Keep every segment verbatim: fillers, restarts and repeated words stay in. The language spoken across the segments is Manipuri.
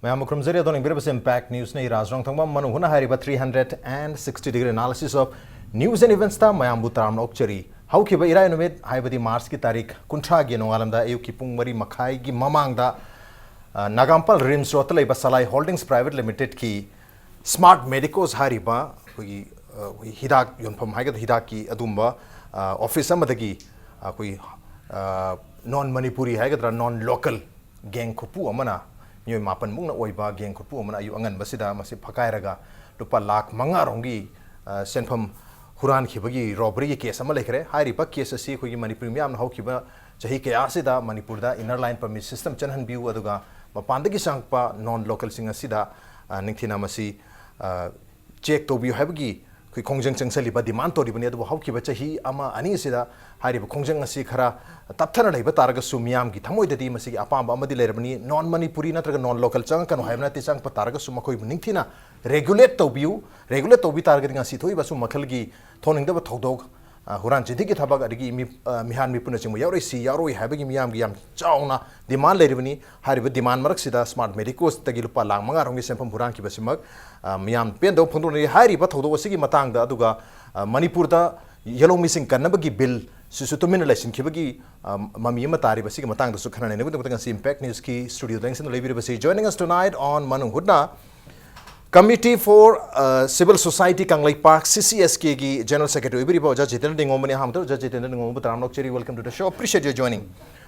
ꯃꯌꯥꯝꯕꯨ ꯈꯨꯔꯨꯝꯖꯔꯤ꯫ ꯑꯗꯣꯝꯅ ꯌꯦꯡꯕꯤꯔꯤꯕꯁꯤ Impact Newsꯅꯤ꯫ ꯔꯥꯖ ꯔꯣꯡꯊꯪꯕꯝ ꯃꯅꯨꯡ ꯍꯨꯠꯅ ꯍꯥꯏꯔꯤꯕ three hundred and sixty degree analysis of news and eventsꯇ ꯃꯌꯥꯝꯕꯨ ꯇꯔꯥꯝꯅ ꯑꯣꯛꯆꯔꯤ꯫ ꯍꯧꯈꯤꯕ ꯏꯔꯥꯏ ꯅꯨꯃꯤꯠ, ꯍꯥꯏꯕꯗꯤ Marchꯀꯤ ꯇꯥꯔꯤꯛ ꯀꯨꯟꯊ꯭ꯔꯥꯒꯤ ꯅꯣꯡꯉꯥꯜꯂꯝꯗꯥꯏ ꯑꯌꯨꯛꯀꯤ ꯄꯨꯡ ꯃꯔꯤ ꯃꯈꯥꯏꯒꯤ ꯃꯃꯥꯡꯗ, ꯑ, ꯅꯥꯒꯥꯝꯄꯥꯜ RIMS roadꯇ ꯂꯩꯕ ꯁꯂꯥꯏ Holdings Private Limitedꯀꯤ Smart Medicos ꯍꯥꯏꯔꯤꯕ ꯑꯩꯈꯣꯏꯒꯤ, ꯑ, ꯑꯩꯈꯣꯏ ꯍꯤꯗꯥꯛ ꯌꯣꯟꯐꯝ ꯍꯥꯏꯒꯗ꯭ꯔꯥ, ꯍꯤꯗꯥꯛꯀꯤ ꯑꯗꯨꯝꯕ, ꯑ, office ꯑꯃꯗꯒꯤ ꯑꯩꯈꯣꯏ, ꯑ, non Manipuri ꯍꯥꯏꯒꯗ꯭ꯔꯥ, non local gang ꯈꯨꯠꯄꯨ ꯑꯃꯅ ꯃꯤꯑꯣꯏ ꯃꯥꯄꯟ ꯃꯨꯛꯅ ꯑꯣꯏꯕ gang ꯈꯨꯠꯄꯨ ꯑꯃꯅ ꯑꯌꯨꯛ ꯑꯉꯟꯕꯁꯤꯗ ꯃꯁꯤ ꯐꯀꯥꯏꯔꯒ ꯂꯨꯄꯥ ꯂꯥꯈ ꯃꯉꯥ ꯔꯣꯝꯒꯤ, ꯑ, ꯁꯦꯟꯐꯝ ꯍꯨꯔꯥꯟꯈꯤꯕꯒꯤ robberyꯒꯤ case ꯑꯃ ꯂꯩꯈ꯭ꯔꯦ꯫ ꯍꯥꯏꯔꯤꯕ case ꯑꯁꯤ ꯑꯩꯈꯣꯏꯒꯤ ꯃꯅꯤꯄꯨꯔꯤ ꯃꯤꯌꯥꯝꯅ ꯍꯧꯈꯤꯕ ꯆꯍꯤ ꯀꯌꯥ ꯑꯁꯤꯗ ꯃꯅꯤꯄꯨꯔꯗ inner line permit system ꯆꯠꯍꯟꯕꯤꯌꯨ, ꯑꯗꯨꯒ ꯃꯄꯥꯟꯗꯒꯤ ꯆꯪꯉꯛꯄ non localꯁꯤꯡ ꯑꯁꯤꯗ, ꯑ, ꯅꯤꯡꯊꯤꯅ ꯃꯁꯤ, ꯑ, check ꯇꯧꯕꯤꯌꯨ ꯍꯥꯏꯕꯒꯤ ꯑꯩꯈꯣꯏ ꯈꯣꯡꯖꯪ ꯆꯪꯁꯤꯜꯂꯤꯕ, demand ꯇꯧꯔꯤꯕꯅꯤ꯫ ꯑꯗꯨꯕꯨ ꯍꯧꯈꯤꯕ ꯆꯍꯤ ꯑꯃ ꯑꯅꯤ ꯑꯁꯤꯗ ꯍꯥꯏꯔꯤꯕ ꯈꯣꯡꯖꯪ ꯑꯁꯤ ꯈꯔ ꯇꯞꯊꯅ ꯂꯩꯕ ꯇꯥꯔꯒꯁꯨ, ꯃꯤꯌꯥꯝꯒꯤ ꯊꯃꯣꯏꯗꯗꯤ ꯃꯁꯤꯒꯤ ꯑꯄꯥꯝꯕ ꯑꯃꯗꯤ ꯂꯩꯔꯕꯅꯤ꯫ Non Manipuri ꯅꯠꯇ꯭ꯔꯒ non local ꯆꯪꯉꯛꯀꯅꯨ ꯍꯥꯏꯕ ꯅꯠꯇꯦ, ꯆꯪꯉꯛꯄ ꯇꯥꯔꯒꯁꯨ ꯃꯈꯣꯏꯕꯨ ꯅꯤꯡꯊꯤꯅ regulate ꯇꯧꯕꯤꯌꯨ꯫ Regulate ꯇꯧꯕꯤ ꯇꯥꯔꯒꯗꯤ ꯉꯁꯤ ꯊꯣꯛꯏꯕ ꯑꯁꯨꯝ ꯃꯈꯜꯒꯤ ꯊꯣꯛꯅꯤꯡꯗꯕ ꯊꯧꯗꯣꯛ, ꯑ, ꯍꯨꯔꯥꯟ ꯆꯤꯟꯊꯤꯒꯤ ꯊꯕꯛ, ꯑꯗꯒꯤ ꯃꯤ-, ꯑ, ꯃꯤꯍꯥꯠ ꯃꯤꯄꯨꯅꯆꯤꯡꯕ ꯌꯥꯎꯔꯣꯏꯁꯤ ꯌꯥꯎꯔꯣꯏ ꯍꯥꯏꯕꯒꯤ ꯃꯤꯌꯥꯝꯒꯤ ꯌꯥꯝ ꯆꯥꯎꯅ demand ꯂꯩꯔꯤꯕꯅꯤ꯫ ꯍꯥꯏꯔꯤꯕ demand ꯃꯔꯛꯁꯤꯗ Smart Medicosꯇꯒꯤ ꯂꯨꯄꯥ ꯂꯥꯈ ꯃꯉꯥ ꯔꯣꯝꯒꯤ ꯁꯦꯟꯐꯝ ꯍꯨꯔꯥꯟꯈꯤꯕꯁꯤꯃꯛ, ꯑ, ꯃꯤꯌꯥꯝ ꯄꯦꯟꯗꯕ ꯐꯣꯡꯗꯣꯛꯅꯔꯤ꯫ ꯍꯥꯏꯔꯤꯕ ꯊꯧꯗꯣꯛ ꯑꯁꯤꯒꯤ ꯃꯇꯥꯡꯗ, ꯑꯗꯨꯒ, ꯑ, ꯃꯅꯤꯄꯨꯔꯗ ꯌꯦꯜꯍꯧꯃꯤꯁꯤꯡ ꯀꯟꯅꯕꯒꯤ bill ꯁꯤꯁꯨ ꯇꯨꯃꯤꯟꯅ ꯂꯩꯁꯤꯟꯈꯤꯕꯒꯤ, ꯑ, ꯃꯃꯤ ꯑꯃ ꯇꯥꯔꯤꯕꯁꯤꯒꯤ ꯃꯇꯥꯡꯗꯁꯨ ꯈꯟꯅ ꯅꯩꯅꯕꯒꯤꯗꯃꯛꯇ ꯉꯁꯤ Impact Newsꯀꯤ studioꯗ ꯌꯦꯡꯁꯤꯟꯅ ꯂꯩꯕꯤꯔꯤꯕꯁꯤ, joining us tonight on ꯃꯅꯨꯡ ꯍꯨꯠꯅ, Committee for, uh, Civil Society Kangleipak, CCSKꯒꯤ General Secretary ꯑꯣꯏꯕꯤꯔꯤꯕ ꯑꯣꯖꯥ ꯖꯤꯇꯦꯟꯗ꯭ꯔ ꯅꯤꯉꯣꯝꯕꯅꯤ꯫ ꯑꯍꯥꯟꯕꯗ ꯑꯣꯖꯥ ꯖꯤꯇꯦꯟꯗ꯭ꯔ ꯅꯤꯉꯣꯝꯕꯕꯨ ꯇꯔꯥꯝꯅ ꯑꯣꯛꯆꯔꯤ꯫ Welcome to the show. Appreciate your joining.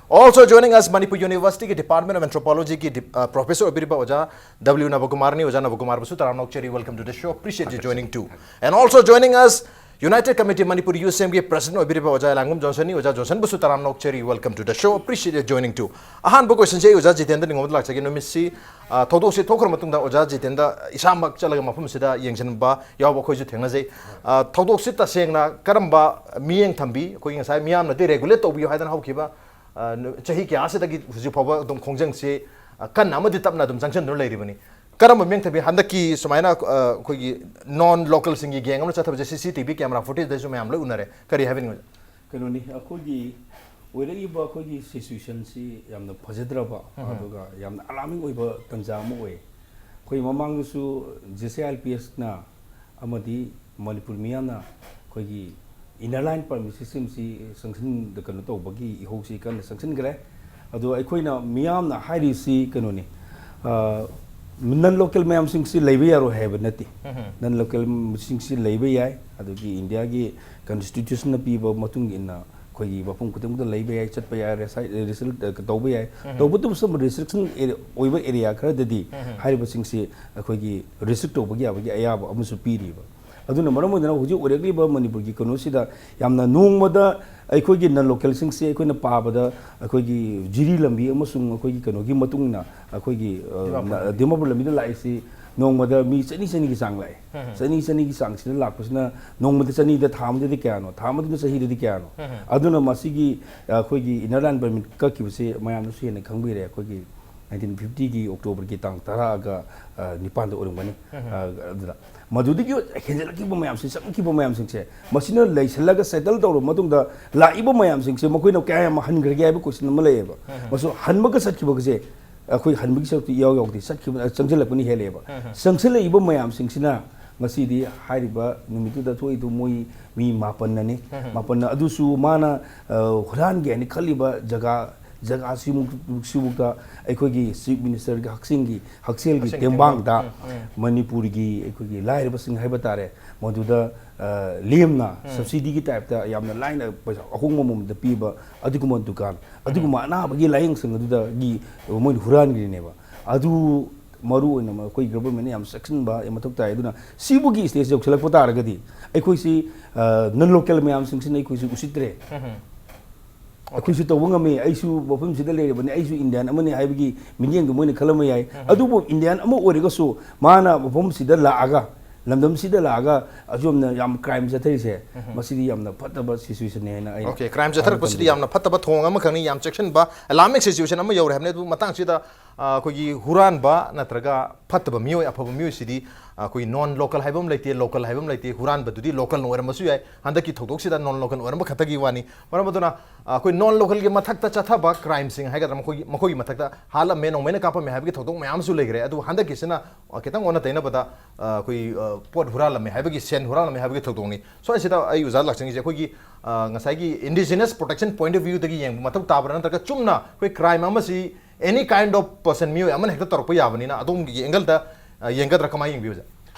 Also joining us, Manipur Universityꯒꯤ Department of Anthropologyꯒꯤ dip-, uh, professor ꯑꯣꯏꯕꯤꯔꯤꯕ ꯑꯣꯖꯥ W ꯅꯕꯀꯨꯃꯥꯔꯅꯤ꯫ ꯑꯣꯖꯥ ꯅꯕꯀꯨꯃꯥꯔꯕꯨꯁꯨ ꯇꯔꯥꯝꯅ ꯑꯣꯛꯆꯔꯤ꯫ Welcome to the show. Appreciate your joining too. And also joining us, United Committee Manipur UCMꯒꯤ president ꯑꯣꯏꯕꯤꯔꯤꯕ ꯑꯣꯖꯥ ꯂꯥꯡꯒꯨꯝ ꯖꯣꯟꯁꯟꯅꯤ꯫ ꯑꯣꯖꯥ ꯖꯣꯟꯁꯟꯕꯨꯁꯨ ꯇꯔꯥꯝꯅ ꯑꯣꯛꯆꯔꯤ꯫ Welcome to the show. Appreciate your joining too. ꯑꯍꯥꯟꯕ questionꯁꯦ ꯑꯩ ꯑꯣꯖꯥ ꯖꯤꯇꯦꯟꯗ꯭ꯔ ꯅꯤꯉꯣꯝꯕꯗ ꯂꯥꯛꯆꯒꯦ꯫ ꯅꯨꯃꯤꯠꯁꯤ, ꯑ, ꯊꯧꯗꯣꯛꯁꯤ ꯊꯣꯛꯈ꯭ꯔ ꯃꯇꯨꯡꯗ ꯑꯣꯖꯥ ꯖꯤꯇꯦꯟꯗ꯭ꯔ ꯏꯁꯥꯃꯛ ꯆꯠꯂꯒ ꯃꯐꯝꯁꯤꯗ ꯌꯦꯡꯁꯤꯟꯕ ꯌꯥꯎꯕ ꯑꯩꯈꯣꯏꯁꯨ ꯊꯦꯡꯅꯖꯩ꯫ ꯑ, ꯊꯧꯗꯣꯛꯁꯤ ꯇꯁꯦꯡꯅ ꯀꯔꯝꯕ ꯃꯤꯠꯌꯦꯡ ꯊꯝꯕꯤ? ꯑꯩꯈꯣꯏꯒꯤ ꯉꯁꯥꯏ ꯃꯤꯌꯥꯝꯅꯗꯤ regulate ꯇꯧꯕꯤꯌꯨ ꯍꯥꯏꯗꯅ ꯍꯧꯈꯤꯕ, ꯑ, ꯅꯨ-, ꯆꯍꯤ ꯀꯌꯥꯁꯤꯗꯒꯤ ꯍꯧꯖꯤꯛ ꯐꯥꯎꯕ ꯑꯗꯨꯝ ꯈꯣꯡꯖꯪꯁꯤ, ꯑ, ꯀꯟꯅ ꯑꯃꯗꯤ ꯇꯞꯅ ꯑꯗꯨꯝ ꯆꯪꯁꯤꯟꯗꯨꯅ ꯂꯩꯔꯤꯕꯅꯤ꯫ ꯀꯔꯝꯕ ꯃꯤꯠꯌꯦꯡ ꯊꯝꯕꯤ? ꯍꯟꯗꯛꯀꯤ ꯁꯨꯃꯥꯏꯅ, ꯑ, ꯑꯩꯈꯣꯏꯒꯤ non localꯁꯤꯡꯒꯤ gang ꯑꯃ ꯆꯠꯊꯕꯁꯦ CCTV camera footageꯗꯁꯨ ꯃꯌꯥꯝ ꯂꯣꯏ ꯎꯅꯔꯦ꯫ ꯀꯔꯤ ꯍꯥꯏꯕꯤꯅꯤꯡꯕ? ꯀꯩꯅꯣꯅꯤ, ꯑꯩꯈꯣꯏꯒꯤ ꯑꯣꯏꯔꯛꯂꯤꯕ ꯑꯩꯈꯣꯏꯒꯤ ꯁꯤꯆꯨꯋꯦꯁꯟꯁꯤ ꯌꯥꯝꯅ ꯐꯖꯗ꯭ꯔꯕ, ꯑꯗꯨꯒ ꯌꯥꯝꯅ ꯑꯂꯥꯔꯃꯤꯡ ꯑꯣꯏꯕ ꯇꯥꯟꯖꯥ ꯑꯃ ꯑꯣꯏ꯫ ꯑꯩꯈꯣꯏ ꯃꯃꯥꯡꯗꯁꯨ J C I L P ꯑꯦꯁꯅ ꯑꯃꯗꯤ ꯃꯅꯤꯄꯨꯔ ꯃꯤꯌꯥꯝꯅ ꯑꯩꯈꯣꯏꯒꯤ ꯏꯟꯅꯔ ꯂꯥꯏꯟ ꯄꯔꯃꯤꯠ ꯁꯤꯁꯇꯦꯝꯁꯤ ꯁꯪꯁꯟ, ꯀꯩꯅꯣ ꯇꯧꯕꯒꯤ ꯏꯍꯧꯁꯤ ꯀꯟꯅ ꯁꯪꯁꯟꯈ꯭ꯔꯦ꯫ ꯑꯗꯣ ꯑꯩꯈꯣꯏꯅ ꯃꯤꯌꯥꯝꯅ ꯍꯥꯏꯔꯤꯁꯤ ꯀꯩꯅꯣꯅꯤ, ꯅꯟ ꯂꯣꯀꯦꯜ ꯃꯌꯥꯝꯁꯤꯡꯁꯤ ꯂꯩꯕ ꯌꯥꯔꯣꯏ ꯍꯥꯏꯕ ꯅꯠꯇꯦ꯫ ꯅꯟ ꯂꯣꯀꯦꯜꯁꯤꯡꯁꯤ ꯂꯩꯕ ꯌꯥꯏ꯫ ꯑꯗꯨꯒꯤ ꯏꯟꯗꯤꯌꯥꯒꯤ ꯀꯟꯁꯇꯤꯇ꯭ꯌꯨꯁꯟꯅ ꯄꯤꯕ ꯃꯇꯨꯡ ꯏꯟꯅ ꯑꯩꯈꯣꯏꯒꯤ ꯃꯐꯝ ꯈꯨꯗꯤꯡꯃꯛꯇ ꯂꯩꯕ ꯌꯥꯏ, ꯆꯠꯄ ꯌꯥꯏ, ꯔꯦꯁꯥꯏ-, ꯔꯦꯁꯤꯜ-, ꯑ, ꯇꯧꯕ ꯌꯥꯏ꯫ ꯇꯧꯕꯇꯕꯨ ꯁꯝ ꯔꯦꯁꯇ꯭ꯔꯤꯛꯁꯟ ꯑꯦꯔꯤ-, ꯑꯣꯏꯕ ꯑꯦꯔꯤꯌꯥ ꯈꯔꯗꯗꯤ ꯍꯥꯏꯔꯤꯕꯁꯤꯡꯁꯤ ꯑꯩꯈꯣꯏꯒꯤ ꯔꯦꯁꯇ꯭ꯔꯤꯛ ꯇꯧꯕꯒꯤ ꯌꯥꯕꯒꯤ ꯑꯌꯥꯕ ꯑꯃꯁꯨ ꯄꯤꯔꯤꯕ꯫ ꯑꯗꯨꯅ ꯃꯔꯝ ꯑꯣꯏꯗꯅ ꯍꯧꯖꯤꯛ ꯑꯣꯏꯔꯛꯂꯤꯕ ꯃꯅꯤꯄꯨꯔꯒꯤ ꯀꯩꯅꯣꯁꯤꯗ ꯌꯥꯝꯅ ꯅꯣꯡꯃꯗ ꯑꯩꯈꯣꯏꯒꯤ ꯅꯟ ꯂꯣꯀꯦꯜꯁꯤꯡꯁꯤ ꯑꯩꯈꯣꯏꯅ ꯄꯥꯕꯗ ꯑꯩꯈꯣꯏꯒꯤ ꯖꯤꯔꯤ ꯂꯝꯕꯤ ꯑꯃꯁꯨꯡ ꯑꯩꯈꯣꯏꯒꯤ ꯀꯩꯅꯣꯒꯤ ꯃꯇꯨꯡ ꯏꯟꯅ ꯑꯩꯈꯣꯏꯒꯤ, ꯑ, ꯗꯤꯃꯥꯄꯨꯔ ꯅ-, ꯂꯝꯕꯤ꯫ ꯗꯤꯃꯥꯄꯨꯔ ꯂꯝꯕꯤꯗ ꯂꯥꯛꯏꯁꯤ ꯅꯣꯡꯃꯗ ꯃꯤ ꯆꯅꯤ, ꯆꯅꯤꯒꯤ ꯆꯥꯡ ꯂꯥꯛꯑꯦ꯫ ꯆꯅꯤ, ꯆꯅꯤꯒꯤ ꯆꯥꯡꯁꯤꯗ ꯂꯥꯛꯄꯁꯤꯅ ꯅꯣꯡꯃꯗ ꯆꯅꯤꯗ ꯊꯥ ꯑꯃꯗꯗꯤ ꯀꯌꯥꯅꯣ? ꯊꯥ ꯑꯃꯗꯨꯅ ꯆꯍꯤꯗꯗꯤ ꯀꯌꯥꯅꯣ? ꯑꯗꯨꯅ ꯃꯁꯤꯒꯤ, ꯑ, ꯑꯩꯈꯣꯏꯒꯤ ꯏꯟꯅꯔ ꯂꯥꯏꯟ ꯄꯔꯃꯤꯠ ꯀꯛꯈꯤꯕꯁꯦ ꯃꯌꯥꯝꯅꯁꯨ ꯍꯦꯟꯅ ꯈꯪꯕꯤꯔꯦ꯫ ꯑꯩꯈꯣꯏꯒꯤ ꯅꯥꯏꯟꯇꯤꯟ ꯐꯤꯐꯇꯤꯒꯤ ꯑꯣꯛꯇꯣꯕꯔꯒꯤ ꯇꯥꯡ ꯇꯔꯥꯒ, ꯑ, ꯅꯤꯄꯥꯟꯗ ꯑꯣꯏꯔꯝꯒꯅꯤ꯫ ꯑ, ꯑꯗꯨꯗ ꯃꯗꯨꯗꯒꯤ ꯍꯦꯟꯖꯜꯂꯛꯈꯤꯕ ꯃꯌꯥꯝꯁꯦ, ꯆꯪꯈꯤꯕ ꯃꯌꯥꯝꯁꯤꯡꯁꯦ, ꯃꯁꯤꯅ ꯂꯩꯁꯜꯂꯒ ꯁꯦꯇꯜ ꯇꯧꯔꯕ ꯃꯇꯨꯡꯗ ꯂꯥꯛꯏꯕ ꯃꯌꯥꯝꯁꯤꯡꯁꯦ ꯃꯈꯣꯏꯅ ꯀꯌꯥ ꯌꯥꯝ ꯍꯟꯈ꯭ꯔꯒꯦ ꯍꯥꯏꯕ ꯀꯣꯏꯁꯟ ꯑꯃ ꯂꯩꯌꯦꯕ꯫ ꯃꯁꯨ ꯍꯟꯕꯒ ꯆꯠꯈꯤꯕꯒꯁꯦ ꯑꯩꯈꯣꯏ ꯍꯟꯕꯒꯤ ꯁꯔꯨꯛꯇꯤ ꯏꯌꯥꯎ ꯌꯥꯎꯗꯦ, ꯆꯠꯈꯤꯕ, ꯆꯪꯁꯤꯜꯂꯛꯄꯅ ꯍꯦꯜꯂꯦꯕ꯫ ꯆꯪꯁꯤꯜꯂꯛꯏꯕ ꯃꯌꯥꯝꯁꯤꯡꯁꯤꯅ ꯉꯁꯤꯗꯤ ꯍꯥꯏꯔꯤꯕ ꯅꯨꯃꯤꯠꯇꯨꯗ ꯊꯣꯛꯏꯗꯨ ꯃꯣꯏ ꯃꯤ ꯃꯥꯄꯟꯅꯅꯤ꯫ ꯃꯥꯄꯟꯅ ꯑꯗꯨꯁꯨ ꯃꯥꯅ, ꯑ, ꯍꯨꯔꯥꯟꯒꯦ ꯍꯥꯏꯅ ꯈꯜꯂꯤꯕ ꯖꯒꯥ, ꯖꯒꯥꯁꯤꯃꯨꯛ-, ꯁꯤꯕꯨꯛꯇ ꯑꯩꯈꯣꯏꯒꯤ ꯆꯤꯐ ꯃꯤꯅꯤꯁꯇꯔꯒꯤ ꯍꯛꯁꯦꯜꯒꯤ, ꯍꯛꯁꯦꯜꯒꯤ ꯍꯛꯁꯦꯜꯒꯤ ꯇꯦꯡꯕꯥꯡꯗ ꯇꯦꯡꯕꯥꯡ꯫ ꯎꯝ, ꯎꯝ꯫ ꯃꯅꯤꯄꯨꯔꯒꯤ ꯑꯩꯈꯣꯏꯒꯤ ꯂꯥꯏꯔꯕꯁꯤꯡ ꯍꯥꯏꯕ ꯇꯥꯔꯦ, ꯃꯗꯨꯗ, ꯑ, ꯂꯦꯝꯅ ꯎꯝ꯫ ꯁꯕꯁꯤꯗꯤꯒꯤ ꯇꯥꯏꯞꯇ ꯌꯥꯝꯅ ꯂꯥꯏꯅ ꯄꯩꯁꯥ ꯑꯍꯣꯡꯕ ꯃꯃꯜꯗ ꯄꯤꯕ ꯑꯗꯨꯒꯨꯝꯕ ꯗꯨꯀꯥꯟ, ꯑꯗꯨꯒꯨꯝꯕ ꯑꯅꯥꯕꯒꯤ ꯂꯥꯏꯌꯦꯡꯁꯪ ꯑꯗꯨꯗꯒꯤ ꯃꯣꯏꯅ ꯍꯨꯔꯥꯟꯈ꯭ꯔꯤꯅꯦꯕ꯫ ꯑꯗꯨ ꯃꯔꯨ ꯑꯣꯏꯅ ꯑꯩꯈꯣꯏ ꯒꯚꯔꯟꯃꯦꯟꯅ ꯌꯥꯝ ꯆꯦꯛꯁꯤꯟꯕ ꯃꯊꯧ ꯇꯥꯏ꯫ ꯑꯗꯨꯅ ꯁꯤꯕꯨꯒꯤ ꯁ꯭ꯇꯦꯖ ꯌꯧꯁꯤꯜꯂꯛꯄ ꯇꯥꯔꯒꯗꯤ ꯑꯩꯈꯣꯏꯁꯤ, ꯑ, ꯅꯟ ꯂꯣꯀꯦꯜ ꯃꯌꯥꯝꯁꯤꯡꯁꯤꯅ ꯑꯩꯈꯣꯏꯁꯤ ꯎꯁꯤꯠꯇ꯭ꯔꯦ꯫ ꯎꯝ꯫ ꯑꯩꯈꯣꯏꯁꯨ ꯇꯧꯕ ꯉꯝꯃꯤ, ꯑꯩꯁꯨ ꯃꯐꯝꯁꯤꯗ ꯂꯩꯔꯕꯅꯤ, ꯑꯩꯁꯨ ꯏꯟꯗꯤꯌꯥꯟ ꯑꯃꯅꯤ ꯍꯥꯏꯕꯒꯤ ꯃꯤꯠꯌꯦꯡꯗꯣ ꯃꯣꯏꯅ ꯈꯜꯂꯝꯕ ꯌꯥꯏ꯫ ꯎꯝ꯫ ꯑꯗꯨꯕꯨ ꯏꯟꯗꯤꯌꯥꯟ ꯑꯃ ꯑꯣꯏꯔꯒꯁꯨ ꯃꯥꯅ ꯃꯐꯝꯁꯤꯗ ꯂꯥꯛꯑꯒ, ꯂꯝꯗꯝꯁꯤꯗ ꯂꯥꯛꯑꯒ ꯑꯁꯨꯝꯅ ꯌꯥꯝ ꯀ꯭ꯔꯥꯏꯝ ꯆꯠꯊꯔꯤꯁꯦ, ꯎꯝ꯫ ꯃꯁꯤꯗꯤ ꯌꯥꯝꯅ ꯐꯠꯇꯕ ꯁꯤꯆꯨꯋꯦꯁꯟꯅꯤ ꯍꯥꯏꯅ ꯑꯩꯅ ꯑꯣꯀꯦ, ꯀ꯭ꯔꯥꯏꯝ ꯆꯠꯊꯔꯛꯄꯁꯤꯗꯤ ꯈꯟꯖꯩ꯫ ꯌꯥꯝꯅ ꯐꯠꯇꯕ ꯊꯧꯑꯣꯡ ꯑꯃꯈꯛꯅꯤ, ꯌꯥꯝ ꯆꯦꯛꯁꯤꯟꯕ ꯑꯦꯂꯥꯔꯃꯤꯡ ꯁꯤꯆꯨꯋꯦꯁꯟ ꯑꯃ ꯌꯧꯔꯦ ꯍꯥꯏꯕꯅꯤ꯫ ꯑꯗꯨꯕꯨ ꯃꯇꯥꯡꯁꯤꯗ ꯑ, ꯑꯩꯈꯣꯏꯒꯤ ꯍꯨꯔꯥꯟꯕ ꯅꯠꯇ꯭ꯔꯒ ꯐꯠꯇꯕ ꯃꯤꯑꯣꯏ, ꯑꯐꯕ ꯃꯤꯑꯣꯏꯁꯤꯗꯤ, ꯑ, ꯑꯩꯈꯣꯏ ꯅꯣꯟ ꯂꯣꯀꯦꯜ ꯍꯥꯏꯕ ꯑꯃ ꯂꯩꯇꯦ, ꯂꯣꯀꯦꯜ ꯍꯥꯏꯕ ꯑꯃ ꯂꯩꯇꯦ꯫ ꯍꯨꯔꯥꯟꯕꯗꯨꯗꯤ ꯂꯣꯀꯦꯜꯅ ꯑꯣꯏꯔꯝꯕꯁꯨ ꯌꯥꯏ꯫ ꯍꯟꯗꯛꯀꯤ ꯊꯧꯗꯣꯛꯁꯤꯗ ꯅꯣꯟ ꯂꯣꯀꯦꯜ ꯑꯣꯏꯔꯝꯕ ꯈꯛꯇꯒꯤ ꯋꯥꯅꯤ꯫ ꯃꯔꯝ ꯑꯗꯨꯅ, ꯑ, ꯑꯩꯈꯣꯏ ꯅꯣꯟ ꯂꯣꯀꯦꯜꯒꯤ ꯃꯊꯛꯇ ꯆꯠꯊꯕ ꯀ꯭ꯔꯥꯏꯝꯁꯤꯡ ꯍꯥꯏꯒꯗ꯭ꯔꯥ, ꯃꯈꯣꯏꯒꯤ, ꯃꯈꯣꯏꯒꯤ ꯃꯊꯛꯇ ꯍꯥꯠꯂꯝꯃꯦ, ꯅꯣꯡꯃꯩꯅ ꯀꯥꯞꯄꯝꯃꯦ ꯍꯥꯏꯕꯒꯤ ꯊꯧꯗꯣꯛ ꯃꯌꯥꯝ ꯑꯃꯁꯨ ꯂꯩꯈ꯭ꯔꯦ꯫ ꯑꯗꯨꯕꯨ ꯍꯟꯗꯛꯀꯤꯁꯤꯅ, ꯑ, ꯈꯤꯇꯪ ꯑꯣꯟꯅ ꯇꯩꯅꯕꯗ, ꯑ, ꯑꯩꯈꯣꯏ, ꯑ, ꯄꯣꯠ ꯍꯨꯔꯥꯜꯂꯝꯃꯦ ꯍꯥꯏꯕꯒꯤ, ꯁꯦꯟ ꯍꯨꯔꯥꯜꯂꯝꯃꯦ ꯍꯥꯏꯕꯒꯤ ꯊꯧꯗꯣꯛꯅꯤ꯫ ꯁ꯭ꯋꯥꯏꯁꯤꯗ ꯑꯩ ꯑꯣꯖꯥ ꯂꯥꯛꯆꯅꯤꯡꯉꯤꯁꯦ, ꯑꯩꯈꯣꯏꯒꯤ, ꯑ, ꯉꯁꯥꯏꯒꯤ indigenous protection point of viewꯗꯒꯤ ꯌꯦꯡꯕ ꯃꯊꯧ ꯇꯥꯕ꯭ꯔꯥ, ꯅꯠꯇ꯭ꯔꯒ ꯆꯨꯝꯅ ꯑꯩꯈꯣꯏ ꯀ꯭ꯔꯥꯏꯝ ꯑꯃꯁꯤ any kind of person, ꯃꯤꯑꯣꯏ ꯑꯃꯅ ꯍꯦꯛꯇ ꯇꯧꯔꯛꯄ ꯌꯥꯕꯅꯤꯅ, ꯑꯗꯣꯝꯒꯤ ꯑꯦꯡꯒꯜꯗ, ꯑ, ꯌꯦꯡꯒꯗ꯭ꯔꯥ, ꯀꯃꯥꯏꯅ ꯌꯦꯡꯕꯤ, ꯑꯣꯖꯥ?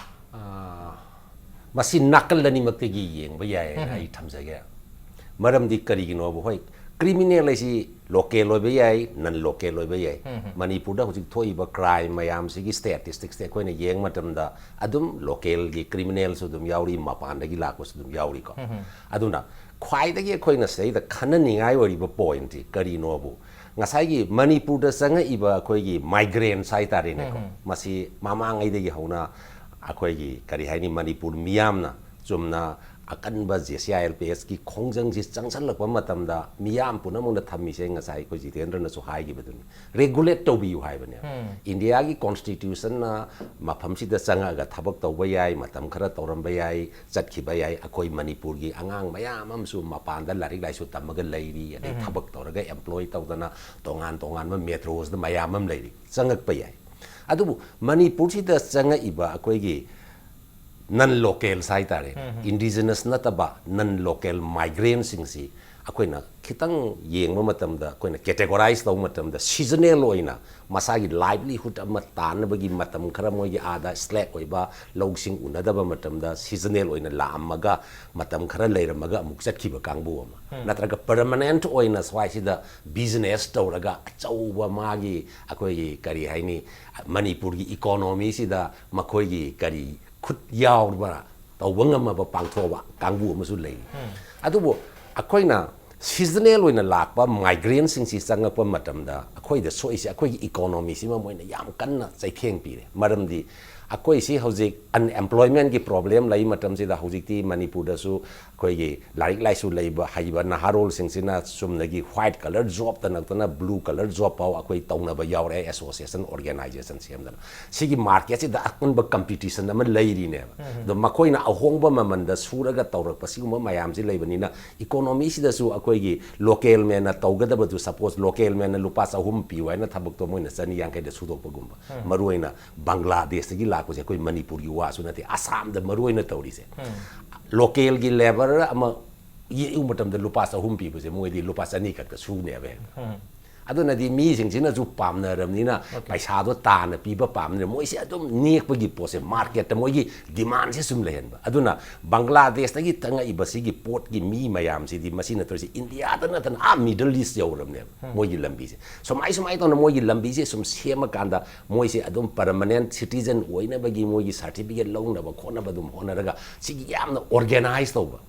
ꯑꯥ, ꯃꯁꯤ ꯅꯥꯀꯜ ꯑꯅꯤꯃꯛꯇꯒꯤ ꯌꯦꯡꯕ ꯌꯥꯏ ꯍꯥꯏꯅ ꯑꯩ ꯊꯝꯖꯒꯦ꯫ ꯃꯔꯝꯗꯤ ꯀꯔꯤꯒꯤꯅꯣꯕ, ꯍꯣꯏ, ꯀ꯭ꯔꯤꯃꯤꯅꯦꯜ ꯍꯥꯏꯁꯤ ꯂꯣꯀꯦꯜ ꯑꯣꯏꯕ ꯌꯥꯏ, ꯅꯟ ꯂꯣꯀꯦꯜ ꯑꯣꯏꯕ ꯌꯥꯏ꯫ ꯃꯅꯤꯄꯨꯔꯗ ꯍꯧꯖꯤꯛ ꯊꯣꯛꯏꯕ ꯀ꯭ꯔꯥꯏꯝ ꯃꯌꯥꯝꯁꯤꯒꯤ ꯁ꯭ꯇꯦꯇꯤꯁꯇꯤꯛꯁꯇ ꯑꯩꯈꯣꯏꯅ ꯌꯦꯡꯕ ꯃꯇꯝꯗ ꯑꯗꯨꯝ ꯂꯣꯀꯦꯜꯒꯤ ꯀ꯭ꯔꯤꯃꯤꯅꯦꯜꯁꯨ ꯑꯗꯨꯝ ꯌꯥꯎꯔꯤ, ꯃꯄꯥꯟꯗꯒꯤ ꯂꯥꯛꯄꯁꯨ ꯑꯗꯨꯝ ꯌꯥꯎꯔꯤꯀꯣ꯫ ꯑꯗꯨꯅ ꯈ꯭ꯋꯥꯏꯗꯒꯤ ꯑꯩꯈꯣꯏꯅ ꯁꯤꯗꯩꯗ ꯈꯟꯅꯅꯤꯡꯉꯥꯏ ꯑꯣꯏꯔꯤꯕ ꯄꯣꯏꯟꯠꯇꯤ ꯀꯔꯤꯅꯣꯕꯨ, ꯉꯁꯥꯏꯒꯤ ꯃꯅꯤꯄꯨꯔꯗ ꯆꯪꯉꯛꯏꯕ ꯑꯩꯈꯣꯏꯒꯤ ꯃꯥꯏꯒ꯭ꯔꯦꯟꯁ ꯍꯥꯏꯇꯥꯔꯦꯅꯦꯀꯣ, ꯃꯁꯤ ꯃꯃꯥꯡꯉꯩꯗꯒꯤ ꯍꯧꯅ ꯑꯩꯈꯣꯏꯒꯤ, ꯀꯔꯤ ꯍꯥꯏꯅꯤ, ꯃꯅꯤꯄꯨꯔ ꯃꯤꯌꯥꯝꯅ ꯆꯨꯝꯅ ꯑꯀꯟꯕ J C I L P ꯑꯦꯁꯀꯤ ꯈꯣꯡꯖꯪꯁꯤ ꯆꯪꯁꯜꯂꯛꯄ ꯃꯇꯝꯗ ꯃꯤꯌꯥꯝ ꯄꯨꯝꯅꯃꯛꯅ ꯊꯝꯃꯤꯁꯦ, ꯉꯁꯥꯏ ꯑꯩꯈꯣꯏ ꯖꯤꯇꯦꯟꯗ꯭ꯔꯅꯁꯨ ꯍꯥꯏꯈꯤꯕꯗꯨꯅꯤ, ꯔꯦꯒꯨꯂꯦꯠ ꯇꯧꯕꯤꯌꯨ ꯍꯥꯏꯕꯅꯦꯕ꯫ ꯏꯟꯗꯤꯌꯥꯒꯤ ꯀꯣꯟꯁꯇꯤꯇ꯭ꯌꯨꯁꯟꯅ ꯃꯐꯝꯁꯤꯗ ꯆꯪꯉꯛꯑꯒ ꯊꯕꯛ ꯇꯧꯕ ꯌꯥꯏ, ꯃꯇꯝ ꯈꯔ ꯇꯧꯔꯝꯕ ꯌꯥꯏ, ꯆꯠꯈꯤꯕ ꯌꯥꯏ꯫ ꯑꯩꯈꯣꯏ ꯃꯅꯤꯄꯨꯔꯒꯤ ꯑꯉꯥꯡ ꯃꯌꯥꯝ ꯑꯃꯁꯨ ꯃꯄꯥꯟꯗ ꯂꯥꯏꯔꯤꯛ ꯂꯥꯏꯁꯨ ꯇꯝꯃꯒ ꯂꯩꯔꯤ, ꯑꯗꯩ ꯊꯕꯛ ꯇꯧꯔꯒ ꯑꯦꯝꯄ꯭ꯂꯣꯏ ꯇꯧꯗꯅ ꯇꯣꯉꯥꯟ ꯇꯣꯉꯥꯟꯕ ꯃꯦꯇ꯭ꯔꯣꯁꯗ ꯃꯌꯥꯝ ꯑꯃ ꯂꯩꯔꯤ, ꯆꯪꯉꯛꯄ ꯌꯥꯏ꯫ ꯑꯗꯨꯕꯨ ꯃꯅꯤꯄꯨꯔꯁꯤꯗ ꯆꯪꯉꯛꯏꯕ ꯑꯩꯈꯣꯏꯒꯤ ꯅꯟ ꯂꯣꯀꯦꯜꯁ ꯍꯥꯏꯇꯥꯔꯦ, ꯏꯟꯗꯤꯖꯤꯅꯁ ꯅꯠꯇꯕ ꯅꯟ ꯂꯣꯀꯦꯜ ꯃꯥꯏꯒ꯭ꯔꯦꯟꯁꯤꯡꯁꯤ ꯑꯩꯈꯣꯏꯅ ꯈꯤꯇꯪ ꯌꯦꯡꯕ ꯃꯇꯝꯗ, ꯑꯩꯈꯣꯏꯅ ꯀꯦꯇꯦꯒꯣꯔꯥꯏꯁ ꯇꯧꯕ ꯃꯇꯝꯗ, ꯁꯤꯖꯅꯦꯜ ꯑꯣꯏꯅ ꯃꯁꯥꯒꯤ ꯂꯥꯏꯚꯂꯤꯍꯨꯗ ꯑꯃ ꯇꯥꯟꯅꯕꯒꯤ ꯃꯇꯝ ꯈꯔ, ꯃꯣꯏꯒꯤ ꯑꯥꯗ ꯁ꯭ꯂꯦꯛ ꯑꯣꯏꯕ ꯂꯧꯁꯤꯡ ꯎꯅꯗꯕ ꯃꯇꯝꯗ ꯁꯤꯖꯅꯦꯜ ꯑꯣꯏꯅ ꯂꯥꯛꯑꯝꯃꯒ ꯃꯇꯝ ꯈꯔ ꯂꯩꯔꯝꯃꯒ ꯑꯃꯨꯛ ꯆꯠꯈꯤꯕ ꯀꯥꯡꯕꯨ ꯑꯃ, ꯅꯠꯇ꯭ꯔꯒ ꯄꯔꯃꯅꯦꯟꯠ ꯑꯣꯏꯅ ꯁ꯭ꯋꯥꯏꯁꯤꯗ ꯕꯤꯖꯤꯅꯦꯁ ꯇꯧꯔꯒ ꯑꯆꯧꯕ ꯃꯥꯒꯤ, ꯑꯩꯈꯣꯏꯒꯤ, ꯀꯔꯤ ꯍꯥꯏꯅꯤ, ꯃꯅꯤꯄꯨꯔꯒꯤ ꯏꯀꯣꯅꯣꯃꯤꯁꯤꯗ ꯃꯈꯣꯏꯒꯤ ꯀꯔꯤ ꯈꯨꯠ ꯌꯥꯎꯕ, ꯇꯧꯕ ꯉꯝꯃꯕ, ꯄꯥꯡꯊꯣꯛꯑꯕ ꯀꯥꯡꯕꯨ ꯑꯃꯁꯨ ꯂꯩꯔꯤ꯫ ꯑꯗꯨꯕꯨ ꯑꯩꯈꯣꯏꯅ ꯁꯤꯖꯅꯦꯜ ꯑꯣꯏꯅ ꯂꯥꯛꯄ ꯃꯥꯏꯒ꯭ꯔꯦꯟꯁꯤꯡꯁꯤ ꯆꯪꯉꯛꯄ ꯃꯇꯝꯗ ꯑꯩꯈꯣꯏꯗ ꯁꯣꯛꯏꯁꯦ, ꯑꯩꯈꯣꯏꯒꯤ ꯏꯀꯣꯅꯣꯃꯤꯁꯤꯃ ꯃꯣꯏꯅ ꯌꯥꯝ ꯀꯟꯅ ꯆꯩꯊꯦꯡ ꯄꯤꯔꯦ꯫ ꯃꯔꯝꯗꯤ ꯑꯩꯈꯣꯏꯁꯤ ꯍꯧꯖꯤꯛ unemploymentꯀꯤ problem ꯂꯩ ꯃꯇꯝꯁꯤꯗ, ꯍꯧꯖꯤꯛꯇꯤ ꯃꯅꯤꯄꯨꯔꯗꯁꯨ ꯑꯩꯈꯣꯏꯒꯤ ꯂꯥꯏꯔꯤꯛ ꯂꯥꯏꯁꯨ ꯂꯩꯕ ꯍꯩꯕ ꯅꯍꯥꯔꯣꯜꯁꯤꯡꯁꯤꯅ ꯆꯨꯝꯅꯒꯤ white collar jobꯇ ꯅꯠꯇꯅ blue collar job ꯐꯥꯎ ꯑꯩꯈꯣꯏ ꯇꯧꯅꯕ ꯌꯥꯎꯔꯛꯑꯦ, association organization ꯁꯦꯝꯗꯅ꯫ ꯁꯤꯒꯤ marketꯁꯤꯗ ꯑꯀꯟꯕ competition ꯑꯃ ꯂꯩꯔꯤꯅꯦꯕ꯫ ꯑꯗꯣ ꯃꯈꯣꯏꯅ ꯑꯍꯣꯡꯕ ꯃꯃꯜꯗ ꯁꯨꯔꯒ ꯇꯧꯔꯛꯄ ꯁꯤꯒꯨꯝꯕ ꯃꯌꯥꯝꯁꯤ ꯂꯩꯕꯅꯤꯅ, economyꯁꯤꯗꯁꯨ ꯑꯩꯈꯣꯏꯒꯤ local manꯅ ꯇꯧꯒꯗꯕꯗꯨ, suppose local manꯅ ꯂꯨꯄꯥ ꯆꯍꯨꯝ ꯄꯤꯌꯨ ꯍꯥꯏꯅ ꯊꯕꯛꯇꯣ ꯃꯣꯏꯅ ꯆꯅꯤ ꯌꯥꯡꯈꯩꯗ ꯁꯨꯗꯣꯛꯄꯒꯨꯝꯕ, ꯃꯔꯨꯑꯣꯏꯅ ꯕꯪꯒ꯭ꯂꯥꯗꯦꯁꯇꯒꯤ ꯂꯥꯛꯄꯁꯦ ꯑꯩꯈꯣꯏ ꯃꯅꯤꯄꯨꯔꯒꯤ ꯋꯥꯁꯨ ꯅꯠꯇꯦ, ꯑꯁꯥꯝꯗ ꯃꯔꯨꯑꯣꯏꯅ ꯇꯧꯔꯤꯁꯦ꯫ Localꯒꯤ labour ꯑꯃ ꯌꯦꯛꯎ ꯃꯇꯝꯗ ꯂꯨꯄꯥ ꯆꯍꯨꯝ ꯄꯤꯕꯁꯦ ꯃꯣꯏꯗꯤ ꯂꯨꯄꯥ ꯆꯅꯤ ꯈꯛꯇ ꯁꯨꯅꯦꯕ ꯍꯦꯛꯇ꯫ ꯑꯗꯨꯅꯗꯤ ꯃꯤꯁꯤꯡꯁꯤꯅꯁꯨ ꯄꯥꯝꯅꯔꯕꯅꯤꯅ, ꯄꯩꯁꯥꯗꯣ ꯇꯥꯅ ꯄꯤꯕ ꯄꯥꯝꯅ ꯃꯣꯏꯁꯦ ꯑꯗꯨꯝ ꯅꯦꯛꯄꯒꯤ ꯄꯣꯠꯁꯦ, marketꯇ ꯃꯣꯏꯒꯤ demandꯁꯦ ꯁꯨꯝ ꯂꯩꯍꯟꯕ꯫ ꯑꯗꯨꯅ ꯕꯪꯒ꯭ꯂꯥꯗꯦꯁꯇꯒꯤ ꯆꯪꯉꯛꯏꯕ ꯁꯤꯒꯤ ꯄꯣꯠꯀꯤ ꯃꯤ ꯃꯌꯥꯝꯁꯤꯗꯤ, ꯃꯁꯤꯅ ꯇꯧꯔꯤꯁꯦ ꯏꯟꯗꯤꯌꯥꯗ ꯅꯠꯇꯅ ꯑꯥ Middle East ꯌꯧꯔꯕꯅꯦꯕ ꯃꯣꯏꯒꯤ ꯂꯝꯕꯤꯁꯦ꯫ ꯁꯨꯃꯥꯏ ꯁꯨꯃꯥꯏ ꯇꯧꯅ ꯃꯣꯏꯒꯤ ꯂꯝꯕꯤꯁꯦ ꯁꯨꯝ ꯁꯦꯝꯃꯀꯥꯟꯗ ꯃꯣꯏꯁꯦ ꯑꯗꯨꯝ permanent citizen ꯑꯣꯏꯅꯕꯒꯤ ꯃꯣꯏꯒꯤ certificate ꯂꯧꯅꯕ ꯈꯣꯠꯅꯕ ꯑꯗꯨꯝ ꯍꯣꯠꯅꯔꯒ, ꯁꯤꯒꯤ ꯌꯥꯝꯅ organize ꯇꯧꯕ,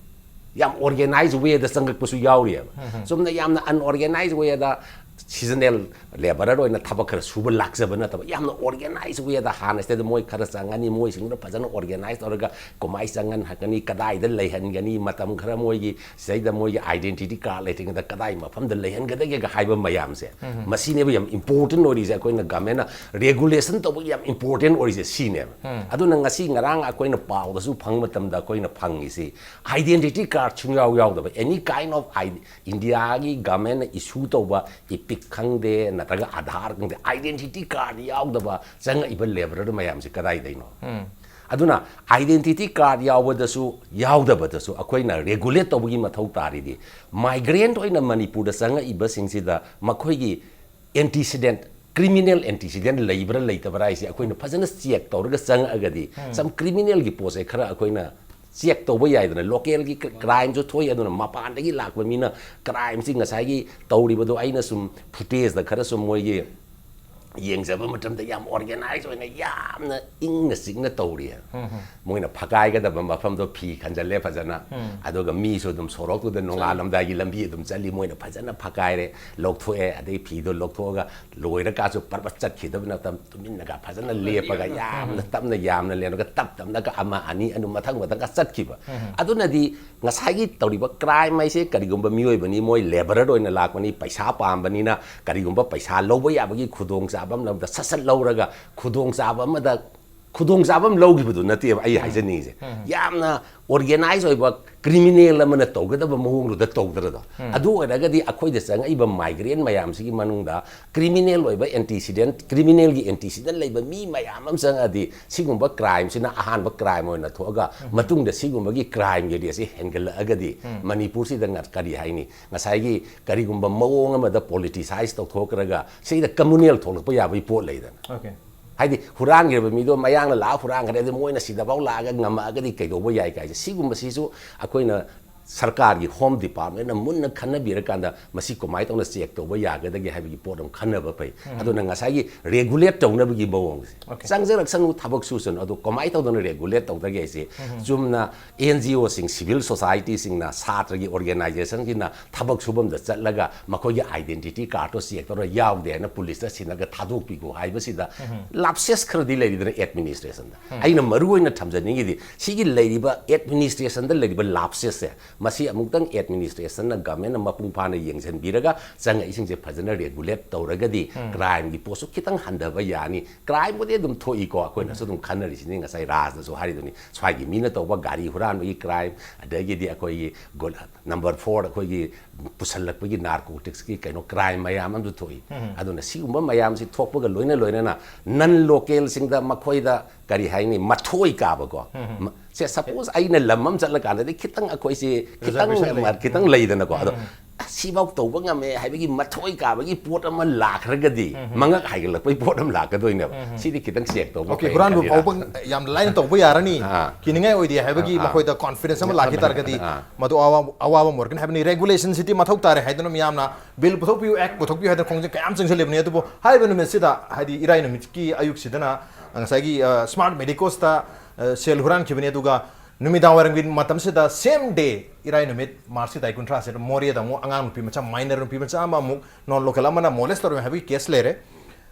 ꯌꯥꯝ organized wayꯗ ꯆꯪꯉꯛꯄꯁꯨ ꯌꯥꯎꯔꯤꯑꯕ꯫ ꯆꯨꯝꯅ ꯌꯥꯝꯅ unorganized wayꯗ seasonal labourer ꯑꯣꯏꯅ ꯊꯕꯛ ꯈꯔ ꯁꯨꯕ ꯂꯥꯛꯆꯕ ꯅꯠꯇꯕ, ꯌꯥꯝꯅ organized wayꯗ ꯍꯥꯟꯅ ꯁꯤꯗ ꯃꯣꯏ ꯈꯔ ꯆꯪꯉꯅꯤ, ꯃꯣꯏꯁꯤꯡꯗꯨꯅ ꯐꯖꯅ organize ꯇꯧꯔꯒ ꯀꯃꯥꯏ ꯆꯪꯍꯟꯍꯟꯒꯅꯤ, ꯀꯗꯥꯏꯗ ꯂꯩꯍꯟꯒꯅꯤ, ꯃꯇꯝ ꯈꯔ ꯃꯣꯏꯒꯤ ꯁꯤꯗꯩꯗ ꯃꯣꯏꯒꯤ identity card ꯂꯩꯇ꯭ꯔꯤꯉꯩꯗ ꯀꯗꯥꯏ ꯃꯐꯝꯗ ꯂꯩꯍꯟꯒꯗꯒꯦꯒ ꯍꯥꯏꯕ ꯃꯌꯥꯝꯁꯦ, ꯃꯁꯤꯅꯦꯕ ꯌꯥꯝ important ꯑꯣꯏꯔꯤꯁꯦ꯫ ꯑꯩꯈꯣꯏꯅ governmentꯅ regulation ꯇꯧꯕꯒꯤ ꯌꯥꯝ important ꯑꯣꯏꯔꯤꯁꯦ ꯁꯤꯅꯦꯕ꯫ ꯑꯗꯨꯅ ꯉꯁꯤ ꯉꯔꯥꯡ ꯑꯩꯈꯣꯏꯅ ꯄꯥꯎꯗꯁꯨ ꯐꯪꯕ ꯃꯇꯝꯗ ꯑꯩꯈꯣꯏꯅ ꯐꯪꯉꯤꯁꯤ identity card ꯁꯨꯡꯌꯥꯎ ꯌꯥꯎꯗꯕ, any kind of ID, ꯏꯟꯗꯤꯌꯥꯒꯤ governmentꯅ issue ꯇꯧꯕ EPIC ꯈꯪꯗꯦ, ꯅꯠꯇ꯭ꯔꯒ Aadhaar ꯈꯪꯗꯦ, identity card ꯌꯥꯎꯗꯕ ꯆꯪꯉꯛꯏꯕ labourer ꯃꯌꯥꯝꯁꯦ ꯀꯗꯥꯏꯗꯩꯅꯣ? ꯑꯗꯨꯅ identity card ꯌꯥꯎꯕꯗꯁꯨ ꯌꯥꯎꯗꯕꯗꯁꯨ ꯑꯩꯈꯣꯏꯅ regulate ꯇꯧꯕꯒꯤ ꯃꯊꯧ ꯇꯥꯔꯤꯗꯤ, migrant ꯑꯣꯏꯅ ꯃꯅꯤꯄꯨꯔꯗ ꯆꯪꯉꯛꯏꯕꯁꯤꯡꯁꯤꯗ ꯃꯈꯣꯏꯒꯤ antecedent, criminal antecedent ꯂꯩꯕ꯭ꯔꯥ ꯂꯩꯇꯕ꯭ꯔꯥ ꯍꯥꯏꯁꯦ ꯑꯩꯈꯣꯏꯅ ꯐꯖꯅ check ꯇꯧꯔꯒ ꯆꯪꯉꯛꯑꯒꯗꯤ, some criminalꯒꯤ ꯄꯣꯠꯁꯦ ꯈꯔ ꯑꯩꯈꯣꯏꯅ check ꯇꯧꯕ ꯌꯥꯏꯗꯅ꯫ Localꯒꯤ crimeꯁꯨ ꯊꯣꯛꯏ, ꯑꯗꯨꯅ ꯃꯄꯥꯟꯗꯒꯤ ꯂꯥꯛꯄ ꯃꯤꯅ crimeꯁꯤ ꯉꯁꯥꯏꯒꯤ ꯇꯧꯔꯤꯕꯗꯣ ꯑꯩꯅ ꯁꯨꯝ footageꯗ ꯈꯔ ꯁꯨꯝ ꯃꯣꯏꯒꯤ ꯌꯦꯡꯖꯕ ꯃꯇꯝꯗ ꯌꯥꯝ organize ꯑꯣꯏꯅ ꯌꯥꯝꯅ ꯏꯪꯅ ꯆꯤꯛꯅ ꯇꯧꯔꯤ꯫ ꯃꯣꯏꯅ ꯐꯒꯥꯏꯒꯗꯕ ꯃꯐꯝꯗꯣ ꯐꯤ ꯈꯟꯖꯜꯂꯦ ꯐꯖꯅ, ꯑꯗꯨꯒ ꯃꯤꯁꯨ ꯑꯗꯨꯝ ꯁꯣꯔꯣꯛꯇꯨꯗ ꯅꯣꯡꯉꯥꯜꯂꯝꯗꯥꯏꯒꯤ ꯂꯝꯕꯤ ꯑꯗꯨꯝ ꯆꯠꯂꯤ꯫ ꯃꯣꯏꯅ ꯐꯖꯅ ꯐꯒꯥꯏꯔꯦ, ꯂꯧꯊꯣꯛꯑꯦ, ꯑꯗꯩ ꯐꯤꯗꯣ ꯂꯧꯊꯣꯛꯑꯒ ꯂꯣꯏꯔꯀꯥꯟꯁꯨ ꯄꯔꯄ ꯆꯠꯈꯤꯗꯕ ꯅꯠꯇꯕ, ꯇꯨꯃꯤꯟꯅꯒ ꯐꯖꯅ ꯂꯦꯞꯄꯒ ꯌꯥꯝꯅ ꯇꯞꯅ ꯌꯥꯝꯅ ꯂꯦꯞꯄꯒ ꯇꯞ ꯇꯞꯅꯒ ꯑꯃ ꯑꯅꯤ ꯑꯗꯨꯝ ꯃꯊꯪ ꯃꯊꯪꯒ ꯆꯠꯈꯤꯕ꯫ ꯑꯗꯨꯅꯗꯤ ꯉꯁꯥꯏꯒꯤ ꯇꯧꯔꯤꯕ crime ꯍꯥꯏꯁꯦ ꯀꯔꯤꯒꯨꯝꯕ ꯃꯤꯑꯣꯏꯕꯅꯤ, ꯃꯣꯏ laborer ꯑꯣꯏꯅ ꯂꯥꯛꯄꯅꯤ, ꯄꯩꯁꯥ ꯄꯥꯝꯕꯅꯤꯅ ꯀꯔꯤꯒꯨꯝꯕ ꯄꯩꯁꯥ ꯂꯧꯕ ꯌꯥꯕꯒꯤ ꯈꯨꯗꯣꯡꯆꯥꯕ ꯑꯃ ꯂꯧꯕꯗ ꯁꯠ ꯁꯠ ꯂꯧꯔꯒ ꯈꯨꯗꯣꯡꯆꯥꯕ ꯑꯃꯗ ꯈꯨꯗꯣꯡꯆꯥꯕ ꯑꯃ ꯂꯧꯈꯤꯕꯗꯨ ꯅꯠꯇꯦꯕ ꯑꯩ ꯍꯥꯏꯖꯅꯤꯡꯉꯤꯁꯦ꯫ ꯌꯥꯝꯅ organize ꯑꯣꯏꯕ criminal ꯑꯃꯅ ꯇꯧꯒꯗꯕ ꯃꯑꯣꯡꯗꯨꯗ ꯇꯧꯗ꯭ꯔꯗꯣ꯫ ꯑꯗꯨ ꯑꯣꯏꯔꯒꯗꯤ ꯑꯩꯈꯣꯏꯗ ꯆꯪꯉꯛꯏꯕ migrant ꯃꯌꯥꯝꯁꯤꯒꯤ ꯃꯅꯨꯡꯗ criminal ꯑꯣꯏꯕ antecedent, criminalꯒꯤ antecedent ꯂꯩꯕ ꯃꯤ ꯃꯌꯥꯝ ꯑꯃ ꯆꯪꯉꯛꯑꯗꯤ ꯁꯤꯒꯨꯝꯕ crimeꯁꯤꯅ ꯑꯍꯥꯟꯕ crime ꯑꯣꯏꯅ ꯊꯣꯛꯑꯒ ꯃꯇꯨꯡꯗ ꯁꯤꯒꯨꯝꯕꯒꯤ crimeꯒꯤ rateꯁꯤ ꯍꯦꯟꯒꯠꯂꯛꯑꯒꯗꯤ ꯃꯅꯤꯄꯨꯔꯁꯤꯗ ꯉ-, ꯀꯔꯤ ꯍꯥꯏꯅꯤ, ꯉꯁꯥꯏꯒꯤ ꯀꯔꯤꯒꯨꯝꯕ ꯃꯑꯣꯡ ꯑꯃꯗ politicize ꯇꯧꯊꯣꯛꯈ꯭ꯔꯒ ꯁꯤꯗ communal ꯊꯣꯛꯂꯛꯄ ꯌꯥꯕꯒꯤ ꯄꯣꯠ ꯂꯩꯗꯅ꯫ Okay. ꯍꯥꯏꯗꯤ ꯍꯨꯔꯥꯟꯈ꯭ꯔꯕ ꯃꯤꯗꯣ ꯃꯌꯥꯡꯅ ꯂꯥꯛꯑ ꯍꯨꯔꯥꯟꯈ꯭ꯔꯦ, ꯑꯗꯨ ꯃꯣꯏꯅ ꯁꯤꯗꯐꯥꯎ ꯂꯥꯛꯑꯒ ꯉꯝꯃꯛꯑꯒꯗꯤ ꯀꯩꯗꯧꯕ ꯌꯥꯏ ꯀꯥꯏꯁꯦ, ꯁꯤꯒꯨꯝꯕꯁꯤꯁꯨ ꯑꯩꯈꯣꯏꯅ ꯁꯔꯀꯥꯔꯒꯤ Home Departmentꯅ ꯃꯨꯟꯅ ꯈꯟꯅꯕꯤꯔꯀꯥꯟꯗ ꯃꯁꯤ ꯀꯃꯥꯏꯅ ꯇꯧꯅ check ꯇꯧꯕ ꯌꯥꯒꯗꯒꯦ ꯍꯥꯏꯕꯒꯤ ꯄꯣꯠ ꯑꯃ ꯈꯟꯅꯕ ꯐꯩ꯫ ꯑꯗꯨꯅ ꯉꯁꯥꯏꯒꯤ regulate ꯇꯧꯅꯕꯒꯤ ꯃꯑꯣꯡꯁꯦ, Okay. ꯆꯪꯖꯔꯛꯁꯅꯨ, ꯊꯕꯛ ꯁꯨꯁꯅꯨ, ꯑꯗꯨ ꯀꯃꯥꯏꯅ ꯇꯧꯗꯅ regulate ꯇꯧꯗꯒꯦ ꯍꯥꯏꯁꯦ, ꯆꯨꯝꯅ NGOꯁꯤꯡ, civil societyꯁꯤꯡꯅ, ꯁꯥꯇ꯭ꯔꯒꯤ organizationꯁꯤꯡꯅ ꯊꯕꯛ ꯁꯨꯐꯝꯗ ꯆꯠꯂꯒ ꯃꯈꯣꯏꯒꯤ identity cardꯇꯣ check ꯇꯧꯔ ꯌꯥꯎꯗꯦ ꯍꯥꯏꯅ policeꯇ ꯁꯤꯟꯅꯒ ꯊꯥꯗꯣꯛꯄꯤꯈꯣ ꯍꯥꯏꯕꯁꯤꯗ lapses ꯈꯔꯗꯤ ꯂꯩꯔꯤꯗꯅ administrationꯗ꯫ ꯑꯩꯅ ꯃꯔꯨ ꯑꯣꯏꯅ ꯊꯝꯖꯅꯤꯡꯉꯤꯗꯤ ꯁꯤꯒꯤ ꯂꯩꯔꯤꯕ administrationꯗ ꯂꯩꯔꯤꯕ lapsesꯁꯦ, ꯃꯁꯤ ꯑꯃꯨꯛꯇꯪ administrationꯅ, governmentꯅ ꯃꯄꯨꯡ ꯐꯥꯅ ꯌꯦꯡꯁꯤꯟꯕꯤꯔꯒ ꯆꯪꯉꯛꯏꯁꯤꯡꯁꯦ ꯐꯖꯅ regulate ꯇꯧꯔꯒꯗꯤ crimeꯒꯤ ꯄꯣꯠꯁꯨ ꯈꯤꯇꯪ ꯍꯟꯊꯕ ꯌꯥꯅꯤ꯫ Crimeꯕꯨꯗꯤ ꯑꯗꯨꯝ ꯊꯣꯛꯏꯀꯣ, ꯑꯩꯈꯣꯏꯅꯁꯨ ꯑꯗꯨꯝ ꯈꯟꯅꯔꯤꯁꯤꯅꯤ, ꯉꯁꯥꯏ ꯔꯥꯖꯅꯁꯨ ꯍꯥꯏꯔꯤꯗꯨꯅꯤ, ꯁ꯭ꯋꯥꯏꯒꯤ ꯃꯤꯅ ꯇꯧꯕ ꯒꯥꯔꯤ ꯍꯨꯔꯥꯟꯕꯒꯤ crime, ꯑꯗꯒꯤꯗꯤ ꯑꯩꯈꯣꯏꯒꯤ ꯒꯣꯜ-, number four ꯑꯩꯈꯣꯏꯒꯤ ꯄꯨꯁꯜꯂꯛꯄꯒꯤ narcoticsꯀꯤ ꯀꯩꯅꯣ crime ꯃꯌꯥꯝ ꯑꯃꯁꯨ ꯊꯣꯛꯏ꯫ ꯑꯗꯨꯅ ꯁꯤꯒꯨꯝꯕ ꯃꯌꯥꯝꯁꯤ ꯊꯣꯛꯄꯒ ꯂꯣꯏꯅ ꯂꯣꯏꯅꯅ non localꯁꯤꯡꯗ ꯃꯈꯣꯏꯗ ꯀꯔꯤ ꯍꯥꯏꯅꯤ, ꯃꯊꯣꯏ ꯀꯥꯕꯀꯣ꯫ ꯃ-, ꯁꯦ, suppose ꯑꯩꯅ ꯂꯝ ꯑꯃ ꯆꯠꯂꯀꯥꯟꯗꯗꯤ ꯈꯤꯇꯪ ꯑꯩꯈꯣꯏꯁꯤ ꯈꯤꯇꯪ Reservation ꯂꯩ꯫ ꯈꯤꯇꯪ ꯂꯩꯗꯅꯀꯣ꯫ ꯑꯗꯣ ꯁꯤꯐꯥꯎ ꯇꯧꯕ ꯉꯝꯃꯦ ꯍꯥꯏꯕꯒꯤ ꯃꯊꯣꯏ ꯀꯥꯕꯒꯤ ꯄꯣꯠ ꯑꯃ ꯂꯥꯛꯈ꯭ꯔꯒꯗꯤ ꯃꯉꯛ ꯍꯥꯏꯒꯠꯂꯛꯄꯒꯤ ꯄꯣꯠ ꯑꯃ ꯂꯥꯛꯀꯗꯣꯏꯅꯦꯕ꯫ ꯁꯤꯗꯤ ꯈꯤꯇꯪ ꯆꯦꯛ ꯇꯧꯕ ꯑꯣꯀꯦ, ꯐꯩ ꯍꯨꯔꯥꯟꯕ ꯈꯜꯂꯤꯗ꯫ ꯐꯥꯎꯕ ꯌꯥꯝ ꯂꯥꯏꯅ ꯇꯧꯕ ꯌꯥꯔꯅꯤ, ꯑꯥ꯫ ꯀꯤꯅꯤꯡꯉꯥꯏ ꯑꯣꯏꯗꯦ ꯍꯥꯏꯕꯒꯤ ꯑꯥ, ꯑꯥ꯫ ꯃꯈꯣꯏꯗ ꯀꯣꯟꯐꯤꯗꯦꯟꯁ ꯑꯃ ꯂꯥꯛꯈꯤ ꯇꯥꯔꯒꯗꯤ ꯑꯥ꯫ ꯃꯗꯨ ꯑꯋꯥꯕ ꯑꯋꯥꯕ ꯑꯃ ꯑꯣꯏꯔꯛꯀꯅꯤ ꯍꯥꯏꯕꯅꯤ꯫ ꯔꯦꯒꯨꯂꯦꯁꯟꯁꯤꯗꯤ ꯃꯊꯧ ꯇꯥꯔꯦ ꯍꯥꯏꯗꯨꯅ ꯃꯤꯌꯥꯝꯅ ꯕꯤꯜ ꯄꯨꯊꯣꯛꯄꯤꯌꯨ, ꯑꯦꯛ ꯄꯨꯊꯣꯛꯄꯤꯌꯨ ꯍꯥꯏꯗꯅ ꯈꯣꯡꯖꯪ ꯀꯌꯥꯝ ꯆꯪꯁꯤꯜꯂꯤꯕꯅꯤ꯫ ꯑꯗꯨꯕꯨ ꯍꯥꯏꯔꯤꯕ ꯅꯨꯃꯤꯠꯁꯤꯗ, ꯍꯥꯏꯗꯤ ꯏꯔꯥꯏ ꯅꯨꯃꯤꯠꯀꯤ ꯑꯌꯨꯛꯁꯤꯗꯅ ꯉꯁꯥꯏꯒꯤ ꯁ꯭ꯃꯥꯔꯠ ꯃꯦꯗꯤꯀꯣꯁꯇ ꯁꯦꯜ ꯍꯨꯔꯥꯟꯈꯤꯕꯅꯤ꯫ ꯑꯗꯨꯒ ꯅꯨꯃꯤꯗꯥꯡ ꯋꯥꯏꯔꯝꯒꯤ ꯃꯇꯝꯁꯤꯗ, ꯁꯦꯝ ꯗꯦ, ꯏꯔꯥꯏ ꯅꯨꯃꯤꯠ, ꯃꯥꯔꯆꯀꯤ ꯇꯥꯔꯤꯛ ꯀꯨꯟꯊ꯭ꯔꯥꯁꯤꯗ ꯃꯣꯔꯦꯗ ꯑꯃꯨꯛ ꯑꯉꯥꯡ ꯅꯨꯄꯤ ꯃꯆꯥ, ꯃꯥꯏꯅꯔ ꯅꯨꯄꯤ ꯃꯆꯥ ꯑꯃ ꯑꯃꯨꯛ ꯅꯣꯟ ꯂꯣꯀꯦꯜ ꯑꯃꯅ ꯃꯣꯂꯦꯁ ꯇꯧꯔꯝꯃꯦ ꯍꯥꯏꯕꯒꯤ ꯀꯦꯁ ꯂꯩꯔꯦ꯫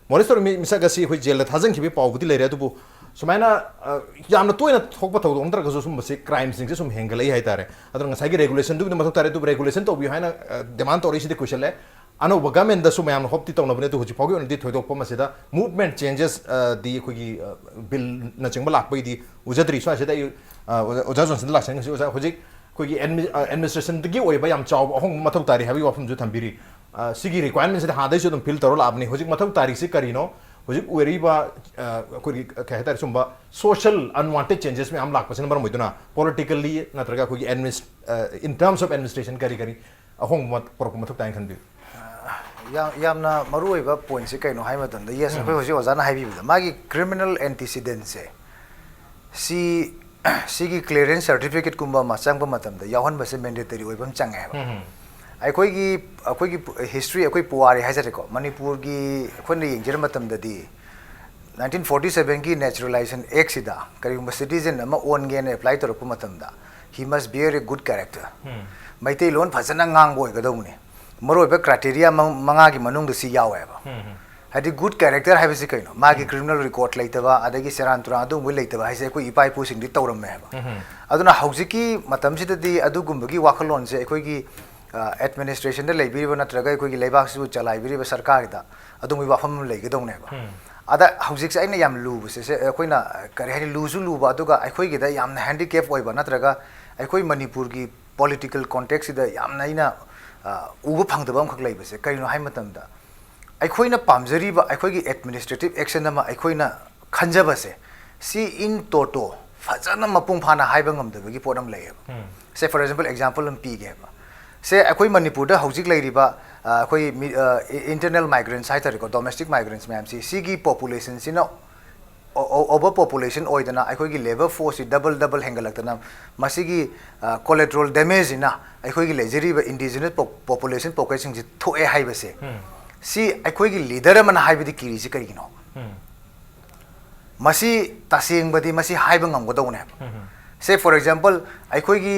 ꯃꯣꯂꯦꯁ ꯇꯧꯔꯝꯃꯤ ꯃꯤꯁꯛ ꯑꯁꯤ ꯑꯩꯈꯣꯏ ꯖꯦꯜꯗ ꯊꯥꯖꯤꯟꯈꯤꯕꯒꯤ ꯄꯥꯎꯕꯨꯗꯤ ꯂꯩꯔꯦ꯫ ꯑꯗꯨꯕꯨ ꯁꯨꯃꯥꯏꯅ, ꯑ, ꯌꯥꯝꯅ ꯇꯣꯏꯅ ꯊꯣꯛꯄ ꯊꯧꯗꯣꯛ ꯅꯠꯇ꯭ꯔꯒꯁꯨ ꯁꯨꯝꯕꯁꯤ, ꯀ꯭ꯔꯥꯏꯝꯁꯤꯡꯁꯦ ꯁꯨꯝ ꯍꯦꯟꯒꯠꯂꯛꯏ ꯍꯥꯏꯇꯥꯔꯦ꯫ ꯑꯗꯨꯅ ꯉꯁꯥꯏꯒꯤ ꯔꯦꯒꯨꯂꯦꯁꯟꯗꯨꯕꯨꯗꯤ ꯃꯊꯧ ꯇꯥꯔꯦ, ꯑꯗꯨꯕꯨ ꯔꯦꯒꯨꯂꯦꯁꯟ ꯇꯧꯕꯤꯌꯨ ꯍꯥꯏꯅ, ꯑ, ꯗꯤꯃꯥꯟ ꯇꯧꯔꯛꯏꯁꯤꯗꯤ ꯀꯨꯏꯁꯜꯂꯦ꯫ ꯑꯅꯧꯕ ꯒꯃꯦꯟꯗꯁꯨ ꯃꯌꯥꯝꯅ ꯍꯣꯞꯇꯤ ꯇꯧꯅꯕꯅꯤ, ꯑꯗꯨ ꯍꯧꯖꯤꯛ ꯐꯥꯎꯒꯤ ꯑꯣꯏꯅꯗꯤ ꯊꯣꯏꯗꯣꯛꯄ ꯃꯁꯤꯗ ꯃꯨꯚꯃꯦꯟꯠ ꯆꯦꯟꯖꯦꯁ, ꯑ, ꯗꯤ ꯑꯩꯈꯣꯏꯒꯤ, ꯑ, ꯕꯤꯜꯅꯆꯤꯡꯕ ꯂꯥꯛꯄꯒꯤꯗꯤ ꯎꯖꯗ꯭ꯔꯤ꯫ ꯁ꯭ꯋꯥꯏꯁꯤꯗ ꯑꯩ, ꯑ, ꯑꯣꯖꯥ, ꯑꯣꯖꯥ ꯖꯣꯟꯁꯟꯗ ꯂꯥꯛꯆꯅꯤꯡꯉꯁꯤ꯫ ꯑꯣꯖꯥ, ꯍꯧꯖꯤꯛ ꯑꯩꯈꯣꯏꯒꯤ ꯑꯦꯗꯃꯤ-, ꯑ, ꯑꯦꯗꯃꯤꯅꯤꯁꯇ꯭ꯔꯦꯁꯟꯗꯒꯤ ꯑꯣꯏꯕ ꯌꯥꯝ ꯆꯥꯎꯕ ꯑꯍꯣꯡꯕ ꯃꯊꯧ ꯇꯥꯔꯤ ꯍꯥꯏꯕꯒꯤ ꯋꯥꯐꯝꯁꯨ ꯊꯝꯕꯤꯔꯤ꯫ ꯑ, ꯁꯤꯒꯤ ꯔꯤꯀ꯭ꯋꯥꯏꯔꯃꯦꯟꯁꯤꯗꯤ ꯍꯥꯟꯅꯗꯩꯁꯨ ꯑꯗꯨꯝ ꯐꯤꯜ ꯇꯧꯔ ꯂꯥꯛꯑꯕꯅꯤ꯫ ꯍꯧꯖꯤꯛ ꯃꯊꯧ ꯇꯥꯔꯤꯁꯤ ꯀꯔꯤꯅꯣ? ꯍꯧꯖꯤꯛ ꯑꯣꯏꯔꯤꯕ, ꯑ, ꯑꯩꯈꯣꯏꯒꯤ, ꯀꯩ ꯍꯥꯏꯇꯥꯔꯦ, ꯁꯨꯝꯕ ꯁꯣꯁꯤꯌꯦꯜ ꯑꯟꯋꯥꯟꯇꯦꯗ ꯆꯦꯟꯖꯦꯁ ꯃꯌꯥꯝ ꯂꯥꯛꯄꯁꯤꯅ ꯃꯔꯝ ꯑꯣꯏꯗꯨꯅ ꯄꯣꯂꯤꯇꯤꯀꯦꯜꯂꯤ ꯅꯠꯇ꯭ꯔꯒ ꯑꯩꯈꯣꯏꯒꯤ ꯑꯦꯗꯃꯤꯅꯤꯁ-, ꯑ, in terms of administration ꯀꯔꯤ ꯀꯔꯤ ꯑꯍꯣꯡꯕ ꯄꯨꯔꯛꯄ ꯃꯊꯧ ꯇꯥꯏꯅ ꯈꯟꯕꯤꯕ? ꯌꯥꯝ, ꯌꯥꯝꯅ ꯃꯔꯨ ꯑꯣꯏꯕ ꯄꯣꯏꯟꯠꯁꯤ ꯀꯩꯅꯣ ꯍꯥꯏ ꯃꯇꯝꯗ, ꯌꯦꯁ, ꯑꯩꯈꯣꯏ ꯍꯧꯖꯤꯛ ꯑꯣꯖꯥꯅ ꯍꯥꯏꯕꯤꯕꯗ ꯃꯥꯒꯤ ꯀ꯭ꯔꯤꯃꯤꯅꯦꯜ ꯑꯦꯟꯇꯤꯁꯤꯗꯦꯟꯁꯦ, ꯁꯤ, ꯁꯤꯒꯤ ꯀ꯭ꯂꯤꯌꯔꯦꯟꯁ ꯁꯔꯇꯤꯐꯤꯀꯦꯠꯀꯨꯝꯕ ꯑꯃ ꯆꯪꯕ ꯃꯇꯝꯗ ꯌꯥꯎꯍꯟꯕꯁꯦ ꯃꯦꯟꯗꯦꯇꯔꯤ ꯑꯣꯏꯕ ꯑꯃ ꯆꯪꯉꯦꯕ꯫ ꯑꯩꯈꯣꯏꯒꯤ, ꯑꯩꯈꯣꯏꯒꯤ ꯍꯤꯁꯇ꯭ꯔꯤ, ꯑꯩꯈꯣꯏ ꯄꯨꯋꯥꯔꯤ ꯍꯥꯏꯖꯔꯦꯀꯣ, ꯃꯅꯤꯄꯨꯔꯒꯤ ꯑꯩꯈꯣꯏꯅ ꯌꯦꯡꯖꯔ ꯃꯇꯝꯗꯗꯤ, ꯅꯥꯏꯟꯇꯤꯟ ꯐꯣꯔꯇꯤ ꯁꯕꯦꯟꯒꯤ ꯅꯦꯆꯔꯦꯂꯥꯏꯖꯦꯁꯟ ꯑꯦꯛꯁꯤꯗ ꯀꯔꯤꯒꯨꯝꯕ ꯁꯤꯇꯤꯖꯟ ꯑꯃ ꯑꯣꯟꯒꯦꯅ ꯑꯦꯄ꯭ꯂꯥꯏ ꯇꯧꯔꯛꯄ ꯃꯇꯝꯗ, he must bear a good character. Meiteilon ꯐꯖꯅ ꯉꯥꯡꯕ ꯑꯣꯏꯒꯗꯧꯕꯅꯤ꯫ ꯃꯔꯨꯑꯣꯏꯕ ꯀ꯭ꯔꯥꯏꯇꯦꯔꯤꯌꯥ ꯃ-, ꯃꯉꯥꯒꯤ ꯃꯅꯨꯡꯗ ꯁꯤ ꯌꯥꯎꯋꯦꯕ꯫ ꯍꯥꯏꯗꯤ, ꯒꯨꯗ ꯀꯦꯔꯦꯛꯇꯔ ꯍꯥꯏꯕꯁꯤ ꯀꯩꯅꯣ? ꯃꯥꯒꯤ ꯀ꯭ꯔꯤꯃꯤꯅꯦꯜ ꯔꯦꯀꯣꯔꯗ ꯂꯩꯇꯕ, ꯑꯗꯒꯤ ꯁꯦꯔꯥꯟ ꯇꯨꯔꯥꯟ ꯑꯗꯨꯒꯨꯝꯕ ꯂꯩꯇꯕ ꯍꯥꯏꯁꯦ ꯑꯩꯈꯣꯏ ꯏꯄꯥ ꯏꯄꯨꯁꯤꯡꯗꯤ ꯇꯧꯔꯝꯃꯦꯕ꯫ ꯑꯗꯨꯅ ꯍꯧꯖꯤꯛꯀꯤ ꯃꯇꯝꯁꯤꯗꯗꯤ ꯑꯗꯨꯒꯨꯝꯕꯒꯤ ꯋꯥꯈꯜꯂꯣꯟꯁꯦ ꯑꯩꯈꯣꯏꯒꯤ, ꯑ, ꯑꯦꯗꯃꯤꯅꯤꯁꯇ꯭ꯔꯦꯁꯟꯗ ꯂꯩꯕꯤꯔꯤꯕ ꯅꯠꯇ꯭ꯔꯒ ꯑꯩꯈꯣꯏꯒꯤ ꯂꯩꯕꯥꯛꯁꯤꯕꯨ ꯆꯂꯥꯏꯕꯤꯔꯤꯕ ꯁꯔꯀꯥꯔꯒꯤꯗ ꯑꯗꯨꯒꯨꯝꯕꯒꯤ ꯋꯥꯐꯝ ꯑꯃ ꯂꯩꯒꯗꯧꯅꯦꯕ꯫ ꯑꯗ ꯍꯧꯖꯤꯛꯁꯦ ꯑꯩꯅ ꯌꯥꯝ ꯂꯨꯕꯁꯦ, ꯁꯦ, ꯑꯩꯈꯣꯏꯅ, ꯑ, ꯀꯔꯤ ꯍꯥꯏꯅꯤ, ꯂꯨꯁꯨ ꯂꯨꯕ, ꯑꯗꯨꯒ ꯑꯩꯈꯣꯏꯒꯤꯗ ꯌꯥꯝꯅ ꯍꯦꯟꯗꯤꯀꯦꯞ ꯑꯣꯏꯕ ꯅꯠꯇ꯭ꯔꯒ ꯑꯩꯈꯣꯏ ꯃꯅꯤꯄꯨꯔꯒꯤ ꯄꯣꯂꯤꯇꯤꯀꯦꯜ ꯀꯣꯟꯇꯦꯛꯁꯁꯤꯗ ꯌꯥꯝꯅ ꯑꯩꯅ, ꯑ, ꯎꯕ ꯐꯪꯗꯕ ꯑꯃꯈꯛ ꯂꯩꯕꯁꯦ ꯀꯔꯤꯅꯣ ꯍꯥꯏ ꯃꯇꯝꯗ, ꯑꯩꯈꯣꯏꯅ ꯄꯥꯝꯖꯔꯤꯕ ꯑꯩꯈꯣꯏꯒꯤ ꯑꯦꯗꯃꯤꯅꯤꯁꯇ꯭ꯔꯦꯇꯤꯚ ꯑꯦꯛꯁꯟ ꯑꯃ ꯑꯩꯈꯣꯏꯅ ꯈꯟꯖꯕꯁꯦ, ꯁꯤ in toto ꯐꯖꯅ ꯃꯄꯨꯡ ꯐꯥꯅ ꯍꯥꯏꯕ ꯉꯝꯗꯕꯒꯤ ꯄꯣꯠ ꯑꯃ ꯂꯩꯌꯦꯕ꯫ ꯁꯦ, for example, example ꯑꯃ ꯄꯤꯒꯦꯕ꯫ ꯁꯦ, ꯑꯩꯈꯣꯏ ꯃꯅꯤꯄꯨꯔꯗ ꯍꯧꯖꯤꯛ ꯂꯩꯔꯤꯕ, ꯑ, ꯑꯩꯈꯣꯏ ꯃꯤ-, ꯑ, ꯏ-, internal migrants ꯍꯥꯏ ꯇꯥꯔꯦꯀꯣ, domestic migrants ꯃꯌꯥꯝꯁꯤ, ꯁꯤꯒꯤ population ꯁꯤꯅ ꯑꯣ-, ꯑꯣ-, over population ꯑꯣꯏꯗꯅ ꯑꯩꯈꯣꯏꯒꯤ labour force ꯁꯤ double double ꯍꯦꯟꯒꯠꯂꯛꯇꯅ ꯃꯁꯤꯒꯤ, ꯑ, collateral damage ꯁꯤꯅ ꯑꯩꯈꯣꯏꯒꯤ ꯂꯩꯖꯔꯤꯕ indigenous po-, population pocket ꯁꯤꯡꯁꯤ ꯊꯣꯛꯑꯦ ꯍꯥꯏꯕꯁꯦ, ꯎꯝ꯫ ꯁꯤ ꯑꯩꯈꯣꯏꯒꯤ leader ꯑꯃꯅ ꯍꯥꯏꯕꯗꯤ ꯀꯤꯔꯤꯁꯤ ꯀꯔꯤꯒꯤꯅꯣ? ꯎꯝ꯫ ꯃꯁꯤ ꯇꯁꯦꯡꯕꯗꯤ ꯃꯁꯤ ꯍꯥꯏꯕ ꯉꯝꯒꯗꯧꯕꯅꯦꯕ꯫ ꯎꯝ꯫ Say for example, ꯑꯩꯈꯣꯏꯒꯤ,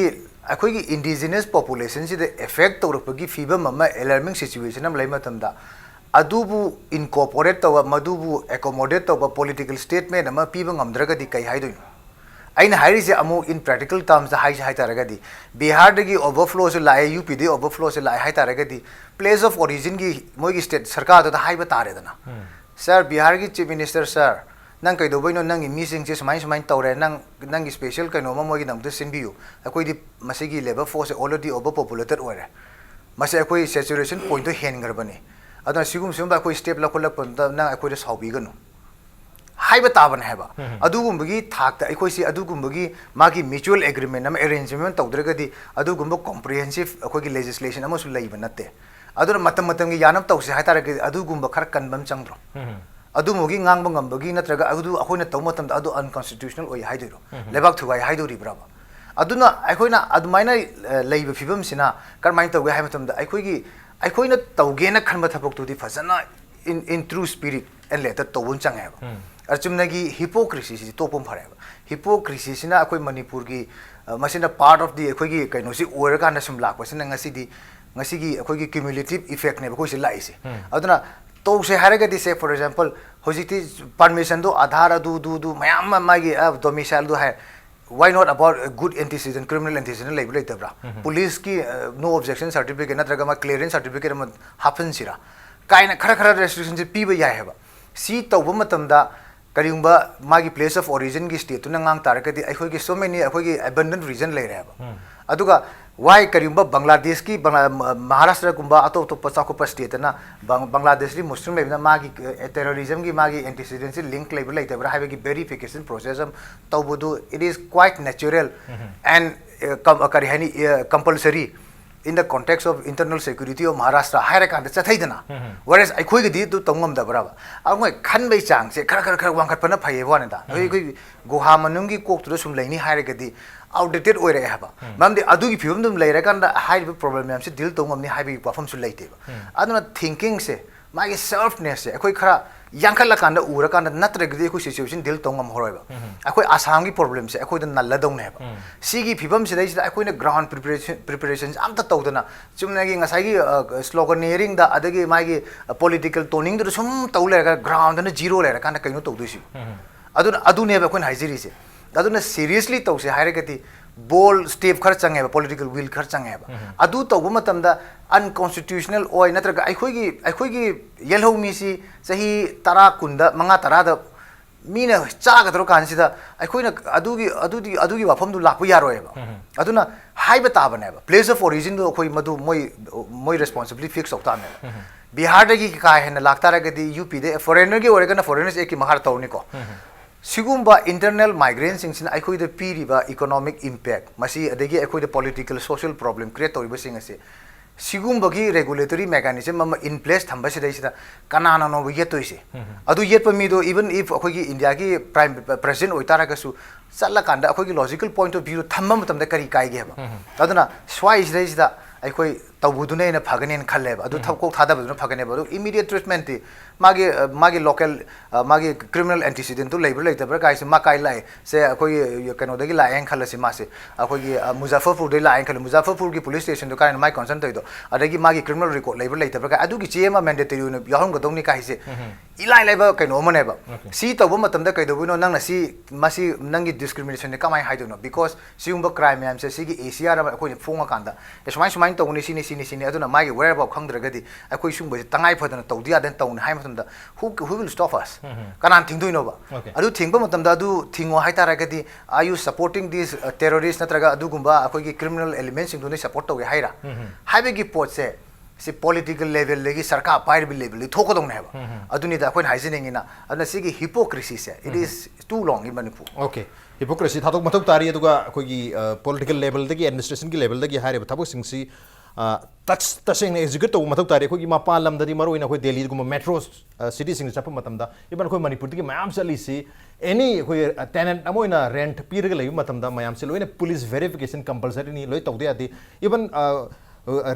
ꯑꯩꯈꯣꯏꯒꯤ indigenous population ꯁꯤꯗ affect ꯇꯧꯔꯛꯄꯒꯤ ꯐꯤꯕꯝ ꯑꯃ, alarming situation ꯑꯃ ꯂꯩ ꯃꯇꯝꯗ, ꯑꯗꯨꯕꯨ incorporate ꯇꯧꯕ, ꯃꯗꯨꯕꯨ accommodate ꯇꯧꯕ political statement ꯑꯃ ꯄꯤꯕ ꯉꯝꯗ꯭ꯔꯒꯗꯤ ꯀꯩ ꯍꯥꯏꯗꯣꯏꯅꯣ? ꯑꯩꯅ ꯍꯥꯏꯔꯤꯁꯦ ꯑꯃꯨꯛ in practical terms ꯇ ꯍꯥꯏꯁꯦ ꯍꯥꯏ ꯇꯥꯔꯒꯗꯤ, ꯕꯤꯍꯥꯔꯗꯒꯤ overflow ꯁꯦ ꯂꯥꯛꯑꯦ, ꯌꯨ ꯄꯤꯗꯒꯤ overflow ꯁꯦ ꯂꯥꯛꯑꯦ ꯍꯥꯏ ꯇꯥꯔꯒꯗꯤ, place of origin ꯒꯤ ꯃꯣꯏꯒꯤ state ꯁꯔꯀꯥꯔꯗꯨꯗ ꯍꯥꯏꯕ ꯇꯥꯔꯦꯗꯅ꯫ ꯎꯝ꯫ Sir, ꯕꯤꯍꯥꯔꯒꯤ Chief Minister sir, ꯅꯪ ꯀꯩꯗꯧꯕꯩꯅꯣ ꯅꯪꯒꯤ ꯃꯤꯁꯤꯡꯁꯦ ꯁꯨꯃꯥꯏ ꯁꯨꯃꯥꯏꯅ ꯇꯧꯔꯦ, ꯅꯪ, ꯅꯪꯒꯤ special ꯀꯩꯅꯣꯝꯃ ꯃꯣꯏꯒꯤꯗꯃꯛꯇ ꯁꯤꯟꯕꯤꯌꯨ, ꯑꯩꯈꯣꯏꯗꯤ ꯃꯁꯤꯒꯤ labour force ꯁꯦ already overpopulated ꯑꯣꯏꯔꯦ, ꯃꯁꯤ ꯑꯩꯈꯣꯏ saturation point ꯇꯣ ꯍꯦꯟꯈ꯭ꯔꯕꯅꯤ, ꯑꯗꯨꯅ ꯁꯤꯒꯨꯝꯕ ꯁꯤꯒꯨꯝꯕ ꯑꯩꯈꯣꯏ step ꯂꯧꯈꯠꯂꯛꯄꯗ ꯅꯪ ꯑꯩꯈꯣꯏꯗ ꯁꯥꯎꯕꯤꯒꯅꯨ ꯍꯥꯏꯕ ꯇꯥꯕꯅꯦ ꯍꯥꯏꯕ꯫ ꯎꯝ꯫ ꯑꯗꯨꯒꯨꯝꯕꯒꯤ ꯊꯥꯛꯇ ꯑꯩꯈꯣꯏꯁꯤ ꯑꯗꯨꯒꯨꯝꯕꯒꯤ ꯃꯥꯒꯤ mutual agreement ꯑꯃ, arrangement ꯇꯧꯗ꯭ꯔꯒꯗꯤ ꯑꯗꯨꯒꯨꯝꯕ comprehensive ꯑꯩꯈꯣꯏꯒꯤ legislation ꯑꯃꯁꯨ ꯂꯩꯕ ꯅꯠꯇꯦ꯫ ꯑꯗꯨꯅ ꯃꯇꯝ ꯃꯇꯝꯒꯤ ꯌꯥꯅꯕ ꯇꯧꯁꯦ ꯍꯥꯏ ꯇꯥꯔꯒꯗꯤ ꯑꯗꯨꯒꯨꯝꯕ ꯈꯔ ꯀꯟꯕ ꯑꯃ ꯆꯪꯗ꯭ꯔꯣ? ꯎꯝ꯫ ꯑꯗꯨꯝꯕꯒꯤ ꯉꯥꯡꯕ ꯉꯝꯕꯒꯤ, ꯅꯠꯇ꯭ꯔꯒ ꯑꯗꯨ ꯑꯩꯈꯣꯏꯅ ꯇꯧꯕ ꯃꯇꯝꯗ ꯑꯗꯨ unconstitutional ꯑꯣꯏ ꯍꯥꯏꯗꯣꯏꯔꯣ? ꯎꯝ꯫ ꯂꯩꯕꯥꯛ ꯊꯨꯒꯥꯏ ꯍꯥꯏꯗꯣꯔꯤꯕ꯭ꯔꯕ? ꯑꯗꯨꯅ ꯑꯩꯈꯣꯏꯅ ꯑꯗꯨꯃꯥꯏꯅ, ꯑ, ꯂꯩꯕ ꯐꯤꯕꯝꯁꯤꯅ ꯀꯔꯝꯍꯥꯏꯅ ꯇꯧꯒꯦ ꯍꯥꯏꯕ ꯃꯇꯝꯗ, ꯑꯩꯈꯣꯏꯒꯤ, ꯑꯩꯈꯣꯏꯅ ꯇꯧꯒꯦꯅ ꯈꯟꯕ ꯊꯕꯛꯇꯨꯗꯤ ꯐꯖꯅ in, in true spirit and letter ꯇꯧꯕ ꯑꯃ ꯆꯪꯉꯦꯕ꯫ ꯎꯝ꯫ ꯑꯆꯨꯝꯅꯒꯤ hypocrisy ꯁꯤꯗꯤ ꯇꯣꯛꯄ ꯑꯃ ꯐꯔꯦꯕ꯫ Hypocrisy ꯁꯤꯅ ꯑꯩꯈꯣꯏ ꯃꯅꯤꯄꯨꯔꯒꯤ, ꯑ, ꯃꯁꯤꯅ part of the ꯑꯩꯈꯣꯏꯒꯤ ꯀꯩꯅꯣꯁꯤ ꯑꯣꯏꯔꯀꯥꯟꯗ ꯁꯨꯝ ꯂꯥꯛꯄꯁꯤꯅ ꯉꯁꯤꯗꯤ, ꯉꯁꯤꯒꯤ ꯑꯩꯈꯣꯏꯒꯤ cumulative effect ꯅꯦꯕ ꯑꯩꯈꯣꯏꯁꯤ ꯂꯥꯛꯏꯁꯦ꯫ ꯎꯝ꯫ ꯑꯗꯨꯅ ꯇꯧꯁꯦ ꯍꯥꯏꯔꯒꯗꯤ, say for example, ꯍꯧꯖꯤꯛꯇꯤ permission ꯗꯣ ꯑꯙꯥꯔ ꯑꯗꯨ, ꯑꯗꯨ, ꯑꯗꯨ ꯃꯌꯥꯝ ꯑꯃ ꯃꯥꯒꯤ, ꯑ, domicile ꯗꯣ ꯍꯥꯏ, why not about good antecedent, criminal antecedent ꯂꯩꯕ ꯂꯩꯇꯕ꯭ꯔꯥ? ꯎꯝ꯫ Police ꯀꯤ, ꯑ, no objection certificate ꯅꯠꯇ꯭ꯔꯒ ꯃꯥ clearance certificate ꯑꯃ ꯍꯥꯞꯍꯟꯁꯤꯔꯥ? ꯀꯥꯏꯅ ꯈꯔ ꯈꯔ restriction ꯁꯦ ꯄꯤꯕ ꯌꯥꯏ ꯍꯥꯏꯕ꯫ ꯁꯤ ꯇꯧꯕ ꯃꯇꯝꯗ ꯀꯔꯤꯒꯨꯝꯕ ꯃꯥꯒꯤ place of origin ꯒꯤ state ꯇꯨꯅ ꯉꯥꯡ ꯇꯥꯔꯒꯗꯤ ꯑꯩꯈꯣꯏꯒꯤ so many ꯑꯩꯈꯣꯏꯒꯤ abandoned region ꯂꯩꯔꯦ ꯍꯥꯏꯕ꯫ ꯎꯝ꯫ ꯑꯗꯨꯒ why ꯀꯔꯤꯒꯨꯝꯕ ꯕꯪꯒ꯭ꯂꯥꯗꯦꯁꯀꯤ, ꯕꯪꯒ꯭ꯂꯥ-, ꯃ-, ꯃꯍꯥꯔꯥꯁꯇ꯭ꯔꯒꯨꯝꯕ ꯑꯇꯣꯞ ꯑꯇꯣꯞꯄ ꯆꯥꯎꯈꯠꯄ state ꯇꯅ ꯕꯪ-, ꯕꯪꯒ꯭ꯂꯥꯗꯦꯁꯂꯤ ꯃꯨꯁꯂꯤꯝ ꯂꯩꯕꯅ ꯃꯥꯒꯤ, ꯑ, terrorism ꯒꯤ ꯃꯥꯒꯤ antecedent ꯁꯤ link ꯂꯩꯕ꯭ꯔꯥ ꯂꯩꯇꯕ꯭ꯔꯥ ꯍꯥꯏꯕꯒꯤ verification process ꯑꯃ ꯇꯧꯕꯗꯨ, it is quite natural um. And, ꯑ, ꯀꯝ-, ꯀꯔꯤ ꯍꯥꯏꯅꯤ, ꯑ, compulsory꯫ in the context of internal security of Maharashtra ꯍꯥꯏꯔꯀꯥꯟꯗ ꯆꯠꯊꯩꯗꯅ꯫ Whereas ꯑꯩꯈꯣꯏꯒꯤꯗꯤ ꯑꯗꯨ ꯇꯧ ꯉꯝꯗꯕ꯭ꯔꯕ? ꯑꯩꯈꯣꯏ ꯈꯟꯕꯩ ꯆꯥꯡꯁꯦ ꯈꯔ ꯈꯔ ꯈꯔ ꯋꯥꯡꯈꯠꯄꯅ ꯐꯩꯌꯦꯕ ꯋꯥꯅꯤꯗ꯫ ꯑꯩꯈꯣꯏ ꯑꯩꯈꯣꯏ ꯒꯨꯍꯥ ꯃꯅꯨꯡꯒꯤ ꯀꯣꯛꯇꯨꯗ ꯁꯨꯝ ꯂꯩꯅꯤ ꯍꯥꯏꯔꯒꯗꯤ outdated ꯑꯣꯏꯔꯛꯑꯦ ꯍꯥꯏꯕ꯫ ꯃꯔꯝꯗꯤ ꯑꯗꯨꯒꯤ ꯐꯤꯕꯝꯗꯨ ꯂꯩꯔꯀꯥꯟꯗ ꯍꯥꯏꯔꯤꯕ problem ꯃꯌꯥꯝꯁꯦ deal ꯇꯧ ꯉꯝꯅꯤ ꯍꯥꯏꯕꯒꯤ ꯋꯥꯐꯝꯁꯨ ꯂꯩꯇꯦꯕ꯫ ꯑꯗꯨꯅ thinking ꯁꯦ, ꯃꯥꯒꯤ selfness ꯁꯦ ꯑꯩꯈꯣꯏ ꯈꯔ ꯌꯥꯡꯈꯠꯂꯀꯥꯟꯗ ꯎꯔꯀꯥꯟꯗ, ꯅꯠꯇ꯭ꯔꯒꯗꯤ ꯑꯩꯈꯣꯏ situation deal ꯇꯧ ꯉꯝꯃꯔꯣꯏꯕ꯫ ꯑꯩꯈꯣꯏ ꯑꯁꯥꯝꯒꯤ problem ꯁꯦ ꯑꯩꯈꯣꯏꯗ ꯅꯜꯂꯗꯧꯅꯦꯕ꯫ ꯁꯤꯒꯤ ꯐꯤꯕꯝꯁꯤꯗꯩꯁꯤꯗ ꯑꯩꯈꯣꯏꯅ ground preparation, preparation ꯁꯦ ꯑꯝꯇ ꯇꯧꯗꯅ, ꯆꯨꯝꯅꯒꯤ ꯉꯁꯥꯏꯒꯤ sloganeering ꯗ, ꯑꯗꯒꯤ ꯃꯥꯒꯤ political ꯇꯣꯅꯤꯡꯗꯨꯗ ꯁꯨꯝ ꯇꯧ ꯂꯩꯔꯒ ground ꯗꯅ zero ꯂꯩꯔꯀꯥꯟꯗ ꯀꯩꯅꯣ ꯇꯧꯗꯣꯏꯁꯤ? ꯑꯗꯨꯅ ꯑꯗꯨꯅꯦꯕ ꯑꯩꯈꯣꯏꯅ ꯍꯥꯏꯖꯔꯤꯁꯦ꯫ ꯑꯗꯨꯅ seriously ꯇꯧꯁꯦ ꯍꯥꯏꯔꯒꯗꯤ bold step ꯈꯔ ꯆꯪꯉꯦꯕ, political will ꯈꯔ ꯆꯪꯉꯦꯕ꯫ ꯑꯗꯨ ꯇꯧꯕ ꯃꯇꯝꯗ unconstitutional ꯑꯣꯏ, ꯅꯠꯇ꯭ꯔꯒ ꯑꯩꯈꯣꯏꯒꯤ, ꯑꯩꯈꯣꯏꯒꯤ ꯌꯦꯜꯍꯧ ꯃꯤꯁꯤ ꯆꯍꯤ ꯇꯔꯥ, ꯀꯨꯟꯗ, ꯃꯉꯥ, ꯇꯔꯥꯗ ꯃꯤꯅ ꯆꯥꯒꯗꯧꯔ ꯀꯥꯟꯁꯤꯗ ꯑꯩꯈꯣꯏꯅ ꯑꯗꯨꯒꯤ, ꯑꯗꯨꯗꯤ, ꯑꯗꯨꯒꯤ ꯋꯥꯐꯝꯗꯨ ꯂꯥꯛꯄ ꯌꯥꯔꯣꯏꯕ꯫ ꯑꯗꯨꯅ ꯍꯥꯏꯕ ꯇꯥꯕꯅꯦꯕ, place of origin ꯗꯨ ꯑꯩꯈꯣꯏ ꯃꯗꯨ ꯃꯣꯏ, ꯃꯣꯏ responsibility fix ꯇꯧ ꯇꯥꯕꯅꯦꯕ꯫ ꯕꯤꯍꯥꯔꯗꯒꯤ ꯀꯥ ꯍꯦꯟꯅ ꯂꯥꯛꯇꯥꯔꯒꯗꯤ UP ꯗ foreigner ꯒꯤ ꯑꯣꯏꯔꯒꯅ Foreigners Act ꯀꯤ ꯃꯈꯥꯗ ꯇꯧꯔꯅꯤꯀꯣ꯫ ꯁꯤꯒꯨꯝꯕ internal migrant ꯁꯤꯡꯁꯤꯅ ꯑꯩꯈꯣꯏꯗ ꯄꯤꯔꯤꯕ economic impact, ꯃꯁꯤ ꯑꯗꯒꯤ ꯑꯩꯈꯣꯏꯗ political, social problem create ꯇꯧꯔꯤꯕꯁꯤꯡ ꯑꯁꯤ, ꯁꯤꯒꯨꯝꯕꯒꯤ regulatory mechanism ꯑꯃ in place ꯊꯝꯕꯁꯤꯗꯩꯁꯤꯗ ꯀꯅꯥꯅꯅꯣꯕ ꯌꯦꯠꯇꯣꯏꯁꯦ? ꯑꯗꯨ ꯌꯦꯠꯄ ꯃꯤꯗꯣ, even if ꯑꯩꯈꯣꯏꯒꯤ India ꯒꯤ prime, president ꯑꯣꯏꯇꯥꯔꯒꯁꯨ, ꯆꯠꯂꯀꯥꯟꯗ ꯑꯩꯈꯣꯏꯒꯤ logical point of view ꯊꯝꯕ ꯃꯇꯝꯗ ꯀꯔꯤ ꯀꯥꯏꯒꯦꯕ? ꯑꯗꯨꯅ ꯁ꯭ꯋꯥꯏꯁꯤꯗꯩꯁꯤꯗ ꯑꯩꯈꯣꯏ ꯇꯧꯕꯗꯨꯅ ꯍꯦꯟꯅ ꯐꯒꯅꯦꯅ ꯈꯜꯂꯦꯕ꯫ ꯑꯗꯨ ꯊꯕꯛ ꯊꯥꯗꯕꯗꯨꯅ ꯐꯒꯅꯦꯕ꯫ ꯑꯗꯨ immediate treatment ꯇꯤ ꯃꯥꯒꯤ, ꯑ, ꯃꯥꯒꯤ local, ꯑ, ꯃꯥꯒꯤ criminal antecedent ꯇꯨ ꯂꯩꯕ꯭ꯔꯥ ꯂꯩꯇꯕ꯭ꯔꯥ ꯀꯥꯏꯁꯦ ꯃꯥ ꯀꯥꯏ ꯂꯥꯛꯑꯦ? ꯁꯦ ꯑꯩꯈꯣꯏꯒꯤ ꯀꯩꯅꯣꯗꯒꯤ ꯂꯥꯛꯑꯦꯅ ꯈꯜꯂꯁꯤ ꯃꯥꯁꯦ, ꯑꯩꯈꯣꯏꯒꯤ, ꯑ, ꯃꯨꯖꯥꯐꯔꯄꯨꯔꯗꯒꯤ ꯂꯥꯛꯑꯦꯅ ꯈꯜꯂꯦ, ꯃꯨꯖꯥꯐꯔꯄꯨꯔꯒꯤ police station ꯗꯣ ꯀꯥꯏꯅ ꯃꯥꯏ concern ꯇꯧꯔꯤꯗꯣ, ꯑꯗꯒꯤ ꯃꯥꯒꯤ criminal record ꯂꯩꯕ꯭ꯔꯥ ꯂꯩꯇꯕ꯭ꯔꯥ ꯀꯥꯏ, ꯑꯗꯨꯒꯤ ꯆꯦ ꯑꯃ mandatory ꯑꯣꯏꯅ ꯌꯥꯎꯔꯝꯒꯗꯧꯅꯤ ꯀꯥꯏꯁꯦ꯫ ꯏꯂꯥꯏ ꯂꯥꯏꯕ ꯀꯩꯅꯣ ꯑꯃꯅꯦꯕ꯫ ꯁꯤ ꯇꯧꯕ ꯃꯇꯝꯗ ꯀꯩꯗꯧꯕꯅꯣ ꯅꯪꯅ ꯁꯤ, ꯃꯁꯤ ꯅꯪꯒꯤ discrimination ꯅꯤ ꯀꯃꯥꯏꯅ ꯍꯥꯏꯗꯣꯏꯅꯣ? Because ꯁꯤꯒꯨꯝꯕ crime ꯃꯌꯥꯝꯁꯦ ꯁꯤꯒꯤ ACR ꯑꯃ ꯑꯩꯈꯣꯏꯅ ꯐꯣꯡꯉꯀꯥꯟꯗ, ꯑꯦ, ꯁꯨꯃꯥꯏ ꯁꯨꯃꯥꯏꯅ ꯇꯧꯕꯅꯤ, ꯁꯤꯅꯤ, ꯁꯤꯅꯤ, ꯁꯤꯅꯤ, ꯑꯗꯨꯅ ꯃꯥꯒꯤ whereabout ꯈꯪꯗ꯭ꯔꯒꯗꯤ ꯑꯩꯈꯣꯏ ꯁꯤꯒꯨꯝꯕꯁꯦ ꯇꯉꯥꯏ ꯐꯗꯅ ꯇꯧꯗ ꯌꯥꯗꯦꯅ ꯇꯧꯅꯤ ꯍꯥꯏꯕ ꯃꯇꯝꯗ, who, who will stop us? ꯀꯅꯥꯅ ꯊꯤꯡꯗꯣꯏꯅꯣꯕ? ꯑꯗꯨ ꯊꯤꯡꯕ ꯃꯇꯝꯗ ꯑꯗꯨ ꯊꯤꯡꯉꯣ ꯍꯥꯏꯇꯥꯔꯒꯗꯤ, are you supporting these, uh, terrorists ꯅꯠꯇ꯭ꯔꯒ ꯑꯗꯨꯒꯨꯝꯕ ꯑꯩꯈꯣꯏꯒꯤ criminal element ꯁꯤꯡꯗꯨ ꯅꯣꯏ support ꯇꯧꯒꯦ ꯍꯥꯏꯔꯥ? ꯍꯥꯏꯕꯒꯤ ꯄꯣꯠꯁꯦ ꯁꯤ political level ꯗꯒꯤ, ꯁꯔꯀꯥꯔ ꯄꯥꯏꯔꯤꯕ level ꯗꯒꯤ ꯊꯣꯛꯀꯗꯧꯅꯦ ꯍꯥꯏꯕ꯫ ꯑꯗꯨꯅꯤꯗ ꯑꯩꯈꯣꯏꯅ ꯍꯥꯏꯖꯅꯤꯡꯉꯤꯅ꯫ ꯑꯗꯨꯅ ꯁꯤꯒꯤ hypocrisy say, it is too long in Manipur꯫ Okay, hypocrisy ꯊꯥꯗꯣꯛ ꯃꯊꯧ ꯇꯥꯔꯤ꯫ ꯑꯗꯨꯒ ꯑꯩꯈꯣꯏꯒꯤ, ꯑ, political level ꯗꯒꯤ, administration ꯒꯤ level ꯗꯒꯤ ꯍꯥꯏꯔꯤꯕ ꯊꯕꯛꯁꯤꯡꯁꯤ ꯑ, ꯇꯁ-, ꯇꯁꯦꯡꯅ ꯑꯦꯛꯖꯤꯀ꯭ꯌꯨꯠ ꯇꯧꯕ ꯃꯊꯧ ꯇꯥꯔꯦ꯫ ꯑꯩꯈꯣꯏꯒꯤ ꯃꯄꯥꯟ ꯂꯝꯗꯗꯤ, ꯃꯔꯨꯑꯣꯏꯅ ꯑꯩꯈꯣꯏ ꯗꯦꯜꯂꯤꯒꯨꯝꯕ ꯃꯦꯇ꯭ꯔꯣ ꯁꯤꯇꯤꯁꯤꯡꯗ ꯆꯠꯄ ꯃꯇꯝꯗ, ꯏꯚꯟ ꯑꯩꯈꯣꯏ ꯃꯅꯤꯄꯨꯔꯗꯒꯤ ꯃꯌꯥꯝ ꯆꯠꯂꯤꯁꯤ, ꯑꯦꯅꯤ ꯑꯩꯈꯣꯏ ꯇꯦꯅꯦꯟꯠ ꯑꯃ ꯑꯣꯏꯅ ꯔꯦꯟꯠ ꯄꯤꯔꯒ ꯂꯩꯕ ꯃꯇꯝꯗ, ꯃꯌꯥꯝꯁꯦ ꯂꯣꯏꯅ ꯄꯨꯂꯤꯁ ꯚꯦꯔꯤꯐꯤꯀꯦꯁꯟ ꯀꯝꯄꯜꯁꯔꯤꯅꯤ, ꯂꯣꯏ ꯇꯧꯗ ꯌꯥꯗꯦ꯫ ꯏꯚꯟ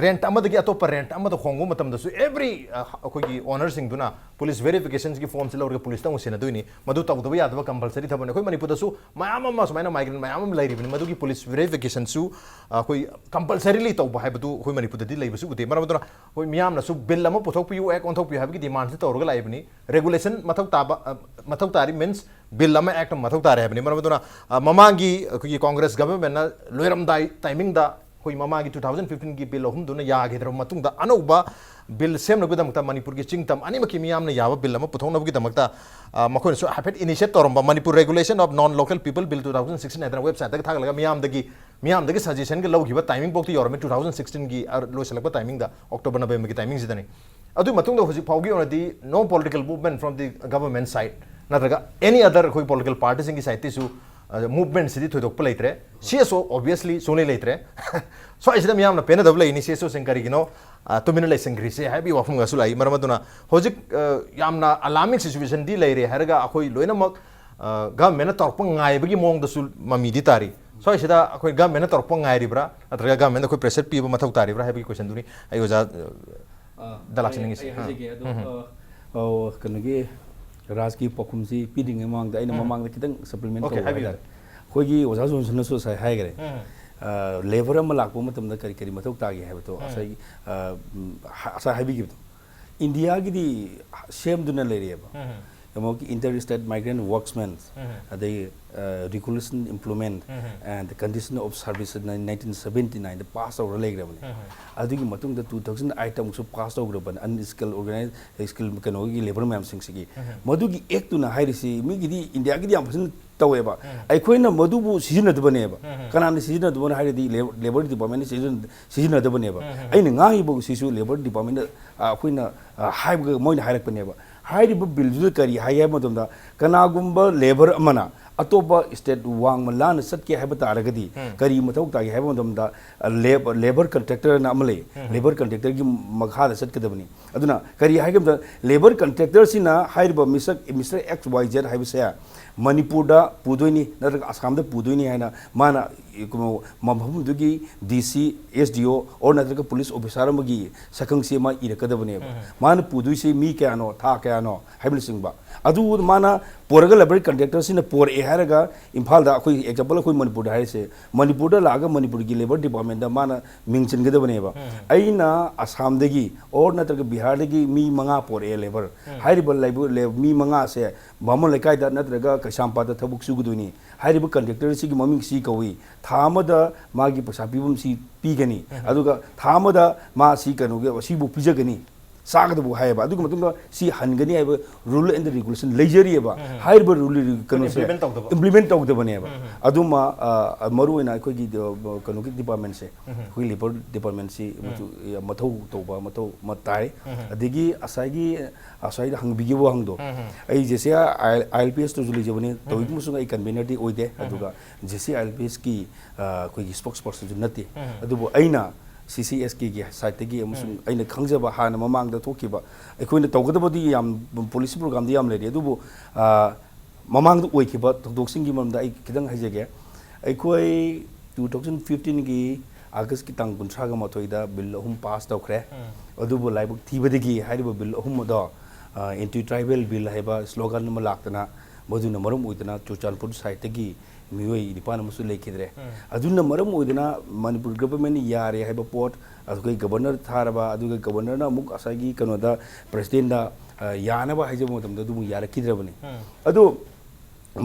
ꯔꯦꯟꯠ ꯑꯃꯗꯒꯤ ꯑꯇꯣꯞꯄ ꯔꯦꯟꯠ ꯑꯃꯗ ꯍꯣꯡꯕ ꯃꯇꯝꯗꯁꯨ, ꯑꯦꯚ꯭ꯔꯤ ꯑꯩꯈꯣꯏꯒꯤ ꯑꯣꯅꯔꯁꯤꯡꯗꯨꯅ ꯄꯨꯂꯤꯁ ꯚꯦꯔꯤꯐꯤꯀꯦꯁꯟꯒꯤ ꯐꯣꯔꯝꯁꯦ ꯂꯧꯔꯒ ꯄꯨꯂꯤꯁꯇ ꯑꯃꯨꯛ ꯁꯤꯟꯅꯗꯣꯏꯅꯤ꯫ ꯃꯗꯨ ꯇꯧꯗꯕ ꯌꯥꯗꯕ ꯀꯝꯄꯜꯁꯔꯤ ꯊꯕꯛꯅꯤ꯫ ꯑꯩꯈꯣꯏ ꯃꯅꯤꯄꯨꯔꯗꯁꯨ ꯃꯌꯥꯝ ꯑꯃ ꯁꯨꯃꯥꯏꯅ ꯃꯥꯏꯒ꯭ꯔꯦꯟ ꯃꯌꯥꯝ ꯑꯃ ꯂꯩꯔꯤꯕꯅꯤ, ꯃꯗꯨꯒꯤ ꯄꯨꯂꯤꯁ ꯚꯦꯔꯤꯐꯤꯀꯦꯁꯟꯁꯨ ꯑꯩꯈꯣꯏ ꯀꯝꯄꯜꯁꯔꯤꯂꯤ ꯇꯧꯕ ꯍꯥꯏꯕꯗꯨ ꯑꯩꯈꯣꯏ ꯃꯅꯤꯄꯨꯔꯗꯗꯤ ꯂꯩꯕꯁꯨ ꯎꯗꯦ꯫ ꯃꯔꯝ ꯑꯗꯨꯅ ꯑꯩꯈꯣꯏ ꯃꯤꯌꯥꯝꯅꯁꯨ ꯕꯤꯜ ꯑꯃ ꯄꯨꯊꯣꯛꯄꯤꯌꯨ, ꯑꯦꯛ ꯑꯣꯟꯊꯣꯛꯄꯤꯌꯨ ꯍꯥꯏꯕꯒꯤ ꯗꯤꯃꯥꯟꯁꯤ ꯇꯧꯔꯒ ꯂꯥꯛꯏꯕꯅꯤ꯫ ꯔꯦꯒꯨꯂꯦꯁꯟ ꯃꯊꯧ ꯇꯥꯕ, ꯑ, ꯃꯊꯧ ꯇꯥꯔꯤ, ꯃꯤꯟꯁ ꯕꯤꯜ ꯑꯃ, ꯑꯦꯛ ꯑꯃ ꯃꯊꯧ ꯇꯥꯔꯦ ꯍꯥꯏꯕꯅꯤ꯫ ꯃꯔꯝ ꯑꯗꯨꯅ, ꯑ, ꯃꯃꯥꯡꯒꯤ ꯑꯩꯈꯣꯏꯒꯤ ꯀꯣꯡꯒ꯭ꯔꯦꯁ ꯒꯚꯔꯟꯃꯦꯟꯠꯅ ꯂꯣꯏꯔꯝꯗꯥꯏ ꯇꯥꯏꯃꯤꯡꯗ, ꯑꯩꯈꯣꯏ ꯃꯃꯥꯡꯒꯤ ꯇꯨ ꯊꯥꯎꯖꯟ ꯐꯤꯐꯇꯤꯟꯒꯤ ꯕꯤꯜ ꯑꯍꯨꯝꯗꯨꯅ ꯌꯥꯈꯤꯗ꯭ꯔꯕ ꯃꯇꯨꯡꯗ, ꯑꯅꯧꯕ ꯕꯤꯜ ꯁꯦꯝꯅꯕꯒꯤꯗꯃꯛꯇ ꯃꯅꯤꯄꯨꯔꯒꯤ ꯆꯤꯡ ꯇꯝ ꯑꯅꯤꯃꯛꯀꯤ ꯃꯤꯌꯥꯝꯅ ꯌꯥꯕ ꯕꯤꯜ ꯑꯃ ꯄꯨꯊꯣꯛꯅꯕꯒꯤꯗꯃꯛꯇ, ꯑ, ꯃꯈꯣꯏꯅꯁꯨ ꯍꯥꯏꯐꯦꯠ ꯏꯅꯤꯁꯤꯌꯦꯠ ꯇꯧꯔꯝꯕ, Manipur Regulation of Non-Local People Bill two thousand sixteen ꯍꯥꯏꯗꯅ ꯋꯦꯕꯁꯥꯏꯠꯇꯒ ꯊꯥꯒꯠꯂꯒ ꯃꯤꯌꯥꯝꯗꯒꯤ, ꯃꯤꯌꯥꯝꯗꯒꯤ ꯁꯖꯦꯁꯟꯒ ꯂꯧꯈꯤꯕ ꯇꯥꯏꯃꯤꯡ ꯐꯥꯎꯗꯤ ꯌꯧꯔꯝꯃꯤ꯫ ꯇꯨ ꯊꯥꯎꯖꯟ ꯁꯤꯛꯁꯇꯤꯟꯒꯤ ꯑ, ꯂꯣꯏꯁꯤꯜꯂꯛꯄ ꯇꯥꯏꯃꯤꯡꯗ, ꯑꯣꯛꯇꯣꯕꯔ, ꯅꯕꯦꯝꯕꯔꯒꯤ ꯇꯥꯏꯃꯤꯡꯁꯤꯗꯅꯤ꯫ ꯑꯗꯨꯒꯤ ꯃꯇꯨꯡꯗ ꯍꯧꯖꯤꯛ ꯐꯥꯎꯒꯤ ꯑꯣꯏꯅꯗꯤ no political movement from the government side ꯅꯠꯇ꯭ꯔꯒ any other ꯑꯩꯈꯣꯏ ꯄꯣꯂꯤꯇꯤꯀꯦꯜ ꯄꯥꯔꯇꯤꯁꯤꯡꯒꯤ ꯁꯥꯏꯠꯇꯁꯨ ꯃꯨꯚꯃꯦꯟꯠꯁꯤꯗꯤ ꯊꯣꯏꯗꯣꯛꯄ ꯂꯩꯇ꯭ꯔꯦ꯫ ꯁꯤ ꯑꯦꯁ ꯑꯣ ꯑꯣꯕꯤꯌꯁꯂꯤ ꯁꯨꯡꯂꯩ ꯂꯩꯇ꯭ꯔꯦ꯫ ꯁ꯭ꯋꯥꯏꯁꯤꯗ ꯃꯤꯌꯥꯝꯅ ꯄꯦꯟꯅꯗꯕ ꯂꯩꯔꯤꯅꯤ, ꯁꯤ ꯑꯦꯁ ꯑꯣꯁꯤꯡ ꯀꯔꯤꯒꯤꯅꯣ ꯑ, ꯇꯨꯃꯤꯟꯅ ꯂꯩꯁꯟꯈ꯭ꯔꯤꯁꯦ ꯍꯥꯏꯕꯒꯤ ꯋꯥꯐꯝꯒꯁꯨ ꯂꯥꯛꯏ꯫ ꯃꯔꯝ ꯑꯗꯨꯅ ꯍꯧꯖꯤꯛ, ꯑ, ꯌꯥꯝꯅ ꯑꯂꯥꯔꯃꯤꯡ ꯁꯤꯆꯨꯋꯦꯁꯟꯗꯤ ꯂꯩꯔꯦ ꯍꯥꯏꯔꯒ ꯑꯩꯈꯣꯏ ꯂꯣꯏꯅꯃꯛ, ꯑ, ꯒꯚꯔꯟꯃꯦꯟꯠꯅ ꯇꯧꯔꯛꯄ ꯉꯥꯏꯕꯒꯤ ꯃꯑꯣꯡꯗꯁꯨ ꯃꯃꯤꯗꯤ ꯇꯥꯔꯤ꯫ ꯁ꯭ꯋꯥꯏꯁꯤꯗ ꯑꯩꯈꯣꯏ ꯒꯚꯔꯟꯃꯦꯟꯠꯅ ꯇꯧꯔꯛꯄ ꯉꯥꯏꯔꯤꯕ꯭ꯔꯥ, ꯅꯠꯇ꯭ꯔꯒ ꯒꯚꯔꯟꯃꯦꯟꯠꯅ ꯑꯩꯈꯣꯏ ꯄ꯭ꯔꯦꯁꯔ ꯄꯤꯕ ꯃꯊꯧ ꯇꯥꯔꯤꯕ꯭ꯔꯥ ꯍꯥꯏꯕꯒꯤ ꯀꯣꯏꯁꯟꯗꯨꯅꯤ ꯑꯩ ꯑꯣꯖꯥ, ꯑ, ꯑꯥ, ꯗ ꯑꯩ, ꯂꯥꯛꯆꯅꯤꯡꯉꯤꯁꯦ꯫ ꯑꯩ ꯑꯥ꯫ ꯍꯥꯏꯖꯒꯦ꯫ ꯑꯗꯣ, ꯎꯝ꯫ ꯑ, ꯑ, ꯀꯩꯅꯣꯒꯤ, ꯔꯥꯖꯀꯤ ꯄꯥꯎꯈꯨꯝꯁꯤ ꯄꯤꯗ꯭ꯔꯤꯉꯩ ꯃꯃꯥꯡꯗ ꯑꯩꯅ ꯎꯝ꯫ ꯃꯃꯥꯡꯗ ꯈꯤꯇꯪ ꯁꯄ꯭ꯂꯤꯃꯦꯟ ꯑꯣꯀꯦ, ꯇꯧꯕ ꯍꯥꯏꯕꯤꯌꯨ꯫ ꯍꯥꯏꯇꯥꯔꯦ꯫ ꯑꯩꯈꯣꯏꯒꯤ ꯑꯣꯖꯥ ꯖꯣꯟꯁꯟꯅꯁꯨ ꯉꯁꯥꯏ ꯍꯥꯏꯈ꯭ꯔꯦ꯫ ꯎꯝ꯫ ꯑ, ꯂꯦꯕꯔ ꯑꯃ ꯂꯥꯛꯄ ꯃꯇꯝꯗ ꯀꯔꯤ ꯀꯔꯤ ꯃꯊꯧ ꯇꯥꯒꯦ ꯍꯥꯏꯕꯗꯣ ꯎꯝ꯫ ꯉꯁꯥꯏ, ꯑ, ꯎꯝ, ꯍ-, ꯉꯁꯥꯏ ꯍꯥꯏꯕꯤꯈꯤꯕꯗꯣ꯫ ꯏꯟꯗꯤꯌꯥꯒꯤꯗꯤ ꯁꯦꯝꯗꯨꯅ ꯂꯩꯔꯤꯑꯕ꯫ ꯎꯝ꯫ ꯑꯃꯨꯛꯀꯤ Inter State Migrant Workmen, ꯎꯝ꯫ ꯑꯗꯩ, ꯑ, Regulation Implement um. And Condition of Service nineteen seventy ꯅꯥꯏꯟꯗ ꯄꯥꯁ ꯇꯧꯔ ꯂꯩꯈ꯭ꯔꯕꯅꯤ꯫ ꯎꯝ꯫ ꯑꯗꯨꯒꯤ ꯃꯇꯨꯡꯗ ꯇꯨ ꯊꯥꯎꯖꯟ ꯑꯩꯠꯇ ꯑꯃꯨꯛꯁꯨ ꯄꯥꯁ ꯇꯧꯈ꯭ꯔꯕꯅꯤ, ꯑꯟꯁ꯭ꯀꯤꯜ ꯑꯣꯔꯒꯅꯥꯏꯖ, ꯁ꯭ꯀꯤꯜ ꯀꯩꯅꯣꯒꯤ ꯂꯦꯕꯔ ꯃꯌꯥꯝꯁꯤꯡꯁꯤꯒꯤ꯫ ꯎꯝ꯫ ꯃꯗꯨꯒꯤ ꯑꯦꯛꯇꯨꯅ ꯍꯥꯏꯔꯤꯁꯤ ꯃꯤꯒꯤꯗꯤ, ꯏꯟꯗꯤꯌꯥꯒꯤꯗꯤ ꯌꯥꯝ ꯐꯖꯅ ꯇꯧꯋꯦꯕ꯫ ꯎꯝ꯫ ꯑꯩꯈꯣꯏꯅ ꯃꯗꯨꯕꯨ ꯁꯤꯖꯤꯟꯅꯗꯕꯅꯦꯕ꯫ ꯎꯝ꯫ ꯀꯅꯥꯅ ꯁꯤꯖꯤꯟꯅꯗꯕꯅꯣ ꯍꯥꯏꯔꯗꯤ ꯂꯦ-, ꯂꯦꯕꯔ ꯗꯤꯄꯥꯔꯠꯃꯦꯟꯅ ꯁꯤꯖꯤꯟꯅ-, ꯁꯤꯖꯤꯟꯅꯗꯕꯅꯦꯕ꯫ ꯎꯝ꯫ ꯑꯩꯅ ꯉꯥꯡꯉꯤꯕꯁꯤꯁꯨ ꯂꯦꯕꯔ ꯗꯤꯄꯥꯔꯠꯃꯦꯟꯗ, ꯑ, ꯑꯩꯈꯣꯏꯅ, ꯑ, ꯍꯥꯏꯕꯒ ꯃꯣꯏꯅ ꯍꯥꯏꯔꯛꯄꯅꯦꯕ꯫ ꯍꯥꯏꯔꯤꯕ ꯕꯤꯜꯗꯨꯗ ꯀꯔꯤ ꯍꯥꯏꯒꯦ ꯍꯥꯏꯕ ꯃꯇꯝꯗ, ꯀꯅꯥꯒꯨꯝꯕ ꯂꯦꯕꯔ ꯑꯃꯅ ꯑꯇꯣꯞꯄ ꯁ꯭ꯇꯦꯠ ꯋꯥꯡꯃ ꯂꯥꯟꯅ ꯆꯠꯀꯦ ꯍꯥꯏꯕ ꯇꯥꯔꯒꯗꯤ ꯀꯔꯤ ꯃꯊꯧ ꯇꯥꯒꯦ ꯍꯥꯏꯕ ꯃꯇꯝꯗ, ꯂꯦꯕꯔ ꯀꯟꯇ꯭ꯔꯦꯛꯇꯔꯅ ꯑꯃ ꯂꯩ, ꯂꯦꯕꯔ ꯀꯟꯇ꯭ꯔꯦꯛꯇꯔꯒꯤ ꯃꯈꯥꯗ ꯆꯠꯀꯗꯕꯅꯤ꯫ ꯑꯗꯨꯅ ꯀꯔꯤ ꯍꯥꯏꯒꯦ ꯍꯥꯏꯕꯗ, ꯂꯦꯕꯔ ꯀꯟꯇ꯭ꯔꯦꯛꯇꯔꯁꯤꯅ ꯍꯥꯏꯔꯤꯕ ꯃꯤꯁꯛ ꯃꯤꯁꯇꯔ ꯑꯦꯛꯁ ꯋꯥꯏ ꯖꯦꯠ ꯍꯥꯏꯕꯁꯦ ꯃꯅꯤꯄꯨꯔꯗ ꯄꯨꯗꯣꯏꯅꯤ ꯅꯠꯇ꯭ꯔꯒ ꯑꯁꯥꯝꯗ ꯄꯨꯗꯣꯏꯅꯤ ꯍꯥꯏꯅ ꯃꯥꯅ ꯃꯐꯝꯗꯨꯒꯤ ꯗꯤ ꯁꯤ, ꯑꯦꯁ ꯗꯤ ꯑꯣ ꯑꯣꯔ ꯅꯠꯇ꯭ꯔꯒ ꯄꯨꯂꯤꯁ ꯑꯣꯐꯤꯁꯥꯔ ꯑꯃꯒꯤ ꯁꯛꯈꯪꯁꯤ ꯑꯃ ꯏꯔꯛꯀꯗꯕꯅꯦꯕ꯫ ꯃꯥꯅ ꯄꯨꯗꯣꯏꯁꯦ ꯃꯤ ꯀꯌꯥꯅꯣ, ꯊꯥ ꯀꯌꯥꯅꯣ ꯍꯥꯏꯕꯅꯆꯤꯡꯕ꯫ ꯑꯗꯨ ꯃꯥꯅ ꯄꯣꯔꯒ ꯂꯦꯕꯔ ꯀꯟꯇ꯭ꯔꯦꯛꯇꯔꯁꯤꯅ ꯄꯣꯔꯛꯑꯦ ꯍꯥꯏꯔꯒ ꯏꯝꯐꯥꯜꯗ, ꯑꯩꯈꯣꯏ ꯑꯦꯛꯖꯥꯝꯄꯜ ꯑꯩꯈꯣꯏ ꯃꯅꯤꯄꯨꯔꯗ ꯍꯥꯏꯔꯤꯁꯦ, ꯃꯅꯤꯄꯨꯔꯗ ꯂꯥꯛꯑꯒ ꯃꯅꯤꯄꯨꯔꯒꯤ ꯂꯦꯕꯔ ꯗꯤꯄꯥꯔꯠꯃꯦꯟꯗ ꯃꯥꯅ ꯃꯤꯡ ꯆꯟꯒꯗꯕꯅꯦꯕ꯫ ꯑꯩꯅ ꯑꯁꯥꯝꯗꯒꯤ ꯑꯣꯔ ꯅꯠꯇ꯭ꯔꯒ ꯕꯤꯍꯥꯔꯗꯒꯤ ꯃꯤ ꯃꯉꯥ ꯄꯣꯔꯛꯑꯦ ꯂꯦꯕꯔ꯫ ꯍꯥꯏꯔꯤꯕ ꯂꯦꯕꯔ, ꯂꯦ-, ꯃꯤ ꯃꯉꯥꯁꯦ ꯕꯥꯃꯣꯟ ꯂꯩꯀꯥꯏꯗ ꯅꯠꯇ꯭ꯔꯒ ꯀꯩꯁꯥꯝꯄꯥꯠꯇ ꯊꯕꯛ ꯁꯨꯒꯗꯣꯏꯅꯤ꯫ ꯍꯥꯏꯔꯤꯕ ꯀꯟꯇ꯭ꯔꯦꯛꯇꯔꯁꯤꯒꯤ ꯃꯃꯤꯡ ꯁꯤ ꯀꯧꯏ, ꯊꯥ ꯑꯃꯗ ꯃꯥꯒꯤ ꯄꯩꯁꯥ ꯄꯤꯐꯝ ꯁꯤ ꯄꯤꯒꯅꯤ, ꯑꯗꯨꯒ ꯊꯥ ꯑꯃꯗ ꯃꯥ ꯁꯤ ꯀꯩꯅꯣꯒꯤ ꯁꯤꯕꯨ ꯄꯤꯖꯒꯅꯤ, ꯆꯥꯒꯗꯕꯨ ꯍꯥꯏꯌꯦꯕ꯫ ꯑꯗꯨꯒꯤ ꯃꯇꯨꯡꯗ ꯁꯤ ꯍꯟꯒꯅꯤ ꯍꯥꯏꯕ ꯔꯨꯜ ꯑꯦꯟ ꯔꯤꯒꯨꯂꯦꯁꯟ ꯂꯩꯖꯔꯤꯑꯕ꯫ ꯍꯥꯏꯔꯤꯕ ꯔꯨꯜ ꯀꯩꯅꯣꯁꯦ implement ꯇꯧꯗꯕ꯫ Implement ꯇꯧꯗꯕꯅꯦꯕ꯫ ꯑꯗꯨꯃ, ꯑ, ꯃꯔꯨꯑꯣꯏꯅ ꯑꯩꯈꯣꯏꯒꯤ ꯗ-, ꯀꯩꯅꯣꯒꯤ ꯗꯤꯄꯥꯔꯠꯃꯦꯟꯁꯦ, ꯑꯩꯈꯣꯏ ꯂꯦꯕꯔ ꯗꯤꯄꯥꯔꯠꯃꯦꯟꯁꯤ ꯃꯊꯧ ꯇꯧꯕ ꯃꯊꯧ ꯑꯃ ꯇꯥꯏ꯫ ꯑꯗꯒꯤ ꯉꯁꯥꯏꯒꯤ, ꯉꯁꯥꯏꯗ ꯍꯪꯕꯤꯈꯤꯕ ꯋꯥꯍꯪꯗꯣ, ꯑꯩ J C I L P ꯑꯦꯁꯇꯁꯨ ꯂꯩꯖꯕꯅꯤ, ꯇꯧꯏꯒꯨꯝꯕꯁꯨ ꯑꯩ ꯀꯟꯚꯦꯅꯔꯗꯤ ꯑꯣꯏꯗꯦ, ꯑꯗꯨꯒ J C I L P ꯑꯦꯁꯀꯤ ꯑꯩꯈꯣꯏꯒꯤ ꯁ꯭ꯄꯣꯛꯁ ꯄꯔꯁꯟꯁꯨ ꯅꯠꯇꯦ꯫ ꯑꯗꯨꯕꯨ ꯑꯩꯅ ꯁꯤ ꯁꯤ ꯑꯦꯁ ꯀꯦꯒꯤ ꯁꯥꯏꯠꯇꯒꯤ ꯑꯃꯁꯨꯡ ꯑꯩꯅ ꯈꯪꯖꯕ ꯍꯥꯟꯅ ꯃꯃꯥꯡꯗ ꯊꯣꯛꯈꯤꯕ, ꯑꯩꯈꯣꯏꯅ ꯇꯧꯒꯗꯕꯗꯤ ꯌꯥꯝ, ꯄꯣꯂꯤꯁꯤ ꯄ꯭ꯔꯣꯒ꯭ꯔꯥꯝꯗꯤ ꯌꯥꯝ ꯂꯩꯔꯤ, ꯑꯗꯨꯕꯨ, ꯑ, ꯃꯃꯥꯡꯗ ꯑꯣꯏꯈꯤꯕ ꯊꯧꯗꯣꯛꯁꯤꯡꯒꯤ ꯃꯔꯝꯗ ꯑꯩ ꯈꯤꯇꯪ ꯍꯥꯏꯖꯒꯦ꯫ ꯑꯩꯈꯣꯏ ꯇꯨ ꯊꯥꯎꯖꯟ ꯐꯤꯐꯇꯤꯟꯒꯤ ꯑꯥꯒꯁꯀꯤ ꯇꯥꯡ ꯀꯨꯟꯊ꯭ꯔꯥꯒ ꯃꯥꯊꯣꯏꯗ ꯕꯤꯜ ꯑꯍꯨꯝ ꯄꯥꯁ ꯇꯧꯈ꯭ꯔꯦ꯫ ꯑꯗꯨꯕꯨ ꯂꯥꯏꯕꯛ ꯊꯤꯕꯗꯒꯤ ꯍꯥꯏꯔꯤꯕ ꯕꯤꯜ ꯑꯍꯨꯝ ꯑꯗꯣ, ꯑ, ꯑꯦꯟꯇꯤ ꯇ꯭ꯔꯥꯏꯕꯦꯜ ꯕꯤꯜ ꯍꯥꯏꯕ ꯁ꯭ꯂꯣꯒꯥꯟ ꯑꯃ ꯂꯥꯛꯇꯅ, ꯃꯗꯨꯅ ꯃꯔꯝ ꯑꯣꯏꯗꯨꯅ ꯆꯨꯔꯆꯥꯟꯄꯨꯔ ꯁꯥꯏꯠꯇꯒꯤ ꯃꯤꯑꯣꯏ ꯅꯤꯄꯥꯟ ꯑꯃꯁꯨ ꯂꯩꯈꯤꯗ꯭ꯔꯦ꯫ ꯑꯗꯨꯅ ꯃꯔꯝ ꯑꯣꯏꯗꯨꯅ ꯃꯅꯤꯄꯨꯔ ꯒꯚꯔꯟꯃꯦꯟꯠꯅ ꯌꯥꯔꯦ ꯍꯥꯏꯕ ꯄꯣꯠ, ꯑꯩꯈꯣꯏ ꯒꯚꯔꯅꯔ ꯊꯥꯔꯕ, ꯑꯗꯨꯒ ꯒꯚꯔꯅꯔꯅ ꯑꯃꯨꯛ ꯉꯁꯥꯏꯒꯤ ꯀꯩꯅꯣꯗ, ꯄ꯭ꯔꯁꯤꯗꯦꯟꯠꯗ, ꯑ, ꯌꯥꯅꯕ ꯍꯥꯏꯖꯕ ꯃꯇꯝꯗ ꯑꯗꯨ ꯑꯃꯨꯛ ꯌꯥꯔꯛꯈꯤꯗ꯭ꯔꯕꯅꯤ꯫ ꯑꯗꯨ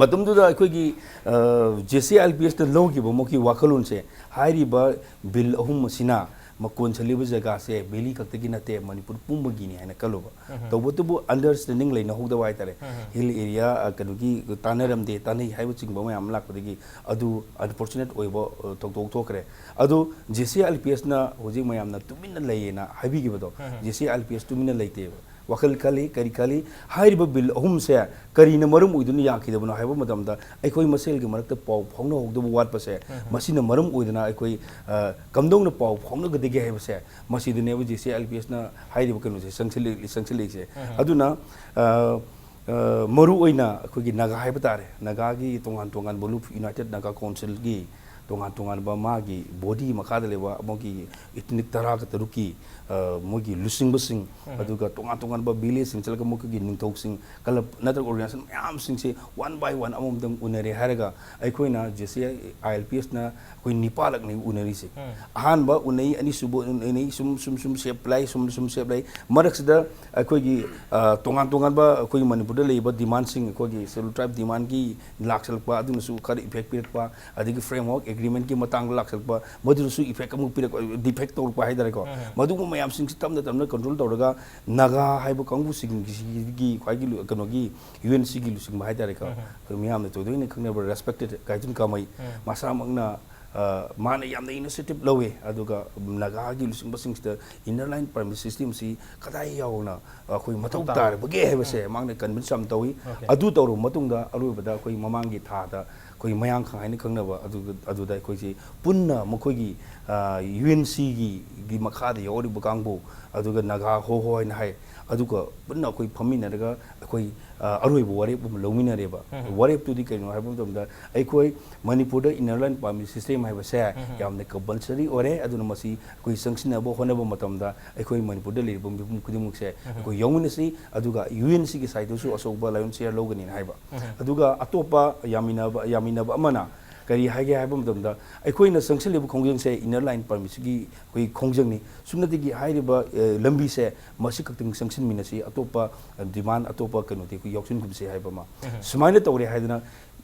ꯃꯇꯝꯗꯨꯗ ꯑꯩꯈꯣꯏꯒꯤ, ꯑ, J C I L P ꯑꯦꯁꯇ ꯂꯧꯈꯤꯕ ꯃꯈꯣꯏꯒꯤ ꯋꯥꯈꯜꯂꯣꯟꯁꯦ, ꯍꯥꯏꯔꯤꯕ ꯕꯤꯜ ꯑꯍꯨꯝ ꯑꯁꯤꯅ ꯃꯀꯣꯟꯁꯜꯂꯤꯕ ꯖꯒꯥꯁꯦ ꯚꯦꯂꯤ ꯈꯛꯇꯒꯤ ꯅꯠꯇꯦ, ꯃꯅꯤꯄꯨꯔ ꯄꯨꯝꯕꯒꯤꯅꯤ ꯍꯥꯏꯅ ꯈꯜꯂꯨꯕ꯫ ꯇꯧꯕꯇꯕꯨ ꯑꯟꯗꯔꯁ꯭ꯇꯦꯟꯗꯤꯡ ꯂꯩꯅꯍꯧꯗꯕ ꯍꯥꯏꯇꯥꯔꯦ꯫ ꯍꯤꯜ ꯑꯦꯔꯤꯌꯥ, ꯑ, ꯀꯩꯅꯣꯒꯤ ꯇꯥꯟꯅꯔꯝꯗꯦ, ꯇꯥꯟꯅꯩ ꯍꯥꯏꯕ ꯆꯤꯡꯕ ꯃꯌꯥꯝ ꯑꯃ ꯂꯥꯛꯄꯗꯒꯤ ꯑꯗꯨ ꯑꯟꯐꯣꯔꯆꯨꯅꯦꯠ ꯑꯣꯏꯕ, ꯑ, ꯊꯧꯗꯣꯛ ꯊꯣꯛꯈ꯭ꯔꯦ꯫ ꯑꯗꯨ J C I L P ꯑꯦꯁꯅ ꯍꯧꯖꯤꯛ ꯃꯌꯥꯝꯅ ꯇꯨꯃꯤꯟꯅ ꯂꯩꯌꯦꯅ ꯍꯥꯏꯕꯤꯈꯤꯕꯗꯣ, J C I L P S ꯇꯨꯃꯤꯟꯅ ꯂꯩꯇꯦꯕ꯫ ꯋꯥꯈꯜ ꯈꯜꯂꯤ, ꯀꯔꯤ ꯈꯜꯂꯤ? ꯍꯥꯏꯔꯤꯕ ꯕꯤꯜ ꯑꯍꯨꯝꯁꯦ ꯀꯔꯤꯅ ꯃꯔꯝ ꯑꯣꯏꯗꯨꯅ ꯌꯥꯈꯤꯗꯕꯅꯣ ꯍꯥꯏꯕ ꯃꯇꯝꯗ, ꯑꯩꯈꯣꯏ ꯃꯁꯦꯜꯒꯤ ꯃꯔꯛꯇ ꯄꯥꯎ ꯐꯥꯎꯅꯍꯧꯗꯕ ꯋꯥꯠꯄꯁꯦ, ꯃꯁꯤꯅ ꯃꯔꯝ ꯑꯣꯏꯗꯨꯅ ꯑꯩꯈꯣꯏ, ꯑ, ꯀꯝꯗꯧꯅ ꯄꯥꯎ ꯐꯥꯎꯅꯒꯗꯒꯦ ꯍꯥꯏꯕꯁꯦ, ꯃꯁꯤꯗꯅꯦꯕ J C I L P ꯑꯦꯁꯅ ꯍꯥꯏꯔꯤꯕ ꯀꯩꯅꯣꯁꯦ ꯆꯪꯁꯤꯜꯂꯤ-, ꯆꯪꯁꯤꯜꯂꯛꯏꯁꯦ꯫ ꯑꯗꯨꯅ, ꯑ, ꯑ, ꯃꯔꯨ ꯑꯣꯏꯅ ꯑꯩꯈꯣꯏꯒꯤ ꯅꯥꯒꯥ ꯍꯥꯏꯕ ꯇꯥꯔꯦ, ꯅꯥꯒꯥꯒꯤ ꯇꯣꯉꯥꯟ ꯇꯣꯉꯥꯟꯕ ꯂꯨꯞ, ꯌꯨꯅꯥꯏꯇꯦꯠ ꯅꯥꯒꯥ ꯀꯥꯎꯟꯁꯤꯜꯒꯤ ꯇꯣꯉꯥꯟ ꯇꯣꯉꯥꯟꯕ ꯃꯥꯒꯤ ꯕꯣꯗꯤ ꯃꯈꯥꯗ ꯂꯩꯕ ꯃꯣꯏꯒꯤ ꯏꯊꯅꯤꯛ ꯇꯔꯥꯒ ꯇꯔꯨꯛꯀꯤ, ꯑ, ꯃꯣꯏꯒꯤ ꯂꯨꯆꯤꯡꯕꯁꯤꯡ, ꯑꯗꯨꯒ ꯇꯣꯉꯥꯟ ꯇꯣꯉꯥꯟꯕ ꯚꯤꯂꯦꯖꯁꯤꯡ ꯆꯠꯂꯒ ꯃꯈꯣꯏꯒꯤ ꯅꯤꯡꯊꯧꯁꯤꯡ, ꯀꯂꯕ ꯅꯠꯇ꯭ꯔꯒ ꯑꯣꯔꯒꯅꯥꯏꯖꯦꯁꯟ ꯃꯌꯥꯝꯁꯤꯡꯁꯦ ꯋꯥꯟ ꯕꯥꯏ ꯋꯥꯟ ꯑꯃꯃꯝꯗꯪ ꯎꯅꯔꯦ ꯍꯥꯏꯔꯒ, ꯑꯩꯈꯣꯏꯅ J C I L P ꯑꯦꯁꯅ ꯑꯩꯈꯣꯏ ꯅꯤꯄꯥꯂꯛꯅꯤ ꯎꯅꯔꯤꯁꯦ꯫ ꯑꯍꯥꯟꯕ ꯎꯅꯩ, ꯑꯅꯤꯁꯨꯕ ꯎꯅꯩ, ꯁꯨꯝ, ꯁꯨꯝ, ꯁꯨꯝ ꯁꯦꯞ ꯂꯩ, ꯁꯨꯝ, ꯁꯨꯝ ꯁꯦꯞ ꯂꯩ꯫ ꯃꯔꯛꯁꯤꯗ ꯑꯩꯈꯣꯏꯒꯤ, ꯑ, ꯇꯣꯉꯥꯟ ꯇꯣꯉꯥꯟꯕ ꯑꯩꯈꯣꯏꯒꯤ ꯃꯅꯤꯄꯨꯔꯗ ꯂꯩꯔꯤꯕ ꯗꯤꯃꯥꯟꯁꯤꯡ, ꯑꯩꯈꯣꯏꯒꯤ ꯁꯦꯗꯨꯜ ꯇ꯭ꯔꯥꯏꯕ ꯗꯤꯃꯥꯟꯒꯤ ꯂꯥꯛꯁꯜꯂꯛꯄ, ꯑꯗꯨꯅꯁꯨ ꯈꯔ ꯏꯐꯦꯛ ꯄꯤꯔꯛꯄ, ꯑꯗꯒꯤ ꯐ꯭ꯔꯦꯝꯋꯥꯔꯛ ꯑꯦꯒ꯭ꯔꯤꯃꯦꯟꯒꯤ ꯃꯇꯥꯡꯗ ꯂꯥꯛꯁꯜꯂꯛꯄ, ꯃꯗꯨꯗꯁꯨ ꯏꯐꯦꯛ ꯑꯃꯨꯛ ꯄꯤꯔꯛꯄ, ꯗꯤꯐꯦꯛ ꯇꯧꯔꯛꯄ ꯍꯥꯏꯇꯥꯔꯦꯀꯣ꯫ ꯃꯗꯨꯒꯨꯝꯕ ꯃꯌꯥꯝꯁꯤꯡꯁꯤ ꯇꯞꯅ ꯇꯞꯅ ꯀꯟꯇ꯭ꯔꯣꯜ ꯇꯧꯔꯒ ꯅꯥꯒꯥ ꯍꯥꯏꯕ ꯀꯥꯡꯕꯨꯁꯤꯡꯒꯤ ꯈ꯭ꯋꯥꯏꯒꯤ ꯂꯨ-, ꯀꯩꯅꯣꯒꯤ ꯌꯨ ꯑꯦꯟ ꯁꯤꯒꯤ ꯂꯨꯆꯤꯡꯕ ꯍꯥꯏꯇꯥꯔꯦꯀꯣ꯫ ꯑꯩꯈꯣꯏ ꯃꯤꯌꯥꯝꯅ ꯊꯣꯏꯗꯣꯛꯅ ꯈꯪꯅꯕ ꯔꯦꯁꯄꯦꯛꯇꯦꯠ ꯒꯥꯏꯇꯨꯟ ꯀꯥꯃꯩ ꯃꯁꯥꯃꯛꯅ, ꯑ, ꯃꯥꯅ ꯌꯥꯝꯅ ꯏꯅꯤꯁꯤꯌꯦꯇꯤꯚ ꯂꯧꯋꯤ, ꯑꯗꯨꯒ ꯅꯥꯒꯥꯒꯤ ꯂꯨꯆꯤꯡꯕꯁꯤꯡꯁꯤꯗ ꯏꯟꯅꯔ ꯂꯥꯏꯟ ꯄꯔꯃꯤꯠ ꯁꯤꯁꯇꯦꯝꯁꯤ ꯀꯗꯥꯏ ꯌꯥꯎꯅ ꯑꯩꯈꯣꯏ ꯃꯊꯧ ꯃꯊꯧ ꯇꯥꯏ꯫ ꯇꯥꯔꯕꯒꯦ ꯍꯥꯏꯕꯁꯦ ꯃꯥꯅ ꯀꯟꯚꯤꯟꯁ ꯌꯥꯝ ꯇꯧꯋꯤ꯫ ꯑꯗꯨ ꯇꯧꯔꯕ ꯃꯇꯨꯡꯗ ꯑꯔꯣꯏꯕꯗ ꯑꯩꯈꯣꯏ ꯃꯃꯥꯡꯒꯤ ꯊꯥꯗ ꯑꯩꯈꯣꯏ ꯃꯌꯥꯡꯈꯥꯡ ꯍꯥꯏꯅ ꯈꯪꯅꯕ ꯑꯗꯨꯒ, ꯑꯗꯨꯗ ꯑꯩꯈꯣꯏꯁꯤ ꯄꯨꯟꯅ ꯃꯈꯣꯏꯒꯤ, ꯑ, ꯌꯨ ꯑꯦꯟ ꯁꯤꯒꯤ, ꯒꯤ ꯃꯈꯥꯗ ꯌꯥꯎꯔꯤꯕ ꯀꯥꯡꯕꯨ, ꯑꯗꯨꯒ ꯅꯥꯒꯥ ꯍꯣ ꯍꯣ ꯍꯥꯏꯅ ꯍꯥꯏ, ꯑꯗꯨꯒ ꯄꯨꯟꯅ ꯑꯩꯈꯣꯏ ꯐꯝꯃꯤꯟꯅꯔꯒ ꯑꯩꯈꯣꯏ, ꯑ, ꯑꯔꯣꯏꯕ ꯋꯥꯔꯦꯞ ꯑꯃ ꯂꯧꯃꯤꯟꯅꯔꯦꯕ꯫ ꯋꯥꯔꯦꯞꯇꯨꯗꯤ ꯀꯩꯅꯣ ꯍꯥꯏꯕ ꯃꯇꯝꯗ, ꯑꯩꯈꯣꯏ ꯃꯅꯤꯄꯨꯔꯗ ꯏꯟꯅꯔ ꯂꯥꯏꯟ ꯄꯔꯃꯤꯠ ꯁꯤꯁꯇꯦꯝ ꯍꯥꯏꯕꯁꯦ ꯌꯥꯝꯅ ꯀꯝꯄꯜꯁꯔꯤ ꯑꯣꯏꯔꯦ, ꯑꯗꯨꯅ ꯃꯁꯤ ꯑꯩꯈꯣꯏ ꯆꯪꯁꯤꯟꯅꯕ ꯍꯣꯠꯅꯕ ꯃꯇꯝꯗ ꯑꯩꯈꯣꯏ ꯃꯅꯤꯄꯨꯔꯗ ꯂꯩꯔꯤꯕ ꯃꯤꯄꯨꯝ ꯈꯨꯗꯤꯡꯃꯛꯁꯦ ꯑꯩꯈꯣꯏ ꯌꯥꯎꯃꯤꯟꯅꯁꯤ, ꯑꯗꯨꯒ ꯌꯨ ꯑꯦꯟ ꯁꯤꯒꯤ ꯁꯥꯏꯠꯇꯁꯨ ꯑꯆꯧꯕ ꯂꯥꯏꯑꯣꯟ ꯁꯤꯌꯥꯔ ꯂꯧꯒꯅꯤꯅ ꯍꯥꯏꯕ꯫ ꯑꯗꯨꯒ ꯑꯇꯣꯞꯄ ꯌꯥꯃꯤꯟꯅꯕ, ꯌꯥꯃꯤꯟꯅꯕ ꯑꯃꯅ ꯀꯔꯤ ꯍꯥꯏꯒꯦ ꯍꯥꯏꯕ ꯃꯇꯝꯗ, ꯑꯩꯈꯣꯏꯅ ꯆꯪꯁꯤꯜꯂꯤꯕ ꯈꯣꯡꯖꯪꯁꯦ ꯏꯟꯅꯔ ꯂꯥꯏꯟ ꯄꯔꯃꯤꯠꯁꯤꯒꯤ ꯑꯩꯈꯣꯏ ꯈꯣꯡꯖꯪꯅꯤ, ꯁꯨꯞꯅꯇꯒꯤ ꯍꯥꯏꯔꯤꯕ, ꯑ, ꯂꯝꯕꯤꯁꯦ ꯃꯁꯤ ꯈꯛꯇꯪ ꯆꯪꯁꯤꯟꯃꯤꯟꯅꯁꯤ, ꯑꯇꯣꯞꯄ, ꯑ, ꯗꯤꯃꯥꯟ, ꯑꯇꯣꯞꯄ ꯀꯩꯅꯣꯗꯤ ꯑꯩꯈꯣꯏ ꯌꯥꯎꯁꯤꯟꯒꯨꯝꯁꯤ ꯍꯥꯏꯕ ꯑꯃ꯫ ꯁꯨꯃꯥꯏꯅ ꯇꯧꯔꯦ ꯍꯥꯏꯗꯅ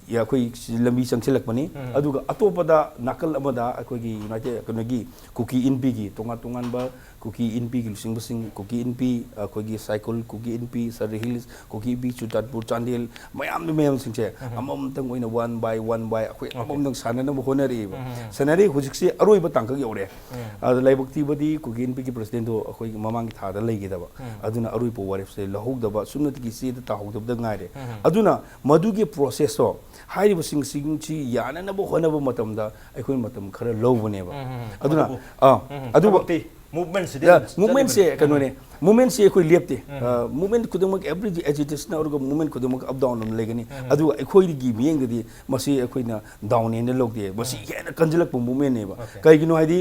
ꯌꯥ-, ꯑꯩꯈꯣꯏ ꯁꯤ ꯂꯝꯕꯤ ꯆꯪꯁꯤꯜꯂꯛꯄꯅꯤ꯫ ꯑꯗꯨꯒ ꯑꯇꯣꯞꯄꯗ, ꯅꯥꯀꯜ ꯑꯃꯗ ꯑꯩꯈꯣꯏꯒꯤ ꯌꯨꯅꯥꯏꯇꯦꯗ ꯀꯩꯅꯣꯒꯤ ꯀꯨꯀꯤ ꯏꯟꯄꯤꯒꯤ ꯇꯣꯉꯥꯟ ꯇꯣꯉꯥꯟꯕ ꯀꯨꯀꯤ ꯏꯟꯄꯤꯒꯤ ꯂꯨꯆꯤꯡꯕꯁꯤꯡ, ꯀꯨꯀꯤ ꯏꯟꯄꯤ, ꯑꯩꯈꯣꯏꯒꯤ ꯁꯥꯏꯀꯨꯜ, ꯀꯨꯀꯤ ꯏꯟꯄꯤ, ꯁꯔ ꯍꯤꯜꯁ, ꯀꯨꯀꯤ ꯏꯟꯄꯤ, ꯆꯨꯔꯆꯥꯟꯄꯨꯔ, ꯆꯥꯟꯗꯦꯜ, ꯃꯌꯥꯝ ꯃꯌꯥꯝꯁꯤꯡꯁꯦ ꯑꯃꯃꯝꯇꯪ ꯑꯣꯏꯅ ꯋꯥꯟ ꯕꯥꯏ ꯋꯥꯟ ꯕꯥꯏ ꯑꯩꯈꯣꯏ ꯑꯃꯃꯝꯇꯪ ꯁꯥꯟꯅꯅꯕ ꯍꯣꯠꯅꯔꯛꯏꯕ꯫ ꯁꯥꯟꯅꯔꯛꯏ ꯍꯧꯖꯤꯛꯁꯦ ꯑꯔꯣꯏꯕ ꯇꯥꯡꯀꯛ ꯌꯧꯔꯦ꯫ ꯑꯗ ꯂꯥꯏꯕꯛ ꯊꯤꯕꯗꯤ ꯀꯨꯀꯤ ꯏꯟꯄꯤꯒꯤ ꯄ꯭ꯔꯁꯤꯗꯦꯟꯗꯣ ꯑꯩꯈꯣꯏꯒꯤ ꯃꯃꯥꯡꯒꯤ ꯊꯥꯗ ꯂꯩꯈꯤꯗꯕ꯫ ꯑꯗꯨꯅ ꯑꯔꯣꯏꯕ ꯋꯥꯔꯦꯞꯁꯦ ꯂꯧꯍꯧꯗꯕ, ꯁꯨꯞꯅꯇꯒꯤ ꯆꯦꯗ ꯇꯥꯍꯧꯗꯕꯗ ꯉꯥꯏꯔꯦ꯫ ꯑꯗꯨꯅ ꯃꯗꯨꯒꯤ ꯄ꯭ꯔꯣꯁꯦꯁꯇꯣ, ꯍꯥꯏꯔꯤꯕꯁꯤꯡꯁꯤꯡꯁꯤ ꯌꯥꯅꯅꯕ ꯍꯣꯠꯅꯕ ꯃꯇꯝꯗ ꯑꯩꯈꯣꯏ ꯃꯇꯝ ꯈꯔ ꯂꯧꯕꯅꯦꯕ꯫ ꯑꯗꯨꯅ, ꯑꯗꯨꯕꯨ, ꯑꯥ, ꯎꯝ, ꯑꯗꯨꯕꯨ ꯊꯕꯛꯇꯤ movement ꯁꯤꯗꯤ ꯑꯗꯨꯝ ꯆꯠꯂꯤꯕꯅꯤ꯫ ꯀꯩꯅꯣꯅꯦ, movement ꯁꯤ ꯑꯩꯈꯣꯏ ꯂꯦꯞꯇꯦ꯫ ꯎꯝ꯫ ꯑ, movement ꯈꯨꯗꯤꯡꯃꯛ, every agitation ꯑꯣꯏꯔꯒ movement ꯈꯨꯗꯤꯡꯃꯛ up down ꯑꯗꯨꯝ ꯂꯩꯒꯅꯤ꯫ ꯎꯝ꯫ ꯑꯗꯨꯒ ꯑꯩꯈꯣꯏꯒꯤ ꯃꯤꯠꯌꯦꯡꯗꯗꯤ ꯃꯁꯤ ꯑꯩꯈꯣꯏꯅ down ꯍꯥꯏꯅ ꯂꯧꯗꯦ꯫ ꯃꯁꯤ ꯎꯝ꯫ ꯍꯦꯟꯅ ꯀꯟꯁꯤꯜꯂꯛꯄ movement ꯅꯦꯕ꯫ Okay꯫ ꯀꯩꯒꯤꯅꯣ ꯍꯥꯏꯗꯤ,